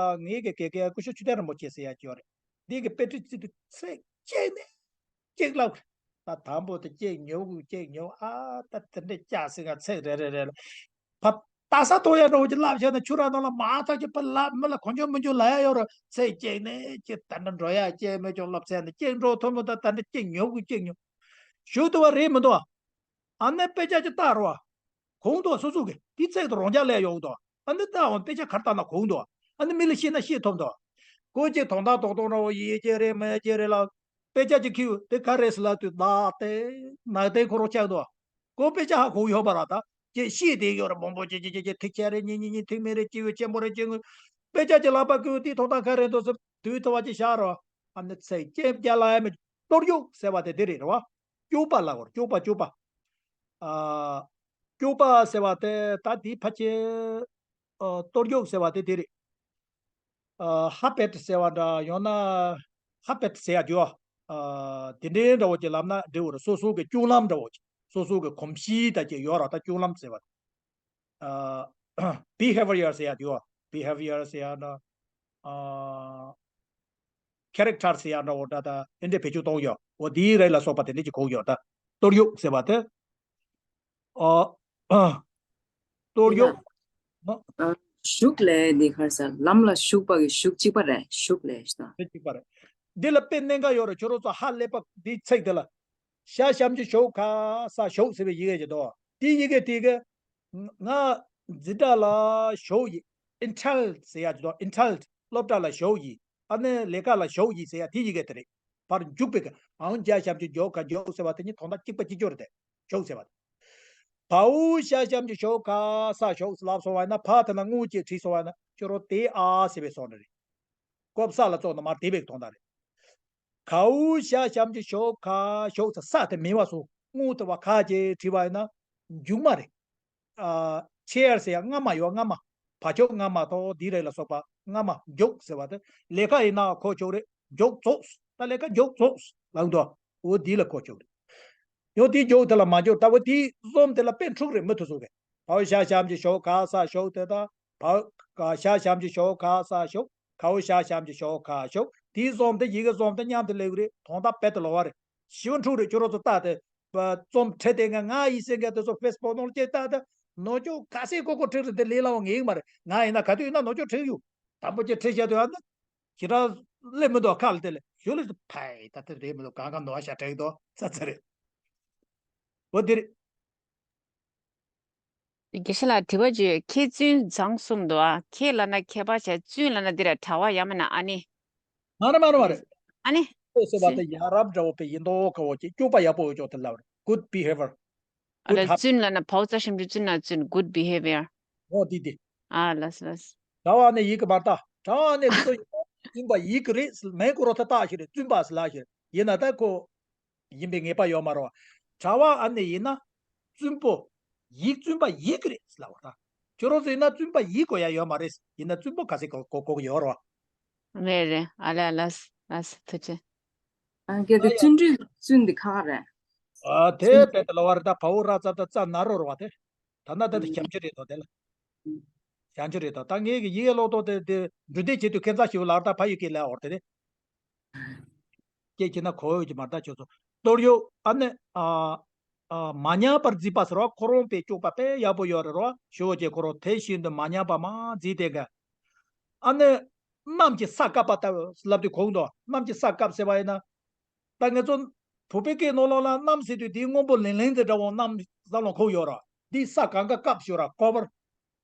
ངའི་གི་དགེ་རྒན་སྐུ་ཞབས་ཆོས་ལྡན་རིན་པོ་ཆེ་ཟེར་ཡ་ཅིག་ཡོད་རེད། འདི་གི་དཔེ་ཁྲིད་རྩིས་དུས་ཚེག་གཅིག་ནས་གཅིག་ལབ། ད་དང་པོ་དེ་གཅིག་ཉོ་དགོས། གཅིག་ཉོ། ཨ། ད་དེ་འདྲས་བཅག་ཟིན་ག་ཚེག་རེ་རེ་རེ་ལ། ཕ། ད་ས་ཐོ་ཡ་འགྲོ་གི་ལབ་བྱས་ན་ཆུ་ར་ནང་ལ་མ་ཐག་གི་ཕ་ལ་མི་ལ་གང་བྱུང་མི་འཇུག་ལ་ཡ་ཡོད་ར། ཚེག་གཅིག་ནས་གཅིག་ད་འདྲ་འགྲོ་ཡ་གཅིག་མི་ཆོག་ལབ་ཚེག་ནས་གཅིག་འགྲོ་ཐུབ་མི་ད་ད་འདྲ་གཅིག་ཉོ་དགོས། གཅིག་ཉོ། ཞུ་ཐུབ་པ་རེད་མི་འདུག་ཨ་ནི་དཔེ་ཆ་ཅིག་ལྟ་རོགས། གོང་དུ་སོ་སོ་གི་དེ་ཚེག་དུ་རང་རྒྱ་ལས་ཡོང་འདུག་ཨ་ནི་ལྟའང་དཔེ་ཆ་གར་ལྟ་ན་གོང་དུ། ཨ་ནི་མི་ལ་ཤེས་ན་ཤེས་ཐུབ་འདུག་ཀོ་ཅིག་དོན་དག་རྡོག་རྡོག་འདྲ་བོ་ཡིན་གྱི་རེད་མ་ཡིན་གྱི་རེད་ལ། དཔེ་ཆ་ཅིག་ཁྱེར་དེ་ག་རེ་ཟེར་ལབ་དུས་ནག་དེ་ནག་དེ་ཁོ་རང་ཆགས་འདུག་ཀོ་དཔེ་ཆ་ཧ་གོ་ཡོད་པ་ར། ད་ཀྱེ་ཤེས་དེ་ཡོད་ར། མང་པོ་ཅིག་ཅིག་ཅིག་ཅིག་ཐིག་ཆད་རེད། གཉིས་གཉིས་གཉིས་ཐིག་མེད་རེད། སྐྱེ་བོ་ཆེན་པོ་རེད། སྐྱེ་དངོས། དཔེ་ཆ་ཅིག་ལག་པ་བཀོལ་དེའི་དོན་དག་ག་རེ་འདུག་ཟེར་དུས་ཐོ་བ་ཅིག་བཞག་རོགས། ཨ་ནི་ཚེག་ཅིག་རྒྱ་ལ་ཡ་མི་གཏོར་གཡོག་ཟེར་བ་དེ་དེ་རེད་ར་བ། སྐྱོབ་པ་ལ་གོ་སྐྱོབ་པ། སྐྱོབ་པ། ཨ། སྐྱོབ་པ་ཟེར་བ་དེ་ད་དེའི་ཕལ་ཆེར། ཨ། གཏོར་གཡོག་ཟེར་བ་དེ་དེ་རེད། ཨ། ཧ་པེཊ་ཟེར་བ་འདྲ། ཡང་ན་ཧ་པེཊ་ཟེར་ཡ་རྒྱུ་བ། ཨ། དེ་འདྲའི་འདྲ་བོ་ཅིག་ལབ་ན་འགྲིག་གི་རེད། སོ་སོ་གི་སྐྱོང་ལམ་འདྲ་བོ་ཅིག་སོ་སོ་གི་གོམས་གཤིས་ད་ཅིག་ཡོད་ར། ད་སྐྱོང་ལམ་ཟེར་བ། ཨ། བྷི་ཧེ་བི་ཡར་ཟེར་ཡ་དེ་བ། བྷི་ཧེ་བི་ཡར་ཟེར་ཡ་འདྲ། ཨ། ཁེ་རེག་ཊར་ཟེར་ཡ་འདྲ་བོ་འདྲ། ད་དེ་འདྲའི་བེད་སྤྱོད་གཏོང་ཡོད། འོ་དེའི་རིགས་ལ་སོགས་པ་དེ་འདྲ་ཅིག་གོ་ཡོད། ད་གཏོར་གཡོག་ཟེར་བ་དེ། ཨ། ཨ། གཏོར་ཡིན་གཡོག་ན། ཨ། ཞུགས་ལས་འདི་ག་རེ་ཟེར། ལམ་ལ་ཞུགས་པ་གི་ཞུགས་གཅིག་པ་རེད། ཞུགས་ལས་ཞུགས་དེ་གཅིག་པ་རེད། འདི་ལ་དཔེ་གནད་འགག་ཡོད་རེད། ཁྱོད་རང་ཚོ་ཧ་ལས་པ་འདི་ཚིག་དེ་ལ། ཤ་ཞབས་ཀྱུ་ཞབས་ཀྱུ་ཁ་ས་ཞབས་ཟེར་བའི་ཡི་གེ་ཅིག་འདུག་དེའི་ཡི་གེ་དེ་གི། ང་འཛིན་གྲྭ་ལ་ཞབས་ཀྱུ་ཡིན། ཨིན་ཊེལ་ཟེར་ཡ་ཅིག་འདུག་ཨིན་ཊེལ་སློབ་གྲྭ་ལ་ཞབས་ཀྱུ་ཡིན། ཨ་ནི་ལས་ཀ་ལ་ཞབས་ཀྱུ་ཡིན་ཟེར་ཡ་དེའི་ཡི་གེ་དེ་རེད། ཕར་འཇུག་པའི་གི་འང་ཇ་ཞབས་ཀྱུ་འཇོ་ག་འཇོག་ཟེར་བ་དེ་གཉིས་དོན་དག་གཅིག་པ་གཅིག་རྐྱང་རེད་དེ། ཞབས་ཟེར་བ་དེ། བའོ་ཤ་ཞབས་ཀྱུ་ཞབས་ཀྱུ་ཁ་ས་ཞབས་ལབ་སོང་བ་ཡིན་ན། ཕ་དེ་ན་རྔུལ་ཅིག་བྲིས་སོང་བ་ཡིན་ན་ཁྱོད་རང་དེ་ཨ་ཟེར་བའི་བཟོ་འདྲ་རེད། ཀོབ་ས་ལ་བཙོག་ན་མར་དེ་བས་དོན་དག་རེད། གའོ་ཤ་ཞབས་ཀྱུ་ཞབས་ཀྱུ་ཁ་ཞབས་ས་ས་དེ་མེད་པ་སོང་། རྔུལ་དེ་བ་ཁ་ཅིག་བྲིས་པ་ཡིན་ན་མཇུག་མ་རེད། ཨ། ཆེར་ཟེར་ཡ་རྔ་མ་ཡོད། རྔ་མ། བ་ཅོག་རྔ་མ་དང་དེའི་རིགས་ལ་སོགས་པ་རྔ་མ། མཇུག་ཟེར་བ་དེ་ལས་ཀ་ཡིན་ན་གོ་ཆོག་རེད། མགྱོགས་རྫོགས། ད་ལས་ཀ་མགྱོགས་རྫོགས་ལབ་འདུག་འོ་འདི་ལ་གོ་ཆོག་རེད། ཡང་དེའི་མགྱོགས་དེ་ལ་མ་འགྱུར། ད་འོ་དེའི་རྩོམ་དེ་ལ་དཔེ་འཁྲུག་རེད། མུ་མཐུད་སོང་གི། བའོ་ཤ་ཞབས་ཀྱུ་ཞའོ་ག་ས་ཞའོ་དེ་དང་། བའོ་ག་ཤ་ཞབས་ཀྱུ་ཞའོ་ག་ས་ཞའོ། གའོ་ཤ་ཞབས་ཀྱུ་ཞའོ་ག་ཞའོ། དེའི་རྩོམ་དེ་ཡི་གེ་རྩོམ་དེ་མཉམ་དུ་སླེབས་ཀྱི་རེད། དོན་དག་རྦད་དེ་ལོགས་ཀ་རེད། ཞེ་པོ་འཁྲུག་རེད། ཁྱོད་རང་ཚོ་ལྟ་དེ། རྩོམ་བྲིས་དེ་ང་ང་ཡི་སེང་གེ་དེ་ཚོ་ཕེ་སི་བུག་ནང་སྐྱེལ་ལྟ་དེ། ནོར་འཁྱོག་ག་ཚད་ཀོ་ཀོ་བྲིས་རེད། དེ་ལས་སླ་བོ་ངེས་ཀྱི་མ་རེད། ང་ཡིན་ན་ག་དུས་ཡིན་ན་ནོར་འཁྱོག་བྲིས་ཡོད། དང་པོ་ཅིག་བྲིས་བཞག་དུས་ཨ་ནི། ཁྱེད་རང་སླེབས་མི་འདུག་ཁ་ལ་དེ་ལ་ཞུ་ལ་ཕའི་ད་དེ་རེད་མི་འདུག་གང་ག་ནོར་བ་ཤ་བྲིས་འདུག་ས་ཚ་རེད། འོ་དེ་རེད། དགེ་བཤེས་ལགས་དྲི་བ་བརྗོད། ཁྱེད་བཙུན་བཟང་གསུངས་འདུག་ཨ། ཁྱེད་ལབ་ན་མཁས་པ་བྱས། བཙུན་ལབ་ན་འདི་ར་གྲྭ་པ་ཡང་མིན་ན་ཨ་ནི། མ་རེད་མ་རེད་མ་རེད། ཨ་ནི། ཨོ་ཟེར་བ་དེ་ཡ་རབས་འདྲ་བོ་དཔེ་ཡིན་མདོག་ཁ་བོ་ཅིག་སྐྱོ་པ་ཡག་པོ་ཡོད་ཅོག་དེ་ལབ་རེད། Good behavior། ཨ་ལ་བཙུན་ལབ་ན་བའོ་ཙ་ཞབས་ཀྱུ་བཙུན་ན་བཙུན། Good behavior། འོ་དེ་དེ། ཨ་ལགས་ལགས། གྲྭ་པ་ནི་ཡི་གེ་མ་ལྟ། གྲྭ་པ་ནི་དེ་ཚོ་ཡིན་པ་ཡི་གེ་རེད། མེན་ཁོ་རང་ཐ་བཏགས་ཤིག་རེད། བཙུན་པ་ཟེར་ལབ་ཤིག་རེད། ཡིན་ན་ད་ཁོ། ཡིན་པའི་ངེས་པ་ཡོད་མ་རེད་བ། གྲྭ་པ་ཨ་ནི་ཡིན་ན། བཙུན་པོ། ཡིག་བཙུན་པ་ཡི་གེ་རེད་ཟེར་ལབ་པ་དང་། ཁྱོད་རང་ཚོ་ཡིན་ན་བཙུན་པ་ཡིག་གོ་ཡ་ཡོད་མ་རེད། ཡིན་ན་བཙུན་པོ་ག་ཚད་གོ་གོ་གོ་གི་ཡོད་རེད་བ། རེད་རེད། ཨ་ལས་ཨ་ལས་ཨ་ལས་ཐུགས་རྗེ་ཆེ། ཨ་གལ་ཏེ་བརྩོན་འགྲུས་བརྩོན་འདི་ཁག་རེད། ཨ་དེ་དཔེ་དེ་ལ་བ་རེད། ད་བའོ་ར་ཙ་ད་ཙ་ན་རོ་རེད་བ་དེ། ད་ན་ད་དེ་ཞབས་ཀྱུ་རེད་དོ་དེ་ལ། ཞབས་ཀྱུ་རེད་དོ། ད་ངས་གི་ཡི་གེ་ཀློག་ཐོག་དེ་དེ་འབྲུ་དེ་བྱེད་དུས་ཁེ་ཚ་ཞིག་ལ་ད་ཕ་ཡི་གེ་ལ་འོར་དེ་རེད། སྐད་ཆ་ན་གོ་འོས་ཀྱི་མ་རེད། ད་ཁྱོད་ཚོ་གཏོར་ཡོད། ཨ་ནི་ཨ་ཨ་མ་ཉམས་པར་མཛད་པ་ཟེར་བ་ཁོ་རང་དཔེ་སྐྱོ་པ་དཔེ་ཡག་པོ་ཡོད་རེད་རོ། ཞུ་བ་ཅེ་ཁོ་རང་དེ་བཞིན་དུ་མ་ཉམས་པ་མ་མཛད་དེ་ག་ཨ་ནི་གནམ་གྱི་ས་བཀབ་པ་ལྟ་བུ་ལབ་དུས་གོ་གི་འདུག་གནམ་གྱི་ས་བཀབ་ཟེར་བ་ཡིན་ན། ད་ང་ཚོ་བོད་པའི་སྐད་ནང་ལོགས་ལ་གནམ་ཟེར་དུས་དེའི་སྔོན་པོ་ལིང་ལིང་དེ་འདྲ་བོ་གནམ་བསམ་བློ་འཁོར་ཡོད་ར། འདིའི་ས་གང་ག་བཀབ་ཞོར་ར་ཀོ་བར།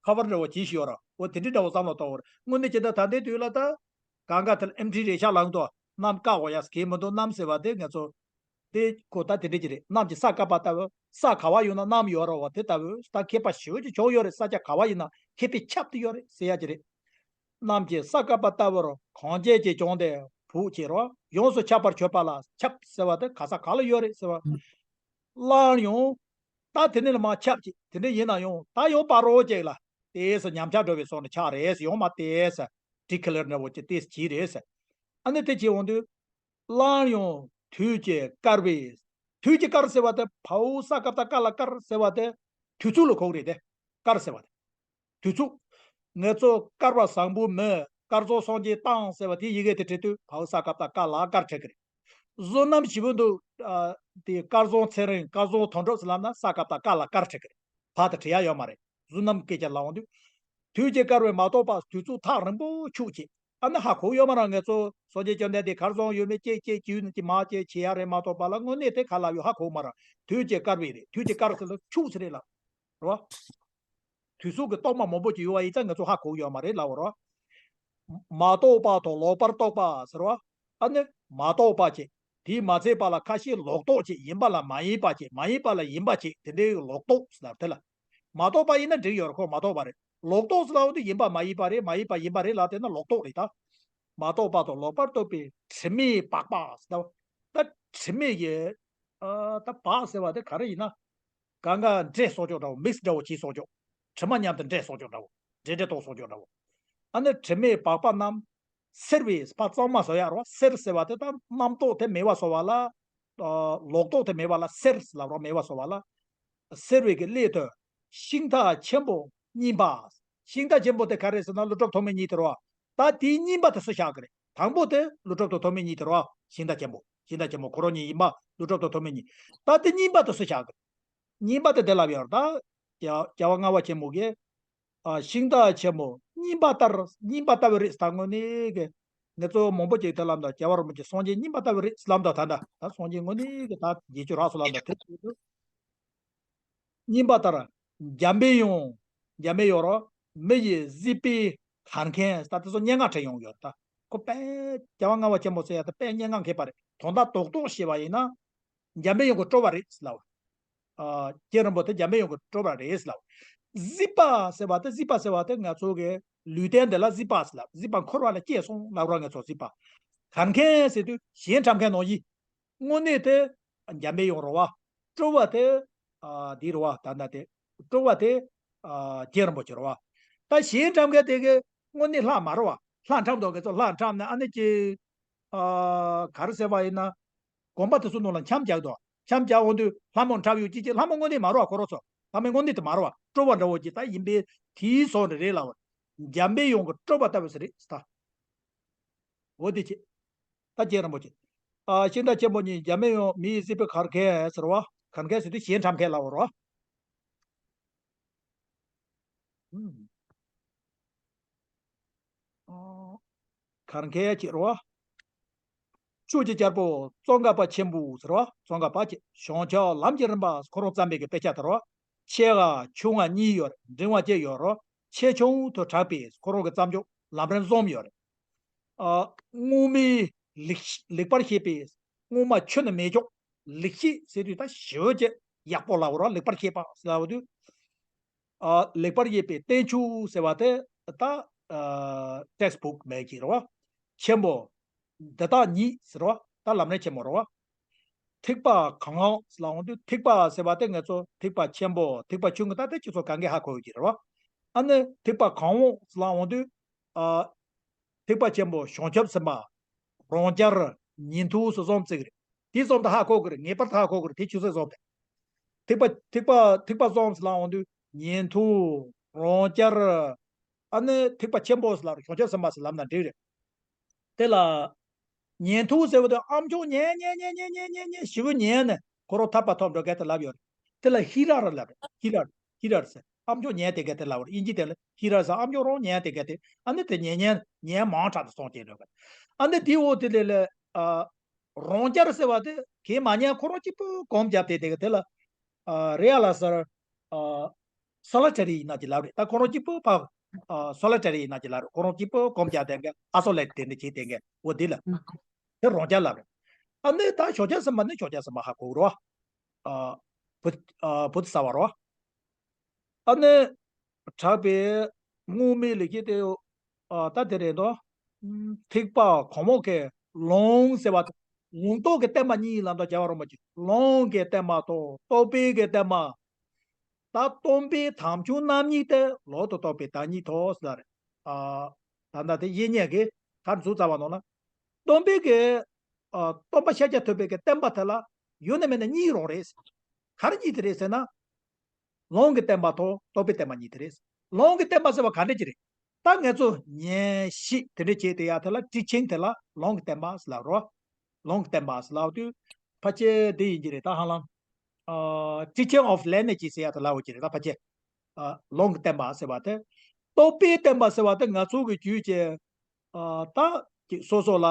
ཁ་པར་འདྲ་བོ་གྱིས་ཤིག་ཡོད་ར། འོ་དེ་འདྲའི་འདྲ་བོ་བསམ་བློ་གཏོང་བར་དངོས་གནས་ཇི་ལྟར་ད་ལྟའི་དུས་ལ་ད། གང་ག་དེར་ཨེམ་ཁྲི་རེ་ཤ་ལངས་ཏོ། གནམ་བཀག་འོ་ཡ་སྐད་མི་འདུག་གནམ་ཟེར་བ་དེ་ང་ཚོ། དེ་ཁོ་ད་དེ་འདྲ་ཅིག་རེད། གནམ་གྱི་ས་བཀབ་པ་ལྟ་བུ། ས་ག་བ་ཡོད་ན་གནམ་ཡོད་ར་བ་དེ་ལྟ་བུ། ད་མཁས་པ་ཞེ་པོ་ཅིག་བྱུང་ཡོད་རེད། ས་ཆ་ག་བ་ཡིན་ན་མཁས་པའི་ཁྱབ་ཏུ་ཡོད་རེད་ཟེར་ཡ་ཅིག་རེད། གནམ་གྱི་ས་བཀབ་པ་ལྟ་བུར་གང་བྱས་ཀྱི་བྱུང་སྟེ་བུག་ཅེས་རོ། ཡོངས་སུ་ཁྱབ་པར་གྱུར་པ་ལ་ཁྱབ་ཟེར་བ་དེ་ག་ས་ག་ལ་ཡོད་རེད་ཟེར་བ། སླར་ཡང་། ད་དེ་ནས་ལ་མ་ཁྱབ་ཅིག་དེ་འདྲ་ཡིན་ན་ཡང་ད་ཡང་བར་རོ་ཅིག་ལ་ཏེས་ཉམས་ཆག་འགྲོ་བའི་སོང་ནས་ཆག་རེད། ཡང་མ་ཏེས་ཌི་ཁི་ལེར་འདྲ་བོ་ཅིག་ཏེས་གྱིས་རེད། ཨ་ནི་དེ་བྱེད་འོང་དུས། སླར་ཡང་དུས་ཀྱིས་བསྐལ་བའི། དུས་ཀྱིས་བསྐལ་ཟེར་བ་དེ་བའོ་ས་བཀབ་ད་ཀ་ལ་བསྐལ་ཟེར་བ་དེ། དུས་ཚོད་ལ་གོ་གི་རེད་དེ། བསྐལ་ཟེར་བ་དེ། དུས་ཚོད། ངེད་ཚོ་བསྐལ་པ་བཟང་པོའི་མི་བསྐལ་བཟང་སངས་རྒྱས་བཏང་ཟེར་བ་དེ་ཡི་གེ་དེ་བྲིས་དུས་བའོ་ས་བཀབ་ད་ཀ་ལ་བསྐལ་བྲིས་ཀྱི་རེད། བསོད་ནམས་ཞེ་པོ་འདུག་ཨ། དེ་བསྐལ་བཟང་ཚེ་རིང་བསྐལ་བཟང་དོན་གྲུབ་ཟེར་ལབ་ན་ས་བཀབ་ད་ཀ་ལ་བསྐལ་བྲིས་ཀྱི་རེད། བ་དེ་བྲི་ཡ་ཡོད་མ་རེད། བསོད་ནམས་སྐད་ཆ་ལ་འོང་དུས། དུས་ཀྱིས་བསྐལ་བས་མ་རྟོགས་པ་དུས་ཚོད་ཐག་རིང་པོ་འཁྱུག་ཅིག་ཨ་ནི་ཧ་གོ་ཡོད་མ་རེད། ངེད་ཚོ་སངས་རྒྱས་བཅོམ་ལྡན་འདས་གར་སོང་ཡོད་མེད་ཅེས་ཅེས་བྱུས་ནི་ཅི་མ་ཅེས་བྱེད་ཡ་རེད་མ་གཏོགས་པ་ལ་དངོས་གནས་དེ་ག་ལ་ཡོད་ཧ་གོ་མ་རེད། དུས་ཀྱིས་བསྐལ་བས་རེད། དུས་ཀྱིས་བསྐལ་ཟེར་ལ་འཁྱུག་ཟེར་རེད་ལ། རེད་བ། དུས་ཚོད་ཀྱི་རྟོག་མ་མང་པོ་ཅིག་ཡོད་བ་ཡིན་ཙང་ངེད་ཚོ་ཧ་གོ་ཡོད་མ་རེད་ལབ་པ་རེད་བ། མ་རྟོགས་པ་དང་ལོག་པར་རྟོག་པ་ཟེར་བ། ཨ་ནི་མ་རྟོགས་པ་ཅིག་དེས་མ་ཚད་པ་ལ་ཁ་ཤས་ལོག་རྟོག་ཅིག་ཡིན་པ་ལ་མ་ཡིན་པ་ཅིག་མ་ཡིན་པ་ལ་ཡིན་པ་ཅིག་དེ་འདྲའི་ལོག་རྟོག་ཟེར་ལབ་དེ་ལ། མ་རྟོགས་པ་ཡིན་ན་འགྲིག་ཡོད་རེད། ཁོ་མ་རྟོགས་པ་རེད། ལོག་རྟོག་ཟེར་ལབ་དུས་ཡིན་པ་མ་ཡིན་པ་རེད། མ་ཡིན་པ་ཡིན་པ་རེད་ལབ་དེ་ན་ལོག་རྟོག་རེད་ད། མ་རྟོགས་པ་དང་ལོག་པར་རྟོག་པའི་དྲི་མས་སྦགས་པ་ཟེར་ད། ད་དྲི་མས་ཀྱི། ཨ་ད་སྦགས་ཟེར་བ་དེ་ག་རེ་ཡིན་ན། གང་ག་འདྲེས་སོགས་ཀྱོག་འདྲ་བོ། མིག་སི་འདྲ་བོ་བྱས་སོགས་ཀྱོག་དྲི་མ་མཉམ་དུ་འདྲེས་སོགས་ཀྱོག་འདྲ་བོ། འདྲེས་འདྲེས་ཏོག་སོགས་ཀྱོག་འདྲ་བོ། ཨ་ནི་དྲི་མས་སྦགས་པ་རྣམས། སེལ་བའི་ཕར་གཙང་མ་བཟོ་ཡ་རོ། སེལ་ཟེར་བ་དེ་ད་རྣམ་རྟོག་དེ་མེད་པ་བཟོ་བ་ལ། ཨ་ལོག་རྟོག་དེ་མེད་པ་ལ་སེལ་ལབ་རོ། མེད་པ་བཟོ་བ་ལ། སེལ་བའི་གི་སླད་དུ། ཤིང་རྟ་ཆེན་པོ་རྙིང་པ། ཤིང་རྟ་ཆེན་པོ་དེ་ག་རེ་ཟེར་ན་ཀླུ་སྒྲུབ་ཐོགས་མེད་གཉིས་དེ་རོ། ད་དེའི་རྙིང་པ་དེ་སུ་བཞག་གི་རེད། དང་པོ་དེ་ཀླུ་སྒྲུབ་དང་ཐོགས་མེད་གཉིས་དེ་རོ། ཤིང་རྟ་ཆེན་པོ། ཤིང་རྟ་ཆེན་པོ་ཁོ་རང་གཉིས་ཡིན་པ། ཀླུ་སྒྲུབ་དང་ཐོགས་མེད་གཉིས། ད་དེ་རྙིང་པ་དེ་སུ་བཞག་གི་རེད། རྙིང་པ་དེ་དེ་ལབ་ཡོད་རེད་ད། རྒྱལ་རྒྱལ་བ་ལྔ་པ་ཆེན་མོ་གིས། ཨ་ཤིང་རྟ་ཆེན་མོ་རྙིང་པ་ལྟར། རྙིང་པ་ལྟ་བུ་རེད་ད། དངོས་གནས་ཀྱི། ངེད་ཚོ་མང་པོ་ཅིག་དེ་ལབ་འདུག་རྒྱལ་བ་རིན་པོ་ཆེ་སངས་རྒྱས་རྙིང་པ་ལྟ་བུ་རེད་ལབ་འདུག་ད་ད་ད་སངས་རྒྱས་དངོས་གནས་ཀྱི་ད་བརྒྱད་ཅུ་རག་སོང་ལབ་འདུག་དེ་དུས་དུས། རྙིང་པ་ལྟར། འཇམ་པའི་དབྱངས། འཇམ་པའི་དབྱངས་རོ། མི་ཡི་གཟིགས་པས་གར་མཁན་ད་དེ་ཚོ་སྙན་ངག་བྲིས་ཡོང་ཡོད་ད། ཁོ་དཔེ་རྒྱལ་བ་ལྔ་པ་ཆེན་མོ་ཟེར་ཡ་ད་དཔེ་སྙན་ངག་མཁས་པ་རེད། དོན་དག་རྡོག་རྡོག་བཤད་པ་ཡིན་ན། འཇམ་པའི་དབྱངས་ཀྱི་སྤྲུལ་པ་རེད་ལབ། ཨ་རྒྱལ་རིན་པོ་ཆེ་འཇམ་པའི་དབྱངས་ཀྱི་སྤྲུལ་པ་རེད་ལབ། གཟིགས་པ་ཟེར་བ་དེ། གཟིགས་པ་ཟེར་བ་དེ་ང་ཚོ་གི་ལུས་རྟེན་འདི་ལ་གཟིགས་པ་ཟེར་ལབ། གཟིགས་པ་འཁོར་བ་ལ་སྐྱེས་སོང་ལབ་ར། ང་ཚོ་གཟིགས་པ། གར་མཁན་ཟེར་དུས་གཞན་འཁྲབ་མཁན་ནང་བཞིན། དངོས་གནས་དེ་འཇམ་པའི་དབྱངས་རེད་བ། སྤྲུལ་པ་དེ་ཨ་འདི་རེད་བ། ད་ལྟ་དེ་སྤྲུལ་པ་དེ་ཨ་རྒྱལ་རིན་པོ་ཆེ་རེད་བ། ད་གཞན་འཁྲབ་མཁན་དེ་གི་དངོས་གནས་ལྷ་མ་རེད་བ། ལྷ་འཁྲབ་འདུག་ངེད་ཚོ་ལྷ་འཁྲབ་ན་ཨ་ནི་ཅི། ཨ་ག་རེ་ཟེར་བ་ཡིན་ན། དགོན་པ་དེ་ཚོ་ནང་ལ་འཆམ་རྒྱག་འདུག་འཆམ་རྒྱག་འོང་དུས་ལྷ་མོ་འཁྲབ་ཡོད་ཀྱི་ཀྱི་ལྷ་མོ་དངོས་གནས་མ་རེད་བ། ཁོ་རང་ཚོ་ལྷ་མོ་དངོས་གནས་དེ་མ་རེད་བ། སྤྲོ་བ་འདྲ་བོ་ཅིག་ད་ཡིན་པས་དེའི་སོགས་རེ་རེད་ལབ་པ། འཇམ་པའི་དབྱངས་ཀྱི་སྤྲོ་བ་ལྟ་བུ་ཟེར་རེད་ད། འོ་དེ་ཅི། ད་རྗེ་རིན་པོ་ཆེ། ཨ་ཤིང་རྟ་ཆེན་པོ་གཉིས་འཇམ་པའི་དབྱངས་མི་ཡི་སྲིད་པའི་གར་མཁན་ཟེར་བ། གར་མཁན་ཟེར་དུས་གཞས་འཁྲབ་མཁན་ལབ་པ་རེད་བ། ཨུམ། ཨོ། གར་མཁན་ཅིག་རེད་བ། ཆོས་ཀྱི་རྒྱལ་པོ་ཙོང་ཁ་པ་ཆེན་པོ་ཟེར་བ། ཙོང་ཁ་པ་ཅིག་བྱང་ཆུབ་ལམ་གྱི་རིམ་པ་ཁོ་རང་བརྩམས་པའི་གི་དཔེ་ཆ་དེ་རེད་བ། ཆེ་བ་ཆུང་བ་གཉིས་ཡོད་རེད། འབྲིང་བ་གཅིག་ཡོད་རེད། ཆེ་ཆུང་དུ་གྲགས་པའི་ཁོ་རང་གི་བརྩམས་ཆོས་ལམ་རིམ་གསུམ་ཡོད་རེད། ཨ། སྔོན་མའི་ལེགས་ལེགས་པར་བཤད་པའི་སྔོན་མ་ཆུ་ནི་མེ་སྒྱོགས། ལེགས་བཤད་ཟེར་དུས་ད་ཞེ་པོ་ཅིག་ཡག་པོ་ལབ་པ་རེད་བ། ལེགས་པར་བཤད་པ་ཟེར་ལབ་དུས། ཨ། ལེགས་པར་བཤད་པའི་བསྟན་བཅོས་ཟེར་བ་དེ་ད་ཨ་ཊེགསི་བུག་མེད་ཀྱི་རེད་བ། ཆེན་པོ། འདི་དག་ཉིད་ཟེར་བ་ད་ལམ་རིམ་ཆེན་མོ་རེད་བ། ཐེག་པ་གང་ཟེར་ལབ་འོང་དུས་ཐེག་པ་ཟེར་བ་དེ་ང་ཚོ་ཐེག་པ་ཆེན་པོ་ཐེག་པ་ཆུང་ངུ་ད་ལྟ་ཁྱེད་ཚོ་གང་གས་ཧ་གོ་ཡོད་ཀྱི་རེད་བ། ཨ་ནི་ཐེག་པ་གང་ཟེར་ལབ་འོང་དུས། ཨ། ཐེག་པ་ཆེན་པོ་བྱང་ཆུབ་སེམས་དཔའ། རང་རྒྱལ། ཉན་ཐོས་སོགས་གསུམ་བརྩི་གི་རེད། དེ་གསུམ་དེ་ཧ་གོ་གི་རེད། ངེས་པར་དུ་ཧ་གོ་གི་རེད། དེ་ཆུ་ཚོད་གསུམ་དེ། ཐེག་པ་ཐེག་པ་ཐེག་པ་གསུམ་ཟེར་ལབ་འོང་དུས་ཉན་ཐོས། རང་རྒྱལ། ཨ་ནི་ཐེག་པ་ཆེན་པོ་ཟེར་ལབ་རེད། བྱང་ཆུབ་སེམས་དཔའ་ཟེར་ལབ་ན་འགྲིག་རེད། དེ་ལ། ཉན་ཐོས་ཟེར་བ་དེ་ཨ་མཆོག་ཉན་ཉན་ཉན་ཞེ་པོ་ཉན་ནས་ཁོ་རང་ཐར་པ་ཐོབ་འགྲོ་གལ་ཏེ་ལབ་ཡོད་རེད། དེ་ལ་ཤེས་རབ་ལབ་རེད། ཤེས་རབ་ཤེས་རབ་ཟེར། ཨ་མཆོག་ཉན་དེ་གལ་ཏེ་ལབ་རེད། དབྱིན་ཇི་དེ་ལ་ཤེས་རབ་ཟེར། ཨ་མཆོག་རང་ཉན་དེ་གལ་ཏེ། ཨ་ནི་དེ་ཉན་ཉན་ཉན་མང་དྲགས་ཏེ་སོང་སྐྱེས་འགྲོ་གི། ཨ་ནི་དེ་འོ་དེ་ལས་ལས། ཨ། རང་རྒྱལ་ཟེར་བ་དེ་གས་མ་ཉན་ཁོ་རང་གཅིག་པུ་གོམ་བརྒྱབ་སྟེ་དེ་ག་དེ་ལ། ཨ། རེ་ཡ་ལ་ཟེར། ཨ། སོ་ལི་ཊེ་རི་ཡིན་ན་ཅིག་ལབ་རེད། ད་ཁོ་རང་གཅིག་པུ་ཕ། ཨ། སོ་ལི་ཊེ་རི་ཡིན་ན་ཅིག་ལབ་རེད། ཁོ་རང་གཅིག་པུ་གོམ་བརྒྱབ་དེ་ག་ཨའི་སོ་ལེ་ཊི་དེ་འདྲ་བྱས་དེ་ག་འོ་དེ་ལ། དེ་རང་རྒྱལ་ལབ་རེད། ཨ་ནི་ད་བྱང་ཆུབ་སེམས་དཔའ་ནི་བྱང་ཆུབ་སེམས་དཔའ་ཧ་གོ་གི་རེད་བ། ཨ། བུ། ཨ། བུ་དེ་ས་བ་རེད་བ། ཨ་ནི། གྲགས་པའི་སྔོན་མའི་ལེགས་བཤད་དེ། ཨ། ད་དེ་རེད་དོ། ཐེག་པ་གང་མོ་གི་ལུང་ཟེར་བ་དང་། ལུང་རྟོགས་ཀྱི་བསྟན་པ་གཉིས་ལ་འདོད་རྒྱལ་བ་རིན་པོ་ཆེ། ལུང་གི་བསྟན་པ་དང་རྟོགས་པའི་གི་བསྟན་པ། ད་སྟོན་པའི་དམ་ཆོས་རྣམ་གཉིས་ཏེ། ལོག་ཏུ་རྟོག་པའི་བདག་ཉིད་ཐོབ་ཟེར་རེད། ཨ། ད་ལྟ་དེ་ཡེ་ཉེ་གི་གར་འཛུགས་ཚར་བ་ནང་ལ། སྟོན་པའི་གི། ཨ། སྟོན་པ་ཤཱཀྱ་ཐུབ་པའི་གི་བསྟན་པ་དེ་ལ་ཡོད་ན་མེད་ན་གཉིས་རང་རེད། ག་རེ་གཉིས་དེ་རེད་ཟེར་ན། ལུང་གི་བསྟན་པ་དང་རྟོགས་པའི་བསྟན་པ་གཉིས་དེ་རེད། ལུང་གི་བསྟན་པ་ཟེར་བ་ག་འདྲ་ཅིག་རེད། ད་ང་ཚོ་ཉན་ཤེས་དེ་འདྲ་བྱས་དེ་ཡ་དེ་ལ་ཊི་ཆིང་དེ་ལ་ལུང་གི་བསྟན་པ་ཟེར་ལབ་རོ། ལུང་གི་བསྟན་པ་ཟེར་ལབ་དུས་ཕལ་ཆེར་འདི་ཡིན་གྱི་རེད། ད་ཧ་ལམ། ཨ། teaching of lineage ཟེར་ཡ་དེ་ལབ་ཡོད་ཀྱི་རེད། ད་ཕལ་ཆེར། ཨ། ལུང་གི་བསྟན་པ་ཟེར་བ་དེ། རྟོགས་པའི་བསྟན་པ་ཟེར་བ་དེ་ང་ཚོ་གི་རྒྱུད་ཀྱི། ཨ། ད་ཅིག་སོ་སོ་ལ་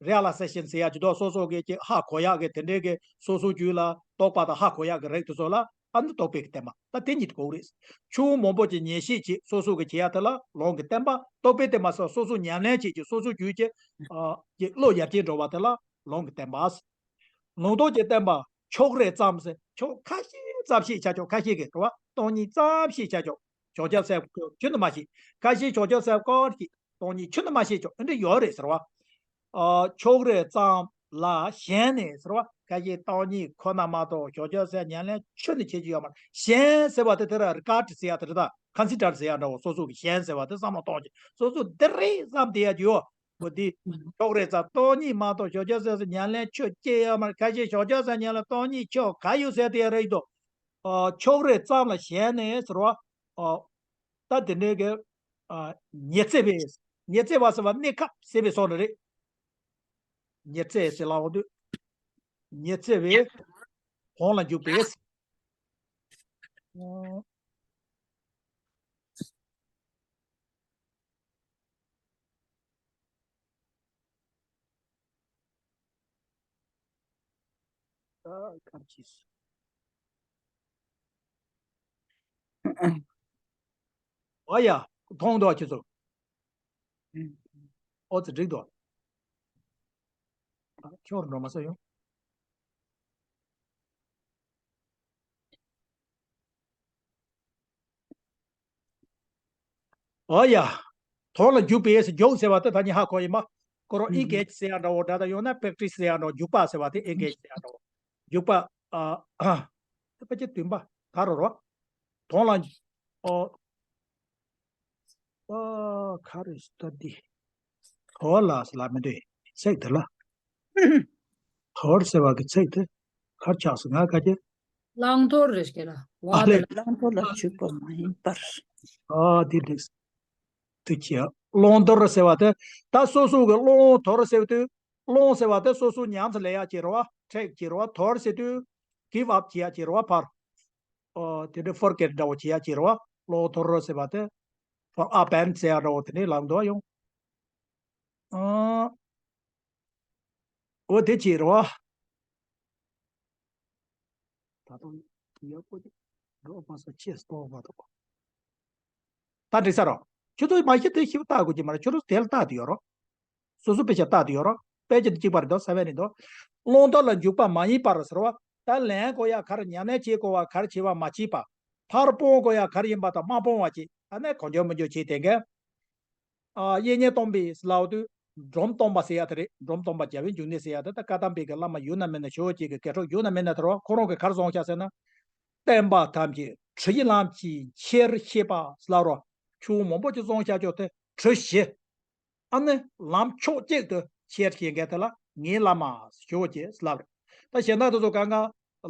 རི་ཨ་ལའི་ཟེ་ཤན་ཟེར་ཡ་ཅིག་འདུག་སོ་སོ་གི་ཅིག་ཧ་གོ་ཡག་གི་དེ་འདྲའི་གི་སོ་སོ་རྒྱུད་ལ་རྟོགས་པ་དང་ཧ་གོ་ཡག་གི་རིགས་དེ་ཚོ་ལ་ཨ་ནི་རྟོགས་པའི་གི་བསྟན་པ། ད་དེ་གཉིས་དེ་གོ་གི་རེད། ཆུང་མང་པོ་ཅིག་ཉན་ཤེས་ཅིག་སོ་སོ་གི་བྱེད་ཡ་དེ་ལ་ལུང་གི་བསྟན་པ། རྟོགས་པའི་བསྟན་པ་ཟེར་སོ་སོ་ཉམས་ལེན་བྱེད་ཀྱི་སོ་སོ་རྒྱུད་ཀྱི། ཨ། ཀྱི་བློ་ཡར་རྒྱས་འགྲོ་བ་དེ་ལ་ལུང་གི་བསྟན་པ། ལུང་རྟོགས་ཀྱི་བསྟན་པ་ཕྱོགས་རེ་ཙམ་ཟེར། ཕྱོགས་ཁ་ཤས་ཙམ་ཤེས་བྱ་ཆོག་ཁ་ཤས་ཀྱི་རེད་བ། སྟོང་ཉིད་ཙམ་ཤེས་བྱ་ཆོག་བྱང་ཆུབ་སེམས་ཁྱོན་ནས་མ་ཤེས། ཁ་ཤས་བྱང་ཆུབ་སེམས་ཁོ་ཤེས། སྟོང་ཉིད་ཁྱོན་ནས་མ་ཤེས་ཆོག་འདི་འདྲ་ཡོད་རེད་ཟེར་བ། ཨ། ཕྱོགས་རེ་ཙམ་ལ་ཞེན་ནས་ཟེར་བ། ཁ་ཤས་སྟོང་ཉིད་ཁོ་ན་མ་གཏོགས་བྱང་ཆུབ་སེམས་ཉམས་ལེན་ཁྱོན་ནས་བྱེད་ཀྱི་ཡོད་མ་རེད། ཞེན་ཟེར་བ་དེ་དེ་ར་རི་ཀར་ཌི་ཟེར་ཡ་དེ་རེད། ད་ཀོན་སི་ཌར་ཟེར་ཡ་འདྲ་བོ། སོ་སོ་གི་ཞེན་ཟེར་བ་དེ་བསམ་བློ་གཏོང་གི་སོ་སོ་འདི་རེད་བསམ་བསྡད་ཡ་ཡོད། འོ་དེ། ཕྱོགས་རེ་ཙམ་སྟོང་ཉིད་མ་གཏོགས་བྱང་ཆུབ་སེམས་སུ་ཉམས་ལེན་ཆོས་སྐྱེ་ཡོད་མ་རེད། ཁ་ཤས་བྱང་ཆུབ་སེམས་ཉམས་ལེན་སྟོང་ཉིད་ཆོས་ག་ཡོད་ཟེར་དེ་རེད་འདུག་ཨ། ཕྱོགས་རེ་ཙམ་ལ་ཞེན་ནས་ཟེར་བ། ཨ། ད་དེ་འདྲའི་གི། ཨ། ཉི་ཚེ་བའི། ཉི་ཚེ་བ་ཟེར་བ་གནས་སྐབས་ཟེར་བའི་སོགས་རེད། ཉི་ཚེ་ཟེར་ལབ་འོང་དུས། ཉི་ཚེ་བའི་དོན་ལ་འཇུག་པའི། ཨ། ཨ། ཁམས་ཀྱིས། ཨ་ཡ། མཐོང་འདུག་ཁྱེད་ཚོ། ཨོ་ཙི་འགྲིག་འདུག་ཨ། ཁྱོད་འགྲོ་མ་ས་ཡོང་། ཨོ་ཡ། དོན་ལ་འཇུག་པའི་ཟེར། འཇུག་ཟེར་བ་དེ་ད་ནི་ཧ་གོ་ཡིན་མ། ཁོ་རང་ཨེན་གེཇ་ཟེར་ཡ་འདྲ་བོ་འདྲ། ད་ཡང་ན་པྲེག་ཊི་སི་ཟེར་ཡ་འདྲ་བོ། འཇུག་པ་ཟེར་བ་དེ་ཨེན་གེཇ་ཟེར་ཡ་འདྲ་བོ། འཇུག་པ། ཨ། ཨ། དེ་ཕལ་ཆེར་བདུན་པ་ག་རེ་རེད། དོན་ལ། ཨོ། ཨ། ག་རེ་ད་འདི། གོ་ལ་ཟེར་ལབ་མི་འདུག་ཚིག་དེ་ལ། དོར་ཟེར་བ་གི་ཚིག་དེ་གར་ཆགས་སོང་ང་ག་ཅེ། བླང་དོར་རེད་ཀྱི་ལ། བ་ཨ་ལས། ལ་བླང་དོར་ལ་འཇུག་པ་མ་ཡིན་པར། ཨ་དེ་འགྲིག་དེ་ཅི་བླང་དོར་ཟེར་བ་དེ་ད་སོ་སོ་གི་བླང་དོར་ཟེར་དུས་བླང་ཟེར་བ་དེ་སོ་སོ་ཉམས་སུ་ལེན་ཡག་ཅིག་རེད་བ། ཁྲིད་ཀྱི་རེད་བ། དོར་ཟེར་དུས་give up བྱེད་ཡག་ཅིག་རེད་བ། ཕར། ཨོ་དེ་འདྲའི་forget འདྲ་བོ་བྱེད་ཡག་ཅིག་རེད་བ། བླང་དོར་ཟེར་བ་དེ་ཕར་ཨ་བན་ཟེར་ཡག་འདྲ་བོ་དེ་འདྲའི་ལམ་དུ་ཡོང་། ཨ། འོ་དེ་ཅི་རེད་བ། ད་དུང་ཡག་པོ་ཅིག་འགྲོ་མ་སོང་ཆེས་སྟོང་མ་གཏོགས། ད་འགྲིག་ས་རོ། ཁྱོད་ཚོ་མ་གཞི་དེ་ཞིབ་བལྟ་དགོས་ཀྱི་མ་རེད། ཁྱོད་ཚོ་དེ་ལ་བལྟ་དུ་ཡོད་རོ། སོ་སོ་དཔེ་ཆ་བལྟ་དུ་ཡོད་རོ། དཔེ་ཆ་དེ་གཅིག་པ་རེད་འདུག་ས་བོན་རེད་འདུག་བླང་དོར་ལ་འཇུག་པ་མ་ཡིན་པར་ཟེར་བ། ད་ལེན་དགོས་ཡག་ག་རེ། ཉམས་ལེན་བྱེད་དགོས་པ་ག་རེ་བྱེད་པ་མ་བྱེད་པ། མཐར་སྤོང་དགོས་ཡག་ག་རེ་ཡིན་པ་དང་མ་སྤོང་བ་བྱེད། ཨ་ནི་གང་བྱུང་མང་བྱུང་བྱེད་དེ་འགལ། ཨ། གཡས་བརྙན་སྟོན་པའི་ལའོ་དུས་སྒྲོམ་སྟོན་པ་ཟེར་ཡ་དེ་རེད། སྒྲོམ་སྟོན་པ་རྒྱལ་བའི་འབྱུང་གནས་ཟེར་ཡ་དེ་ད་བཀའ་གདམས་པའི་གི་བླ་མ་ཡུལ་ན་མེད་ན་ཞེ་པོ་ཅིག་གི་དགེ་ཕྲུག་ཡུལ་ན་མེད་ན་དེ་རོ། ཁོ་རང་གིས་ག་རེ་གསུངས་ཤག་ཟེར་ན། བསྟན་པ་ཐམས་ཅད་གྲུ་ཡི་ལམ་གྱིས་ཆེར་བཤད་པ་ཟེར་ལབ་རོ། ཆུ་བོ་མང་པོ་ཅིག་གསུངས་ཤག་ཅོག་དེ་གྲུ་བཞི། ཨ་ནི་ལམ་ཕྱོགས་གཅིག་ཏུ་ཆེར་བཤད་མཁན་དེ་ལ་ངའི་བླ་མ་ཞེ་པོ་ཅིག་ལབ་རེད། ད་གཞན་དག་དེ་ཚོ་གང་ག་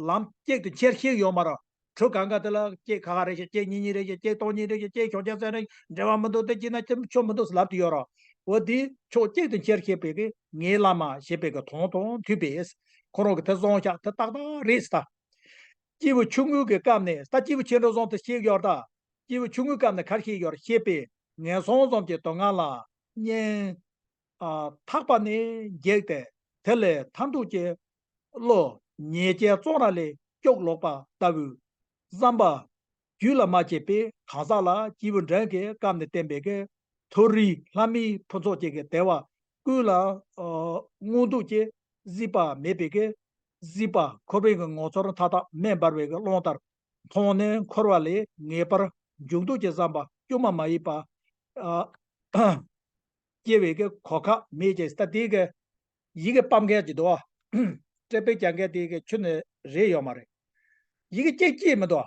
ལམ་གཅིག་ཏུ་ཆེར་བཤད་ཡོད་མ་རེད། གྲུ་གང་ག་དེ་ལ་གཅིག་ཁ་ཁ་རེ་བཞིན་གཅིག་གཉིས་གཉིས་རེ་བཞིན་གཅིག་སྟོང་གཉིས་རེ་བཞིན་གཅིག་བྱང་ཆུབ་སེམས་རེ་བཞིན་འབྲེལ་བ་མི་འདུག་དེ་གཅིག་ན་ཅི་ཆོ་མི་འདུག་ལབ་དུ་ཡོད་རོ། འོ་དེ་ཕྱོགས་གཅིག་ཏུ་ཆེར་བཤད་པའི་གི་ངའི་བླ་མ་ཞེས་པའི་གི་དོན་དང་མཐུན་པས། ཁོ་རང་གི་དེ་གསུངས་ཤག་དེ་ཏག་ཏག་རེད་ཟེར་ད། སྐྱེས་བུ་ཆུང་ངུའི་གི་སྐབས་ནས་ད་སྐྱེས་བུ་ཆེ་འགྲོ་སོང་དེ་བཤད་ཡོད་ད། སྐྱེས་བུ་ཆུང་ངུའི་སྐབས་ནས་ག་རེ་བཤད་ཡོད་རེད། བཤད་པས་ངན་སོང་གསུམ་གྱི་སྡུག་བསྔལ་ལ་སྙིང་ཨ། ཐག་པ་ནས་འགྱེལ་ཏེ་དེ་ལས་ཐར་འདོད་ཀྱི་བློ་ཉེས་ཅན་བཙོན་ར་ལས་སྐྱོབ་ལོག་པ་ལྟ་བུའི་བསམ་པ་རྒྱུད་ལ་མ་སྐྱེས་པའི་གང་ཟག་ལ་སྐྱེས་བུ་འབྲིང་གི་སྐབས་ནས་བསྟན་པའི་གི་མཐོ་རིས་ལྷ་མིའི་ཕུན་ཚོགས་ཅན་གྱི་བདེ་བ་ཀུན་ལ་ཨ། བསྔོ་འདོད་ཀྱི་གཟིགས་པ་མེད་པའི་གི་གཟིགས་པ་འཁོར་བའི་གི་ངོ་མཚར་མཐའ་དག་མེ་འབར་བའི་གི་རླུང་ལྟར་མཐོང་ནས་འཁོར་བ་ལས་ངེས་པར་འཇུག་འདོད་ཀྱི་བསམ་པ་སྐྱོ་མ་མ་ཡིན་པ་ཨ། སྐྱེ་བའི་གི་གོ་སྐབས་མེད་ཅེས་ད་དེའི་གི་ཡི་གེ་ཕབ་མཁན་གྱི་འདུག་ཨ། སྤྲད་པའི་རྒྱ་མཁན་དེའི་གི་ཁྱོན་ནས་རེད་ཡོད་མ་རེད། ཡི་གེ་གཅིག་སྐྱེས་མི་འདུག་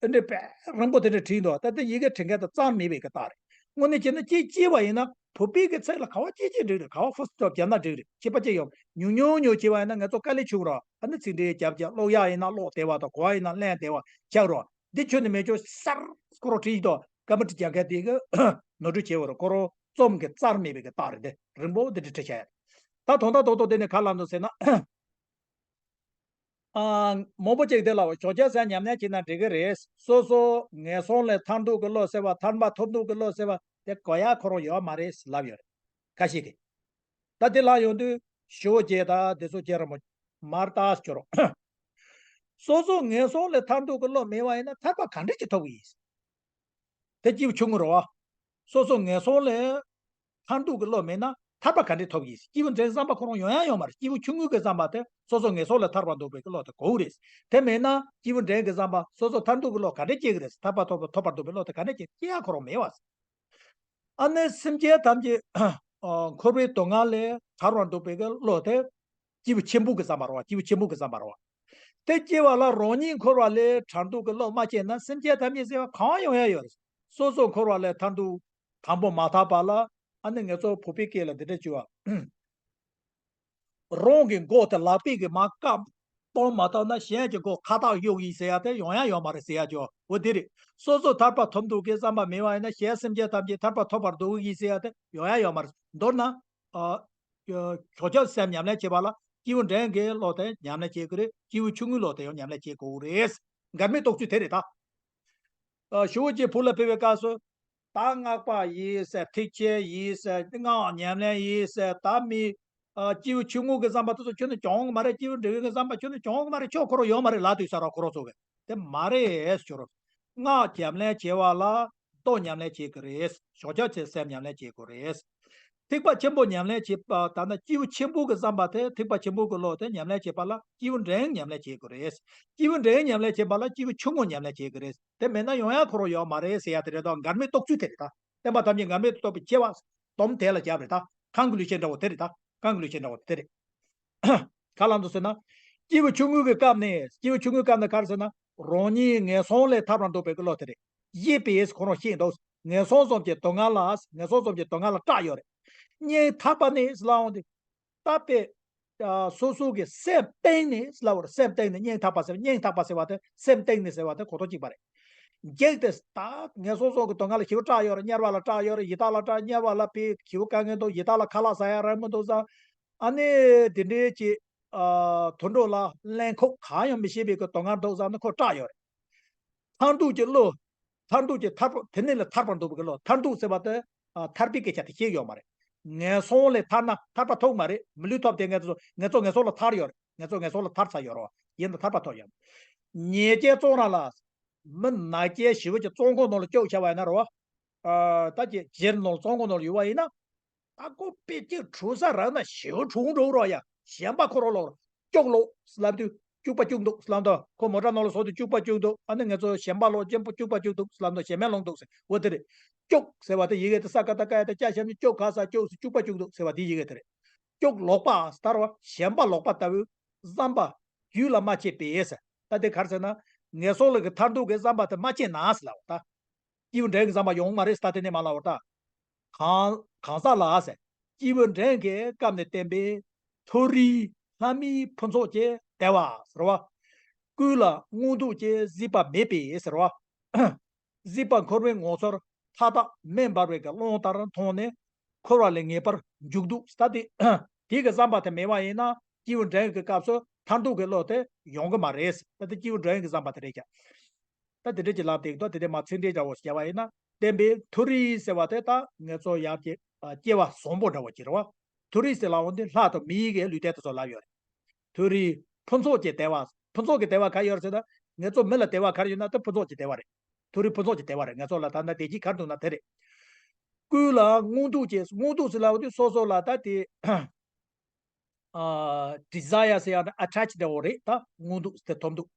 ཨ། འདི་འདྲའི་དཔེ་རིང་པོ་དེ་འདྲ་བྲིས་འདུག་ད་ལྟ་ཡི་གེ་བྲི་མཁན་དེ་རྩ་མེད་པའི་གི་རྟགས་རེད། དངོས་གནས་བྱས་ན་གཅིག་སྐྱེས་པ་ཡིན་ན་བོད་པའི་གི་ཚིག་ལ་ག་བ་སྐྱེས་སྐྱེས་འགྲིག་རེད། ག་བ་ཕུ་སི་ཊོབ་བརྒྱབ་ན་འགྲིག་རེད། ཁྱད་པར་ཅི་ཡོང་། ཉུང་ཉུང་ཉུང་བྱས་པ་ཡིན་ན་ང་ཚོ་དཀའ་ལས་ཆུང་རོགས། ཨ་ནི་ཚིག་འགྲེལ་རྒྱབ་རྒྱབ། ཀློག་ཡག་ཡིན་ན་ཀློག་བདེ་བ་དང་གོ་བ་ཡིན་ན་ལེན་བདེ་བ་ཆགས་རོགས། འདི་ཁྱོན་ནས་མེད་ཅོག་གསར་སྐོར་བྲིས་དོ་ཀམ་པུ་ཊར་རྒྱག་མཁན་དེ་གི་ནོར་འཁྲུལ་བྱས་པ་རེད། ཁོ་རང་རྩོམ་གི་རྩར་མེད་པའི་གི་རྟགས་རེད། དེ་རིང་པོ་འདི་འདྲ་བྲིས་བྱས། ད་དོན་དག་རྡོག་རྡོག་དེ་ནས་ག་ལ་འདུག་ཟེར་ན། ཨ། མང་པོ་ཅིག་དེ་ལ་བྱང་ཆུབ་སེམས་ཉམས་ལེན་བྱེད་ན་འགྲིག་གི་རེད། སོ་སོ་ངན་སོང་ལས་ཐར་འདོད་ཀྱི་བློ་ཟེར་བ། ཐར་པ་ཐོབ་འདོད་ཀྱི་བློ་ཟེར་བ་དེ་གོ་ཡག་ཁོ་རང་ཡོད་མ་རེད་ལབ་ཡོད་རེད། ཁ་ཤས་ཀྱིས། ད་དེ་ལ་ཡོང་དུས་ཞེ་པོ་ཅིག་ད་དེ་ཚོ་ཁྱེད་རང་མོ་མར་ལྟ་སྐྱོར་རོགས། སོ་སོ་ངན་སོང་ལས་ཐར་འདོད་ཀྱི་བློ་མེད་པ་ཡིན་ན་ཐར་པ་ག་འདྲ་ཅིག་ཐོབ་ཀྱི་ཡིན། དེ་སྐྱེས་བུ་ཆུང་ངུ་རེད་བ། སོ་སོ་ངན་སོང་ལས་ཐར་འདོད་ཀྱི་བློ་མེད་ན་ཐར་པ་ག་འདྲས་ཐོབ་ཀྱི། སྐྱེས་བུ་འབྲིང་བསམ་པ་ཁོ་རང་ཡོང་ཡ་ཡོད་མ་རེད། སྐྱེས་བུ་ཆུང་ངུ་གི་བསམ་པ་དེ་སོ་སོ་ངན་སོང་ལས་ཐར་བར་འདོད་པའི་བློ་དེ་དགོས་རེད། དེ་མེད་ན་སྐྱེས་བུ་འབྲིང་གི་བསམ་པ་སོ་སོ་ཐར་འདོད་ཀྱི་བློ་ག་འདྲས་སྐྱེ་གི་རེད། ཐར་པ་ཐོབ་པ་ཐོབ་པར་འདོད་པའི་བློ་དེ་ག་འདྲས་སྐྱེ། སྐྱེ་ཡ་ཁོ་རང་མེད་བ། ཨ་ནི་སེམས་ཅན་ཐམས་ཅད་འཁོར་བའི་སྡུག་བསྔལ་ལས་ཐར་བར་འདོད་པའི་གི་བློ་དེ་སྐྱེས་བུ་ཆེན་པོ་གི་བསམ་པ་རེད་བ། སྐྱེས་བུ་ཆེན་པོ་གི་བསམ་པ་རེད་བ། དེ་སྐྱེ་བ་ལ་རང་ཉིད་འཁོར་བ་ལས་ཐར་འདོད་ཀྱི་བློ་མ་སྐྱེས་ན་སེམས་ཅན་ཐམས་ཅད་ཟེར་བ་གང་ཡོང་ཡ་ཡོད་རེད། སོ་སོ་འཁོར་བ་ལས་ཐར་འདོད་དང་པོ་མ་ཐར་བ་ལ། ཨ་ནི་ང་ཚོ་བོད་པའི་སྐད་ལ་འདི་འདྲ་བྱས་པ། རང་གི་མགོ་དེ་ལག་པས་གི་མར་བཀབ་གཏོང་མ་ཐུབ་ན་གཞན་གྱི་མགོ་ཁ་བཏགས་གཡུག་ཡིན་ཟེར་ཡ་དེ་ཡོང་ཡ་ཡོད་མ་རེད་ཟེར་ཡ་ཅོ། འོ་དེ་རེད། སོ་སོ་ཐར་པ་ཐོབ་འདོད་ཀྱི་བསམ་པ་མེད་པ་ཡིན་ན་གཞན་སེམས་ཅན་ཐམས་ཅད་ཐར་པ་ཐོབ་པར་འདོད་ཀྱི་ཡིན་ཟེར་ཡ་དེ་ཡོང་ཡ་ཡོད་མ་རེད། མདོར་ན། ཨ། བྱང་ཆུབ་སེམས་ཉམས་ལེན་བྱེད་པ་ལ་སྐྱེས་བུ་འབྲིང་གི་བློ་དེ་ཉམས་ལེན་བྱེད་དགོས་རེད། སྐྱེས་བུ་ཆུང་ངུའི་བློ་དེ་ཡང་ཉམས་ལེན་བྱེད་དགོས་རེད། འགལ་མེད་རྟོགས་ཚུལ་དེ་རེད་ད། ཨ། ཞེ་པོ་ཅིག་བོད་ལ་ཕེབས་པའི་སྐབས་སུ། ད་སྔགས་པ་ཡིན་ཟེར། ཐེག་ཆེན་ཡིན་ཟེར། སྔགས་ཉམས་ལེན་ཡིན་ཟེར། ད་མི། ཨ། སྐྱེས་བུ་ཆུང་ངུ་གི་བསམ་པ་དེ་ཚོ་ཁྱོན་ནས་བྱུང་གི་མ་རེད། སྐྱེས་བུ་འབྲིང་གི་བསམ་པ་ཁྱོན་ནས་བྱུང་གི་མ་རེད། ཆོས་ཁོ་རང་ཡོད་མ་རེད་ལབ་དུས་ས་ར་ཁོ་རང་ཚོ་གི་དེ་མ་རེད་ཟེར་རོ། སྔགས་ཉམས་ལེན་བྱེད་པ་ལ་མདོ་ཉམས་ལེན་བྱེད་དགོས་རེད། བྱང་ཆུབ་ཀྱི་སེམས་ཉམས་ལེན་བྱེད་དགོས་རེད། ཐེག་པ་ཆེན་པོ་ཉམས་ལེན་བྱེད་པ་ད་ནི་སྐྱེས་བུ་ཆེན་པོ་གི་བསམ་པ་དེ། ཐེག་པ་ཆེན་པོ་གི་བློ་དེ་ཉམས་ལེན་བྱེད་པ་ལ་སྐྱེས་བུ་འབྲིང་ཉམས་ལེན་བྱེད་དགོས་རེད། སྐྱེས་བུ་འབྲིང་ཉམས་ལེན་བྱེད་པ་ལ་སྐྱེས་བུ་ཆུང་ངུ་ཉམས་ལེན་བྱེད་དགོས་རེད། དེ་མེད་ན་ཡོང་ཡ་ཁོ་རང་ཡོད་མ་རེད་ཟེར་ཡ་དེ་རེད་དོ། འགལ་མེད་རྟོགས་ཚུལ་དེ་རེད་ད། བསྟན་པ་ཐམས་ཅད་འགལ་མེད་དུ་རྟོགས་པའི་ཁྱད་པར་སྡོམ་དེ་ལ་བརྒྱབ་རེད་ད། གང་གི་ལུས་ཆེན་འདྲ་བོ་དེ་རེད་ད། གང་གི་ལུས་ཆེན་འདྲ་བོ་དེ་རེད། ག་ལ་འདུག་ཟེར་ན། སྐྱེས་བུ་ཆུང་ངུ་གི་སྐབས་ནས། སྐྱེས་བུ་ཆུང་ངུའི་སྐབས་ནས་ག་རེ་ཟེར་ན། རང་ཉིད་ངན་སོང་ལས་ཐར་བར་འདོད་པའི་བློ་དེ་རེད། ཡེ་པས་ཁོ་རང་ཤེས་འདུག་ངན་སོང་གསུམ་གྱི་སྡུག་བསྔལ་ལ། ངན་སོང་གསུམ་གྱི་སྡུག་བསྔལ་ལ་སྐྲག་ཡོད་རེད། སྙིང་ཐག་པ་ནས་ལ་འོང་དུས། ད་དཔེ་ ཨ་སོ་སོ་གི་སེམས་གཏིང་ནས་ལབ་པར། སེམས་གཏིང་ནས་སྙིང་ཐག་པ་ཟེར། སྙིང་ཐག་པ་ཟེར་བ་དེ་སེམས་གཏིང་ནས་ཟེར་བ་དེ་གོ་དོན་གཅིག་པ་རེད། འཇིགས་ཏེ་ད་ངས་སོ་སོ་གི་དོན་ལ་ཞེ་པོ་སྐྲག་ཡོད་རེད། དམྱལ་བ་ལ་སྐྲག་ཡོད་རེད། ཡི་དྭགས་ལ་སྐྲག་དམྱལ་བ་ལ་དཔེ་ཞེ་པོ་དཀའ་ངལ་འདུག་ཡི་དྭགས་ལ་ཁ་ལག་ཟ་ཡ་རག་མི་འདུག་བསམ། ཨ་ནི་དེ་འདྲའི་ཅིག་ཨ་དུད་འགྲོ་ལ་གླེན་ཁོག་གང་ཡང་མི་ཤེས་པའི་གི་དོན་ལ་འདུག་བསམ་ན་ཁོ་སྐྲག་ཡོད་རེད། མཐར་ཐུག་གི་བློ། མཐར་ཐུག་གི་ཐར་པ་དེ་ནས་ལ་ཐར་པར་འདོད་པའི་བློ། མཐར་ཐུག་ཟེར་བ་དེ་ཨ་ཐར་པའི་སྐད་ཆ་དེ་བཤད་ཡོད་མ་རེད། ངན་སོང་ལས་ཐར་ན་ཐར་པ་ཐོབ་མ་རེད། མི་ལུས་ཐོབ་དེ་ངས་ཚོ་ངས་ཚོ་ངན་སོང་ལ་ཐར་ཡོད་རེད། ངས་ཚོ་ངན་སོང་ལ་ཐར་ཚར་ཡོད་རེད་བ། ཡིན་ན་ཐར་པ་ཐོབ་ཡོད། ཉེས་ཅན་བཙོན་ར་ལ། མི་ནག་ཅན་ཞེ་པོ་ཅིག་བཙོན་ཁང་ནང་ལ་བཅུག་བྱ་བ་ཡིན་ན་རེད་བ། ཨ་ད་ཀྱི་ཇེལ་ནང་ལ་བཙོན་ཁང་ནང་ལ་ཡོད་པ་ཡིན་ན། ད་ཁོ་དཔེ་གཅིག་འཁྲུག་ས་རག་ན་ཞེ་པོ་འཁྲུག་འགྲོ་རོགས་ཡ། གཞན་པ་ཁོ་རང་ལོག་སྐྱུག་ལོག་ལབ་དུས་སྐྱུག་པ་སྐྱུག་འདུག་ལབ་དང་། ཁོ་མོ་ཊ་ནང་ལ་ཟོག་དུས་སྐྱུག་པ་སྐྱུག་འདུག་ཨ་ནི་ངས་ཚོ་གཞན་པ་ལོག་གཅེན་པོ་སྐྱུག་པ་སྐྱུག་འདུག་ལབ་དང་། གཞན་མ་ལོག་འདུག་ཟེར་འོ་དེ་རེད། སྐྱུག་ཟེར་བ་དེ་ཡི་གེ་དེ་ས་ཀ་བཏགས་སྐ་ཡ་བཏགས་སྐྱ་ཞབས་ཀྱུ་སྐྱུག་ག་ས་སྐྱུག་ཟེར་སྐྱུག་པ་སྐྱུག་འདུག་ཟེར་བ་དེ་ཡི་གེ་དེ་རེད། སྐྱུག་ལོག་པ་ལྟར་བ་གཞན་པ་ལོག་པ་ལྟ་བུའི་བསམ་པ་རྒྱུད་ལ་མ་སྐྱེས་པས་ཟེར། ད་དེ་ག་རེ་ཟེར་ན། ངན་སོང་ལས་ཀྱི་མཐར་ཐུག་གི་བསམ་པ་དེ་མ་སྐྱེས་ན་ཟེར་ལབ་པ་ད། སྐྱེས་བུ་འབྲིང་གི་བསམ་པ་ཡོང་མ་རེད་ཟེར། ད་དེ་ནས་མ་ལབ་པར་ད། གང་གང་ཟག་ལ་ཟེར། སྐྱེས་བུ་འབྲིང་གི་སྐབས་ནས་བསྟན་པའི་མཐོ་རིས་ལྷ་མིའི་ཕུན་ཚོགས་ཀྱི་བདེ་བ་ཟེར་བ། ཀུན་ལ་མངོན་རྟོགས་ཀྱི་གཟིགས་པ་མེད་པས་ཟེར་བ། གཟིགས་པ་འཁོར་བའི་ངོ་མཚར་མཐའ་དག་མེ་འབར་བའི་གི་རླུང་ལྟར་མཐོང་ནས་འཁོར་བ་ལས་ངེས་པར་འཇུག་འདུག་ད་དེ་དེ་གི་བསམ་པ་དེ་མེད་པ་ཡིན་ན་སྐྱེས་བུ་འབྲིང་གི་སྐབས་སུ་མཐར་ཐུག་གི་བློ་དེ་ཡོང་གི་མ་རེད། ད་དེ་སྐྱེས་བུ་འབྲིང་གི་བསམ་པ་དེ་རེད་ཀྱང་། ད་དེ་འདྲ་ཅིག་ལབ་དེ་ད་དེ་དེ་མ་ཚིག་འགྲེལ་འདྲ་བོ་ཞིག་བྱས་པ་ཡིན་ན། བསྟན་པའི་མཐོ་རིས་ཟེར་བ་དེ་ད་ངེད་ཚོ་ཡར་གྱི་སྐྱེ་བ་བཟང་པོ་འདྲ་བོ་ཅིག་རེད་བ། མཐོ་རིས་ཟེར་ལབ་འོང་དུས་ལྷ་དང་མིའི་གི་ལུས་རྟེན་དེ་ཚོ་ལབ་ཡོད་རེད། མཐོ་རིས་ཕུན་ཚོགས་ཀྱི་བདེ་བ། ཕུན་ཚོགས་ཀྱི་བདེ་བ་ག་ཡོད་རེད་ཟེར་ན། ངེད་ཚོ་མི་ལ་བདེ་བ་ག་རེ་ཡོད་ན་དེ་ཕུན་ཚོགས་ཀྱི་བདེ་བ་རེད། མཐོ་རིས་ཕུན་ཚོགས་ཀྱི་བདེ་བ་རེད། ངེད་ཚོ་ལ་ད་ལྟ་བདེ་སྐྱིད་ག་རེ་འདུག་ན་དེ་རེད། ཀུན་ལ་མངོན་རྟོགས་ཀྱི། མངོན་རྟོགས་ཟེར་ལབ་འོང་དུས་སོ་སོ་ལ་ད་དེ། ཨ་ཌི་ཛའི་ཡར་ཟེར་ཡ་ནི་ཨ་ཊེཆ་འདྲ་བོ་རེད། ད་མངོན་འདུག་དེ་ཐོབ་འདུག་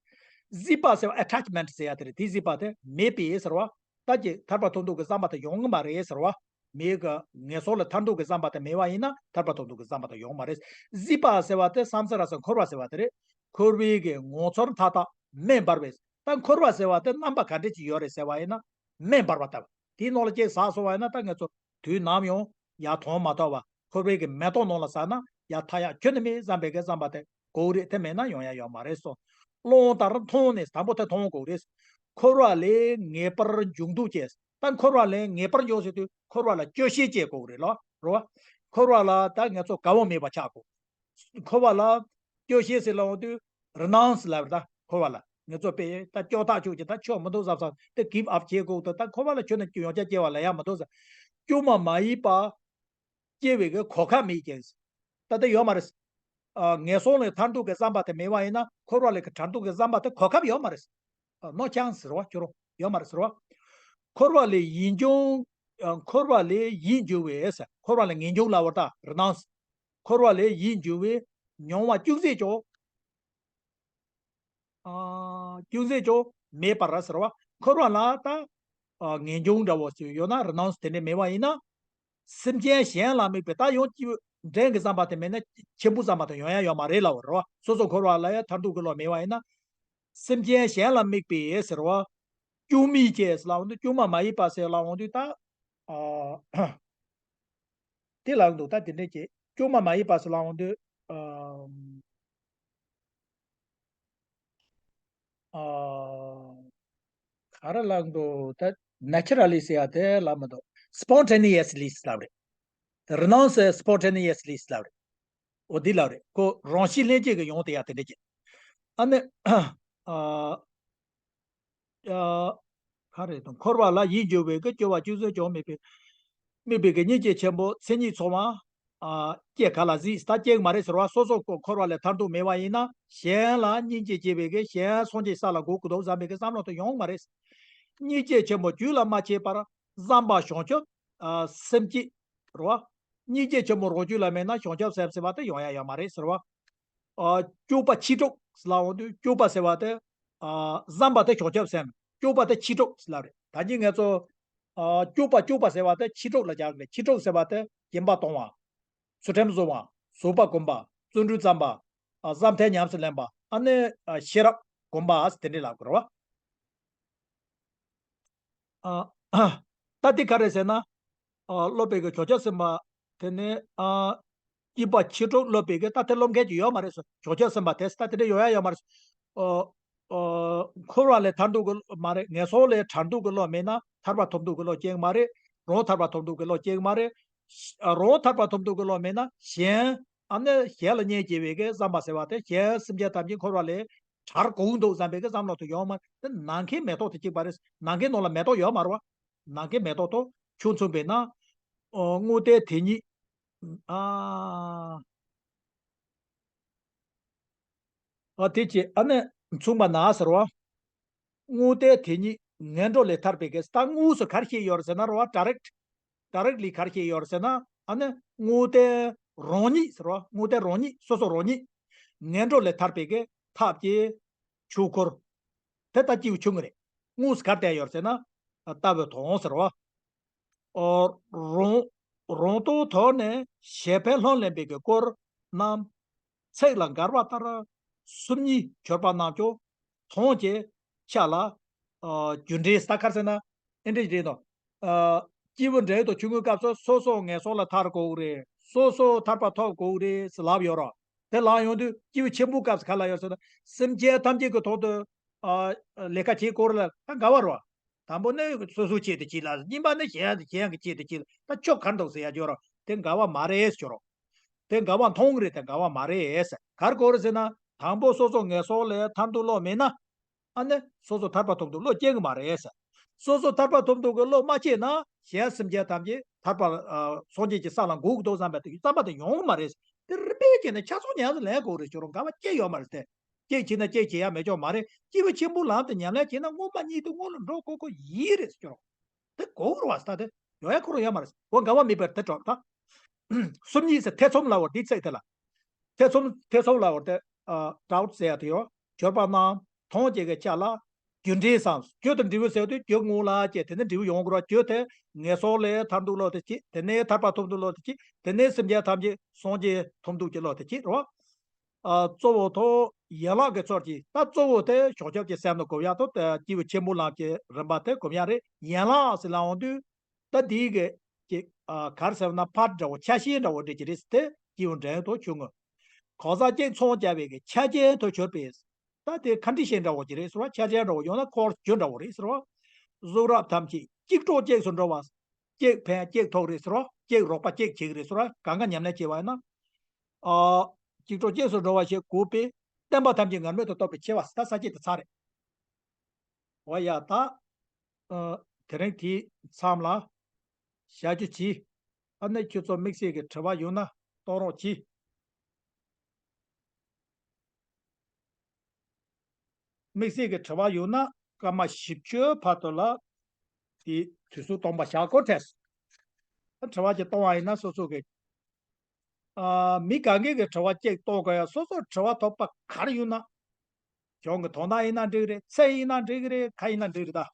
གཟིགས་པ་ཟེར་བ་ཨ་ཊེཆ་མེན་ཊི་ཟེར་ཡ་དེ་རེད། དེ་གཟིགས་པ་དེ་མེད་པས་ཟེར་བ། ད་ཀྱི་ཐར་པ་ཐོབ་འདུག་གི་བསམ་པ་དེ་ཡོང་གི་མ་རེད་ཟེར་བ། མེད་གི། ངན་སོང་ལས་ཐར་འདུག་གི་བསམ་པ་དེ་མེད་པ་ཡིན་ན་ཐར་པ་ཐོབ་འདུག་གི་བསམ་པ་དེ་ཡོང་མ་རེད། གཟིགས་པ་ཟེར་བ་དེ་སམ་ས་ར་ས་འཁོར་བ་ཟེར་བ་དེ་རེད། འཁོར་བའི་གི་ངོ་མཚར་མཐའ་དག་མེ་འབར་བས། ད་འཁོར་བ་ཟེར་བ་དེ་རྣམ་པ་ག་འདྲ་ཅིག་ཡོད་རེད་ཟེར་བ་ཡིན་ན། མེ་འབར་བ་ལྟ་བུ། དེའི་ནང་ལ་ཅིག་ཟགས་སོང་བ་ཡིན་ན་ད་ངེད་ཚོ་དུས་ནམ་ཡང་ཡར་ཐོན་མ་ཐུབ་པ། འཁོར་བའི་གི་མེ་ཏོག་ནང་ལ་ཟགས་ན་ཡར་ཐར་ཡག་ཁྱོན་ནས་མེད་བསམ་པའི་གི་བསམ་པ་དེ་དགོས་རེད། དེ་མེད་ན་ཡོང་ཡག་ཡོད་མ་རེད་སོ། རླུང་ལྟར་མཐོང་ནས་དང་པོ་དེ་མཐོང་དགོས་རེད། འཁོར་བ་ལས་ངེས་པར་འཇུག་འདུག་ཅེས། ད་འཁོར་བ་ལས་ངེས་པར་འཇུག་ཟེར་དུས་འཁོར་བ་ལ་སྐྱོ་ཤས་སྐྱེ་དགོས་རེད་ལོ། རེད་བ། འཁོར་བ་ལ་ད་ངེད་ཚོ་དགའ་བོ་མེད་པ་ཆགས་དགོས། འཁོར་བ་ལ་སྐྱོ་ཤས་ཟེར་ལབ་འོང་དུས་རི་ནའུན་སི་ལབ་རེད། ད་འཁོར་བ་ལ་ངེད་ཚོ་དཔེ་ད་སྐྱོ་ཐག་ཆོད་ཀྱི་ད་ཆོག་མི་འདུག་བསམ་བསམ་དེ་གིབ་ཨབ་བྱེད་དགོས་འདུག་ད་འཁོར་བ་ལ་ཁྱོན་ནས་ཡང་བསྐྱར་སྐྱེ་བ་ལེན་ཡག་མི་འདུག་ཟེར། སྐྱོན་མ་མ་ཡིན་པ་སྐྱེ་བའི་གི་གོ་སྐབས་མེད་ཀྱང་། ད་ལྟ་ཡོད་མ་རེད། ཨ་ངན་སོང་ལས་ཐར་འདུག་གི་བསམ་པ་དེ་མེད་པ་ཡིན་ན་འཁོར་བ་ལས་གི་ཐར་འདུག་གི་བསམ་པ་དེ་གོ་སྐབས་ཡོད་མ་རེད། ཨ་ནོ་ཆན་སི་ཟེར་བ་ཁྱོད་རང་ཡོད་མ་རེད་ཟེར་བ། འཁོར་བ་ལས་ཡིད་འབྱུང་། ཨ་འཁོར་བ་ལས་ཡིད་འགྱུར་བས་ཟེར། འཁོར་བ་ལས་ངེས་འབྱུང་ལབ་པ་ད་རི་ནའུན་སི། འཁོར་བ་ལས་ཡིད་འགྱུར་བས་མྱོང་བ་ཅུང་ཟད་ཀྱང་། ཨ་ཅུང་ཟད་ཀྱང་མེད་པར་ཟེར་བ། འཁོར་བ་ལ་ད་ཨ་ངེས་འབྱུང་འདྲ་བོ་ཞིག་ཡོད་ན་རི་ནའུན་སི་དེ་འདྲ་མེད་པ་ཡིན་ན། སེམས་ཅན་གཞན་ལ་དམིགས་པའི་ད་ཡང་སྐྱེས་བུ་འབྲིང་གི་བསམ་པ་དེ་མེད་ན་ཆེན་པོའི་བསམ་པ་དེ་ཡོང་ཡ་ཡོད་མ་རེད་ལབ་པ་རེད་བ། སོ་སོ་འཁོར་བ་ལ་ཡང་ཐར་འདུག་གི་བློ་མེད་པ་ཡིན་ན། སེམས་ཅན་གཞན་ལ་དམིགས་པའི་ཟེར་བ། སྐྱོན་མེད་ཅེས་ལབ་འོང་དུས་སྐྱོན་མ་མ་ཡིན་པ་ཟེར་ལབ་འོང་དུས་ད། ཨ་དེ་ལབ་འདུག་ད་དེ་འདྲས་ཀྱི་སྐྱོན་མ་མ་ཡིན་པ་ཟེར་ལབ་འོང་དུས། ཨ་ཨ་ག་རེ་ལབ་འདུག་ད་ནེ་ཅུ་ར་ལི་ཟེར་ཡ་དེ་ལབ་མི་འདུག་སི་པོན་ཊེ་ནི་ཡས་ལི་ལབ་རེད། རི་ནའུན་སི་སི་པོན་ཊེ་ནི་ཡས་ལི་ལབ་རེད། འོ་འདི་ལབ་རེད། ཁོ་རང་བཞིན་ལྷན་སྐྱེས་ཀྱི་ཡོང་དེ་ཡ་དེ་འདྲ་ཅིག་ཨ་ནི། ཨ། ཨ། ག་རེ་དང་འཁོར་བ་ལ་ཡིད་འགྱུར་བའི་གི་སྐྱོ་བ་ཅུང་ཟད་ཀྱང་མེད་པའི། དམིགས་པའི་གི་སྙིང་རྗེ་ཆེན་པོ་མཚན་ཉིད་ཚོགས་མ། ཨ། སྐྱེ་ག་ལ་གཟིགས་ད་སྐྱེ་གི་མ་རེད་ཟེར་བ། སོ་སོ་ཀོ་འཁོར་བ་ལས་ཐར་འདུག་མེད་པ་ཡིན་ན་གཞན་ལ་སྙིང་རྗེ་སྐྱེ་བའི་གི་གཞན་སངས་རྒྱས་ས་ལ་འགོད་དགོས་འདུག་བསམ་པའི་གི་བསམ་བློ་དེ་ཡོང་གི་མ་རེད། སྙིང་རྗེ་ཆེན་པོ་རྒྱུད་ལ་མ་སྐྱེས་པར་བསམ་པ་བྱང་ཆུབ་ཨ་སེམས་བསྐྱེད། རེད་བ། སྙིང་རྗེ་ཆེན་པོ་རང་རྒྱུད་ལ་མེད་ན་བྱང་ཆུབ་སེམས་ཟེར་བ་དེ་ཡོང་ཡ་ཡོད་མ་རེད་ཟེར་བ། ཨ་སྐྱོབ་པ་ཕྱི་སྒྲོག་ལབ་འོང་དུས་སྐྱོབ་པ་ཟེར་བ་དེ། ཨ་བསམ་པ་དེ་བྱང་ཆུབ་སེམས། སྐྱོབ་པ་དེ་ཕྱི་སྒྲོག་ལབ་རེད། ད་གིན་ངས་ཚོ། ཨ་སྐྱོབ་པ་སྐྱོབ་པ་ཟེར་བ་དེ་ཕྱི་སྒྲོག་ལ་སྦྱར་གི་རེད། ཕྱི་སྒྲོག་ཟེར་བ་དེ་སྦྱིན་པ་གཏོང་བ། ཚུལ་ཁྲིམས་བཟུང་བ། བཟོད་པ་སྒོམ་པ། བརྩོན་འགྲུས་བརྩམ་པ། ཨ་བསམ་གཏན་ཉམས་སུ་ལེན་པ། ཨ་ནི་ཨ་ཤེས་རབ་སྒོམ་པ་ཨ་དེ་འདྲ་ལབ་དགོས་རེད་བ། ཨ་ད་འདི་ག་རེ་ཟེར་ན། ཨ་སློབ་དཔོན་གྱི་བྱང་ཆུབ་སེམས་དཔའ་དེ་ནི་ཨ་ སྐྱེས་པ་ཕྱི་དྲོ་སློབ་པའི་གི་ད་དེ་སློབ་མཁན་ཅིག་ཡོད་མ་རེད་ཟེར། ཕྱོགས་ཆོས་སེམས་དཔའ་དེ་ད་དེ་འདྲ་ཡོང་ཡ་ཡོད་མ་རེད་ཟེར། ཨོ། ཨོ། འཁོར་བ་ལས་ཐར་འདོད་ཀྱི་བློ་མ་རེད། ངན་སོང་ལས་ཐར་འདོད་ཀྱི་བློ་མེད་ན་ཐར་པ་ཐོབ་འདོད་ཀྱི་བློ་སྐྱེ་གི་མ་རེད། རང་ཐར་པ་ཐོབ་འདོད་ཀྱི་བློ་སྐྱེ་གི་མ་རེད། རང་ཐར་པ་ཐོབ་འདོད་ཀྱི་བློ་མེད་ན་གཞན་ཨ་ནི་གཞན་ལ་གཉེན་སྐྱེ་བའི་གི་བསམ་པ་ཟེར་བ་དེ་གཞན་སེམས་ཅན་ཐམས་ཅད་འཁོར་བ་ལས་ཐར་དགོས་འདུག་བསམ་པའི་གི་བསམ་བློ་དེ་ཡོང་མ་རེད། དེ་ནམ་མཁའི་མེ་ཏོག་དང་གཅིག་པ་རེད། ནམ་མཁའི་ནང་ལ་མེ་ཏོག་ཡོད་མ་རེད་བ། ནམ་མཁའི་མེ་ཏོག་དང་ཁྱོད་མཚུངས་པས་ན། ཨོ། དངོས་བསྟན་དེ་ཉིད། ཨ། ཨ་དེ་ཅི་ཨ་ནི་མཚུངས་པ་ན་ཟེར་བ། དངོས་བསྟན་དེ་ཉིད་ངན་འགྲོ་ལས་ཐར་པའི་གེགས། ད་དངོས་སུ་ག་རེ་བཤད་ཡོད་རེད་ཟེར་ན་རེད་བ། ཌའི་རེག་ཌའི་རེག་ལི་ག་རེ་བཤད་ཡོད་རེད་ཟེར་ན། ཨ་ནི་དངོས་བསྟན་རང་ཉིད་ཟེར་བ། དངོས་བསྟན་རང་ཉིད། སོ་སོ་རང་ཉིད་ངན་འགྲོ་ལས་ཐར་པའི་གེགས་ཐབས་ཀྱི་ཆོས་འཁོར། དེ་ལྟ་སྐྱེས་བུ་ཆུང་ངུ་རེད། དངོས་སུ་ག་རེ་བསྟན་ཡོད་ཟེར་ན། ལྟ་བུ་དང་ཟེར་བ། ཨོ། རང་རང་སྟོང་ཐོག་ནས་གཞན་ཕན་སློང་ལེན་པའི་གི་སྐོར་རྣམས་ཚིག་ལ་འགལ་བ་ལྟར་སོམ་ཉིའི་སྦྱོར་བ་རྣམས་ཀྱང་མཐོང་ཅེས་ཆ་ལ། ཨོ། རྒྱུ་འབྲས་ད་ག་རེ་ཟེར་ན། ཨེ་འདྲ་རེད་དོ། ཨོ། སྐྱེས་བུ་འབྲིང་དང་ཆུང་ངུའི་སྐབས་སུ་སོ་སོ་ངན་སོང་ལ་ཐར་དགོས་རེད། སོ་སོ་ཐར་པ་ཐོབ་དགོས་རེད་ཟེར་ལབ་ཡོད་རེད། དེ་ལབ་ཡོང་དུས་སྐྱེས་བུ་ཆེན་པོའི་སྐབས་སུ་ག་ལ་ཡོད་ཟེར་ན། སེམས་ཅན་ཐམས་ཅད་ཀྱི་ཐོག་ཏུ། ཨ། ལས་ཀ་བྱེད་དགོས་རེད་ལ་ད་འགལ་བ་རེད་བ། དང་པོ་ནི་སོ་སོའི་ཆེད་དུ་བྱེད་ལ། གཉིས་པ་ནི་གཞན་གཞན་གྱི་ཆེད་དུ་བྱེད་ལ། ད་ཕྱོགས་ག་རེ་འདུག་ཟེར་ཡ་སྦྱོར་རོ། དེ་འགལ་བ་མ་རེད་སྦྱོར་རོ། དེ་འགལ་བ་མཐོང་གི་རེད། དེ་འགལ་བ་མ་རེད་ཟེར། ག་རེ་གོ་རེད་ཟེར་ན། དང་པོ་སོ་སོ་ངན་སོང་ལས་ཐར་འདོད་བློ་མེད་ན། ཨ་ནི་སོ་སོ་ཐར་པ་ཐོབ་འདོད་བློ་སྐྱེ་གི་མ་རེད་ཟེར། སོ་སོ་ཐར་པ་ཐོབ་འདོད་ཀྱི་བློ་མ་སྐྱེས་ན་གཞན་སེམས་ཅན་ཐམས་ཅད་ཐར་པ། ཨ། སངས་རྒྱས་ཀྱི་ས་ལ་འགོད་དགོས་འདུག་བསམ་པ་དེ་བསམ་པ་དེ་ཡོང་གི་མ་རེད་ཟེར། དེ་རིམ་པས་བྱས་ནས་ཆ་ཚང་ཉམས་སུ་ལེན་དགོས་རེད་སྦྱོར་རོ། འགལ་བ་སྐྱེ་ཡོད་མ་རེད་དེ། གཅིག་བྱས་ན་གཅིག་བྱེད་ཡ་མེད་ཅོག་མ་རེད། སྐྱེས་བུ་ཆེན་པོའི་ལམ་དུ་ཉམས་ལེན་བྱས་ན་སྔོན་མ་ཉིད་དུ་སྔོན་ལ་འགྲོ་དགོས་དགོས་ཡིན་རེད་ཟེར་ཀྱི་རོ། དེ་གོ་རུ་བ་ས་དེ་ཡོང་ཡ་ཁོ་རང་ཡོད་མ་རེད། འོ་འགལ་བ་མེད་པར་དེ་གྲོགས་ད། སོམ་ཉི་ཟེར་ཐེ་ཚོམ་ལབ་བ་འདི་ཚིག་དེ་ལ། ཐེ་ཚོམ་ཐེ་ཚོམ་ལབ་བ་དེ། ཨ། ཌའུཊ་ཟེར་ཡ་དེ་ཡོད། སྦྱོར་བ་རྣམས་མཐོང་བྱེད་ཀྱི་ཆ་ལ། རྒྱུ་འབྲས་སམ། རྒྱུ་དང་འབྲས་བུ་ཟེར་དུས་རྒྱུ་སྔོན་ལ་སྐྱེ། དེ་ནས་འབྲས་བུ་ཡོང་དགོས་ར། རྒྱུ་དེ་ངན་སོང་ལས་ཐར་འདོད་བློ་དེ་གཅིག་དེ་ནས་ཐར་པ་ཐོབ་འདོད་བློ་དེ་གཅིག་དེ་ནས་སེམས་ཅན་ཐམས་ཅད་སངས་རྒྱས་ཐོབ་འདོད་ཀྱི་བློ་དེ་གཅིག་རེད་བ། ཨ། གཙོ་བོ་ཐོག་ཡན་ལག་གི་ཚོགས་ཀྱི། ད་གཙོ་བོ་དེ་ཕྱོགས་ཆོས་ཀྱི་སེམས་ནི་སྒོམ་ཡག་ཏུ་སྐྱེས་བུ་ཆེན་པོའི་ལམ་གྱི་རིམ་པ་དེ་སྒོམ་ཡག་རེད། ཡན་ལག་ཟེར་ལབ་འོང་དུས། ད་དེའི་གི་ཅིག་ཨ། ག་རེ་ཟེར་ན་ཕར་འདྲ་བོ་ཆ་ཤས་འདྲ་བོ་འདྲ་ཅིག་རེད་དེ། སྐྱེས་བུ་འབྲིང་དང་ཆུང་ངུ། གང་ཟག་གཅིག་མཚོན་བྱ་བའི་གི་ཆ་རྐྱེན་དུ་གྱུར་པའི། ད་དེ་ཁོན་ཌི་ཤན་འདྲ་བོ་ཅིག་རེད་ཟེར་བ། ཆ་རྐྱེན་འདྲ་བོ་ཡོང་ན་ཁོར་རྒྱུ་འདྲ་བོ་རེད་ཟེར་བ། གཟུགས་རབ་ཐམས་ཅད་གཅིག་གྲོགས་གཅིག་སུ་འགྲོ་བ། གཅིག་ཕན་གཅིག་ཐོགས་རེད་ཟེར་བ། གཅིག་རོགས་པ་གཅིག་བྱེད་ཀྱི་རེད་ཟེར་བ། གང་ག་ཉམས་ལེན་བྱས་པ་ཡིན་ན། ཨ། གཅིག་གྲོགས་གཅིག་སུ་འགྲོ་བ་ཞེས་གོ་བས་བསྟན་པ་ཐམས་ཅད་ངར་མེད་དུ་རྟོགས་པའི་ཆེ་བ་ཟེར་ད་ས་བཅད་དེ་ཚར་རེད། འོ་ཡ་ད། ཨ། དེ་རིང་དེའི་མཚམས་ལ་བཞག་རྒྱུ་གྱིས། ཨ་ནི་ཁྱོད་ཚོ་དམིགས་བསལ་གྱི་དྲི་བ་ཡོད་ན་གཏོང་རོགས་གྱིས། དམིགས་བསལ་གྱི་དྲི་བ་ཡོད་ན་སྐར་མ་བཞི་བཅུ་བར་དུ་ལ་དེ་དུས་ཚོད་སྟོང་པ་བཞག་དགོས་ཐལ། ཨ། དྲི་བ་ཅིག་གཏོང་བ་ཡིན་ན་སོ་སོ་གི། ཨ། མི་གང་གིས་གི་དྲི་བ་གཅིག་གཏོང་དགོས་ཡ། སོ་སོར་དྲི་བ་ཐོགས་པ་ག་རེ་ཡོད་ན། གཞུང་གི་དོན་དག་ཡིན་ན་འགྲིག་གི་རེད། ཚིག་ཡིན་ན་འགྲིག་གི་རེད། ག་ཡིན་ན་འགྲིག་གི་རེད་ད།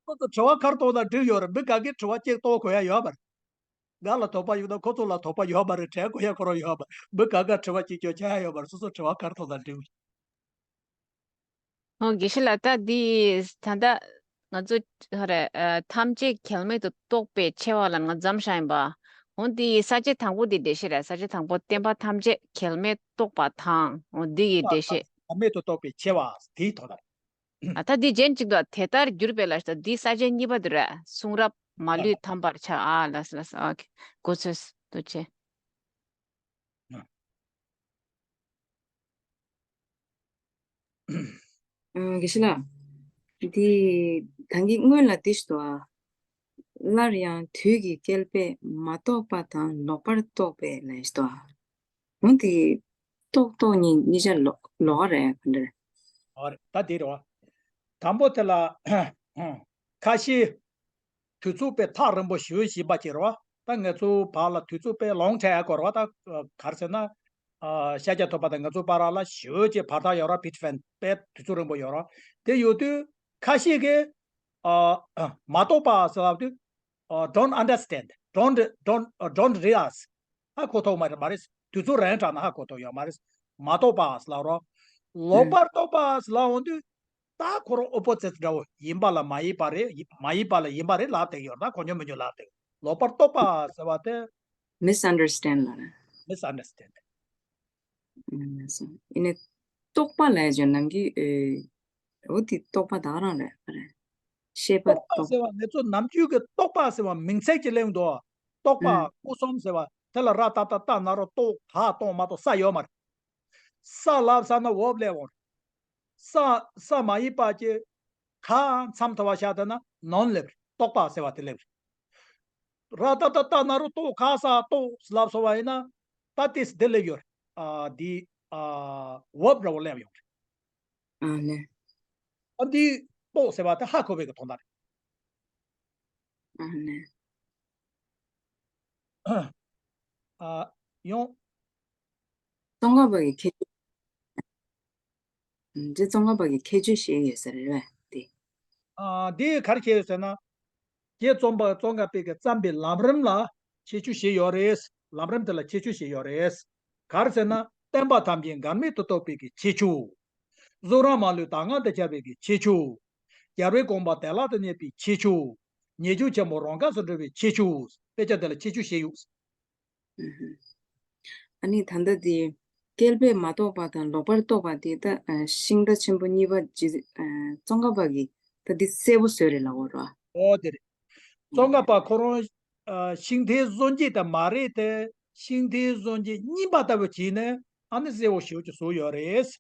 ཁོ་ཚོ་དྲི་བ་ག་རེ་གཏོང་ན་འགྲིག་ཡོད་རེད། མི་གང་གིས་དྲི་བ་གཅིག་གཏོང་དགོས་ཡ་ཡོད་མ་རེད། ང་ལ་དོགས་པ་ཡོད་ན་ཁོ་ཚོ་ལ་དོགས་པ་ཡོད་མ་རེད། དྲན་དགོས་ཡ་ཁོ་རང་ཡོད་མ་རེད། མི་གང་ག་དྲི་བ་གཅིག་སྐྱོན་ཆགས་ཡ་ཡོད་མ་རེད། སོ་སོ་དྲི་བ་ག་རེ་གཏོང་ན་འགྲིག་ཨོ། དགེ་བཤེས་ལགས། ད་འདི་ད་ལྟ་ང་ཚོ་ཧ་རེ། ཨ། ཐམས་ཅད་གེགས་མེད་དུ་རྟོགས་པའི་ཆེ་བ་ལ་ང་མཚམས་བཞག་ཡིན་པ། འོ་འདི་ས་བཅད་དང་པོ་འདི་འགྲེལ་བཤད་རེད། ས་བཅད་དང་པོ་བསྟན་པ་ཐམས་ཅད་གེགས་མེད་རྟོགས་པ་དང་། འོ་འདི་ཡི་འགྲེལ་བཤད། གེགས་མེད་དུ་རྟོགས་པའི་ཆེ་བ་དེའི་ཐོག་ལ། ཨ། ད་འདི་རྗེན་གཅིག་ཏུ་དེ་ལྟར་གྱུར་པའི་ལ་ད་འདི་ས་བཅད་གཉིས་པ་འདི་རེད། གསུང་རབ་མ་ལུས་དམ་པར་འཆར། ཨ། ལགས་སོ་ལགས་སོ། ཨོ་ཁེ། གོ་ཚོད་འདུག་ཆེ། ཨ། དགེ་བཤེས་ལགས། འདི་ད་གིན་སྔོན་ལ་འདི་ཞིག་འདུག་ཨ། སླར་ཡང་དུས་ཀྱི་བསྐལ་པས་མ་རྟོགས་པ་དང་ལོག་པར་རྟོགས་པའི་ལན་ཞིག་འདུག་ཨ། འོ་འདི་རྟོགས་རྟོགས་གཉིས་གཉིས་ཆ་ལོག་ལོགས་ཀ་རེད་ག་འདྲ་རེད། ཨོ་རེད། ད་འདི་རེད་བ། དང་པོ་དེ་ལ་ཁ་ཤས་དུས་ཚོད་དཔེ་ཐག་རིང་པོ་ཞེ་པོ་ཞིག་ཡིན་པ་ཅིག་རེད་བ། ད་ང་ཚོ་བར་ལ་དུས་ཚོད་དཔེ་ལོང་ཊའིམ་ཡོད་རེད་བ། ད་ག་རེ་ཟེར་ན། ཨ། ཤཱཀྱ་ཐུབ་པ་དང་ང་ཚོ་བར་ལ་ཞེ་པོ་ཅིག་བར་ཐག་ཡོད་རེད་བ། བི་ཊུ་ཝིན་དཔེ་དུས་ཚོད་རིང་པོ་ཡོད་རེད་བ། དེ་ཡོད་དུས་ཁ་ཤས་ཀྱིས། ཨ། མ་རྟོགས་པ་ཟེར་བ་དུས། ཨ། don't understand, don't, don't, don't realize. ཧ་གོ་ཐུབ་མ་རེད། མ་རེད། དུས་ཚོད་རིང་དྲགས་ན་ཧ་གོ་ཐུབ་ཡོད་མ་རེད། མ་རྟོགས་པ་ཟེར་ལབ་རོ། ལོག་པར་རྟོགས་པ་ཟེར་ལབ་འོང་དུས། ད་ཁོ་རང་ཨོ་པོ་ཛིཊ་འདྲ་བོ་ཡིན་པ་ལ་མ་ཡིན་པ་རེད། མ་ཡིན་པ་ལ་ཡིན་པ་རེད་ལབ་བསྡད་ཡོད། ད་གོ་རྒྱུ་མི་འདུག་ལབ་བསྡད་ཡོད། ལོག་པར་རྟོག་པ་ཟེར་བ་དེ། Misunderstand ལ་རེད། Misunderstand. ཨ་ནི་རྟོག་པ་ལ་ཡང་ནམ་རྒྱུན་ཨེ། འོ་དེ་རྟོག་པ་ད་ག་རང་རེད། ག་རེ། ཤེས་པ་རྟོག་པ་རྟོག་ཟེར་བ་ནི་ཚོ་ནམ་རྒྱུན་གྱི་རྟོག་པ་ཟེར་བ་མིང་ཚིག་ཅིག་སླེབས་འདུག་རྟོག་པ་ཨང་། སྐུ་གསུམ་ཟེར་བ་དེ་ལ་ར་ཏ་ཏ་ཏ་ན་རོ་རྟོག་ད་རྟོག་མ་གཏོགས་ས་ཡོད་མ་རེད། ས་ལབ་ས་ན་འོབ་སླེབས་འོང་། ས་ས་མ་ཡིན་པ་ཅིག་ཁ་མཚམས་ཐོ་བ་བཞག་ད་ན་ནོན་སླེབས་རེད། རྟོག་པ་ཟེར་བ་དེ་སླེབས་རེད། ར་ཏ་ཏ་ཏ་ན་རོ་རྟོག་ཁ་ས་རྟོག་ལབ་སོང་བ་ཡིན་ན་ད་ཏིས་དེ་སླེབས་ཡོད་རེད། ཨ་འདི་ཨ་འོབ་འདྲ་བོ་སླེབས་ཡོང་རེད། ཨ་ནི། ཨ་འདི་རྟོག་ཟེར་བ་དེ་ཧ་གོ་བའི་གི་དོན་དག་རེད། ཨ་ནི། ཨ་ཡོང་། ཙོང་ཁ་པ་གི་ཁྱད་ཆོས། འདི་ཙོང་ཁ་པ་གི་ཁྱད་ཆོས་ཤིག་ཡོད་ས་རེད་པས་དེ། ཨ་འདི་ག་རེ་བྱས་ཡོད་ཟེར་ན། རྗེ་ཙོང་པ་ཙོང་ཁ་པས་ཀྱི་བརྩམས་པའི་ལམ་རིམ་ལ་ཁྱད་ཆོས་ཤིག་ཡོད་རེད། ལམ་རིམ་དེ་ལ་ཁྱད་ཆོས་ཤིག་ཡོད་རེད། ག་རེ་ཟེར་ན་བསྟན་པ་ཐམས་ཅད་འགལ་མེད་དུ་རྟོགས་པའི་གི་ཁྱད་ཆོས། གཟུགས་རབ་མ་ལུས་ད་སྔ་དུ་ཁྱབ་པའི་གི་ཁྱད་ཆོས། རྒྱལ་བའི་དགོངས་པ་བདེ་བླག་ཏུ་གནས་པའི་ཁྱད་ཆོས། ཉེས་སྤྱོད་ཆེན་པོ་རང་གར་སོང་འགྲོ་བའི་ཁྱད་ཆོས། དཔེ་ཆ་དེ་ལ་ཁྱད་ཆོས་ཤིག་ཡོད། ཨ་ནི་ད་ལྟ་དེ། བསྐལ་པས་མ་རྟོགས་པ་དང་ལོག་པར་རྟོག་པ་དེ་ད་ཤིང་རྟ་ཆེན་པོ་གཉིས་པ་ཇི། ཙོང་ཁ་པ་གིས་ད་འདི་གསལ་པོ་བཟོས་རེད་ལབ་ཡོད་རེད་པ། ཨོ་དེ་རེད། ཙོང་ཁ་པ་ཁོ་རང་ཤིང་རྟའི་སངས་རྒྱས་དེ་མ་རེད་དེ། ཤིང་རྟའི་སངས་རྒྱས་རྙིང་པ་ལྟ་བུ་བྱས་ནས་ཨ་ནི་གསལ་པོ་ཞེ་པོ་ཅིག་བཟོས་ཡོད་རེད།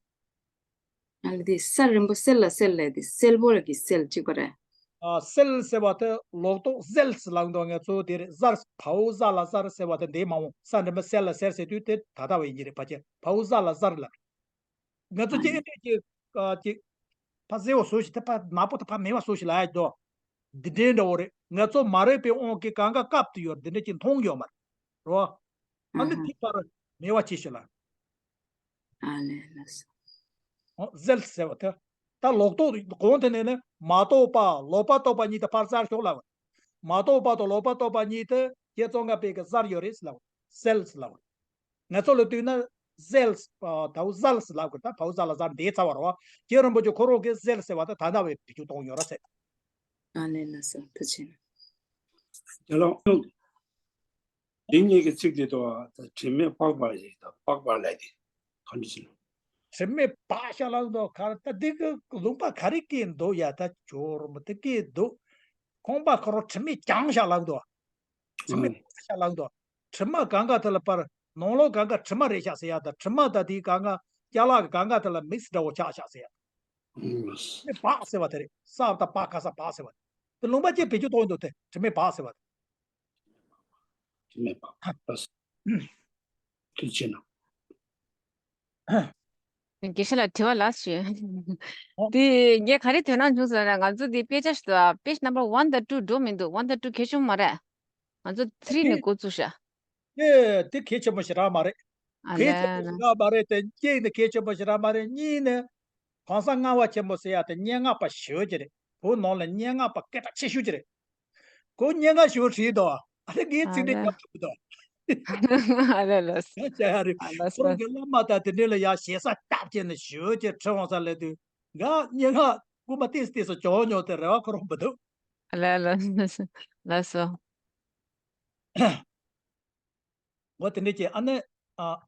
ཨ་ལ་དེ་ས་རིང་པོ་གསལ་ལ་གསལ་ལ་དེ་གསལ་པོ་ར་གི་གསལ་གཅིག་པ་རེད། ཨ་གསལ་ཟེར་བ་དེ་ལོག་རྟོག་གསལ་ཟེར་ལབ་འདུག་ང་ཚོ་དེ་རེད། གཟར་བའོ་ཟ་ལ་གཟར་ཟེར་བ་དེ་འདི་མ་འོང་། ས་རིང་པོ་གསལ་ལ་གསལ་ཟེར་དུས་དེ་ད་ལྟ་བ་ཡིན་གྱི་རེད། ཕལ་ཆེར་བའོ་ཟ་ལ་གཟར་ལབ། ང་ཚོ་ཨ་ཅིག་ཨེ་འདྲས་ཅིག་ཅིག་ཕ་གསལ་བོ་བཟོ་ཞིག་དེ་ཕ་ནག་པོ་དེ་ཕ་མེད་པ་བཟོ་ཞིག་ལབ་ཡ་འདུག་འདི་འདྲའི་འདྲ་བོ་རེད། ང་ཚོ་མ་རིག་པའི་དབང་གིས་གང་ག་སྐབས་དུ་ཡོད་འདི་འདྲ་ཅིག་མཐོང་ཡོད་མ་རེད། རོ། ཨ་ནི་ཨ་ཧ། ཐིག་པར་མེད་པ་ཅིག་ཞིག་ལ། ཨ་ལས་ལགས་སོ། ཨོ་གསལ་ཟེར་བ་དེ། ད་ལོག་རྟོག་གོང་དེ་ནས་ནི་མ་རྟོགས་པ་ལོག་པ་རྟོགས་པ་གཉིས་དེ་ཕར་གསལ་ཞོག་ལབ། མ་རྟོགས་པ་དང་ལོག་པ་རྟོགས་པ་གཉིས་དེ་རྗེ་ཙོང་ཁ་པས་ཀྱི་གཟར་ཡོད་རེད་ལབ། གསལ་ལབ། ང་ཚོ་ལ་ལྟོས་ན་གསལ། ད་བའོ་ཟ་ལ་ཟ་ལབ་དགོས། ད་བའོ་ཟ་ལ་ཟ་འདིའི་རྩ་བ་རེད་པ། རྗེ་རིན་པོ་ཆེ་ཁོ་རང་གིས་གསལ་ཟེར་བ་དེ་ད་ལྟ་བའི་བེད་སྤྱོད་གཏོང་ཡོད་རེད་ཟེར། ཨ་ལས་ལགས་སོ། ཐུགས་རྗེ་ཆེ། རྒྱལ་ལོ། འདི་གཉིས་ཀྱི་ཚིག་དེ་དང་དྲི་མེད་པགས་པ་ཞིག་དང་པགས་པ་ལས་དེ་གང་འདྲ་ཞིག་དྲི་མེད་པགས་ཤ་ལག་འདུག་ག་རེ་ད་འདི་གི་ལུང་པ་ག་རེ་སྐྱེས་འདུག་ཡ། ད་ཇོ་རུ་མོ་དེ་སྐྱེས་འདུག་ཁང་པ་ཁོ་རང་དྲི་མེད་རྐྱང་ཤ་ལག་འདུག་དྲི་མེད་པགས་ཤ་ལག་འདུག་དྲི་མ་གང་ག་དེ་ལ་པར་ནང་ལོགས་གང་ག་དྲི་མ་རེད་ཤག་ཟེར་ཡ། ད་དྲི་མ་ད་དེའི་གང་ག་ཅ་ལག་གི་གང་ག་དེ་ལ་མིག་སི་འདྲ་བོ་ཆགས་ཤག་ཟེར་ཡ། དྲི་མེད་པགས་ཟེར་བ་དེ་རེད། ས་ད་པགས་ཁ་ས་པགས་ཟེར་བ་དེ། ལུང་པ་ཅིག་བེད་སྤྱོད་གཏོང་འདུག་དེ་དྲི་མེད་པགས་ཟེར་བ་དེ། དྲི་མེད་པགས་པ། ཐུགས་རྗེ་གནང་། དགེ་བཤེས་ལགས་དྲི་བ་ལ་ཞུ། ཨོ། དེ་ངས་ག་རེ་དོན་སྣང་བྱུང་ཟེར་ན་ང་ཚོ་དེ་དཔེ་ཆ་ཞིག་ཏུ་page number one དང་two འགྲོ་མི་འདུག one དང་two གལ་ཆེན་པོ་མ་རེད། ང་ཚོ་three ནས་འགོ་བཙུགས་ཤག་དེ་དེ་གལ་ཆེན་པོ་ཞིག་རང་མ་རེད། ཨ་གལ་ཆེན་པོ་ལས་ཞིག་རང་མ་རེད་དེ། གཅིག་ནི་གལ་ཆེན་པོ་ཞིག་རང་མ་རེད། གཉིས་ནི་གང་ཟག་ལྔ་པ་ཆེན་པོ་ཟེར་ཡ་དེ་སྙན་ངག་པ་ཞེ་པོ་ཅིག་རེད། བོད་ནང་ལ་སྙན་ངག་པ་སྐད་གྲགས་ཆེ་ཤོས་ཅིག་རེད། ཁོ་སྙན་ངག་ཞེ་པོ་བྲིས་འདུག་ཨ་ནི་ངས་ཚིག་འགྲེལ་རྒྱབ་ཐུབ་འདུག་ཨ་ལས་ལགས་སོ། ཡང་བྱ་ཡ་རེད། ཨ་ལགས་ཁོ་རང་སོ། གི་བླ་མ་དང་དེ་འདྲ་ལ་ཡང་ཞེ་ས་སྟབས་བྱས་ནས་ཞེ་པོ་ཅིག་ཁྲིད་འོང་ས་ལས་དུས་ང་སྙན་ངག་རྐུན་མ་ཏིས་ཏིས་སུ་བྱུང་མྱོང་དེ་རེ་བ་ཁོ་རང་མི་འདུག་ཨ་ལས་ལགས་སོ། འོ་དེ་འདྲ་ཅིག་ཨ་ནི། ཨ་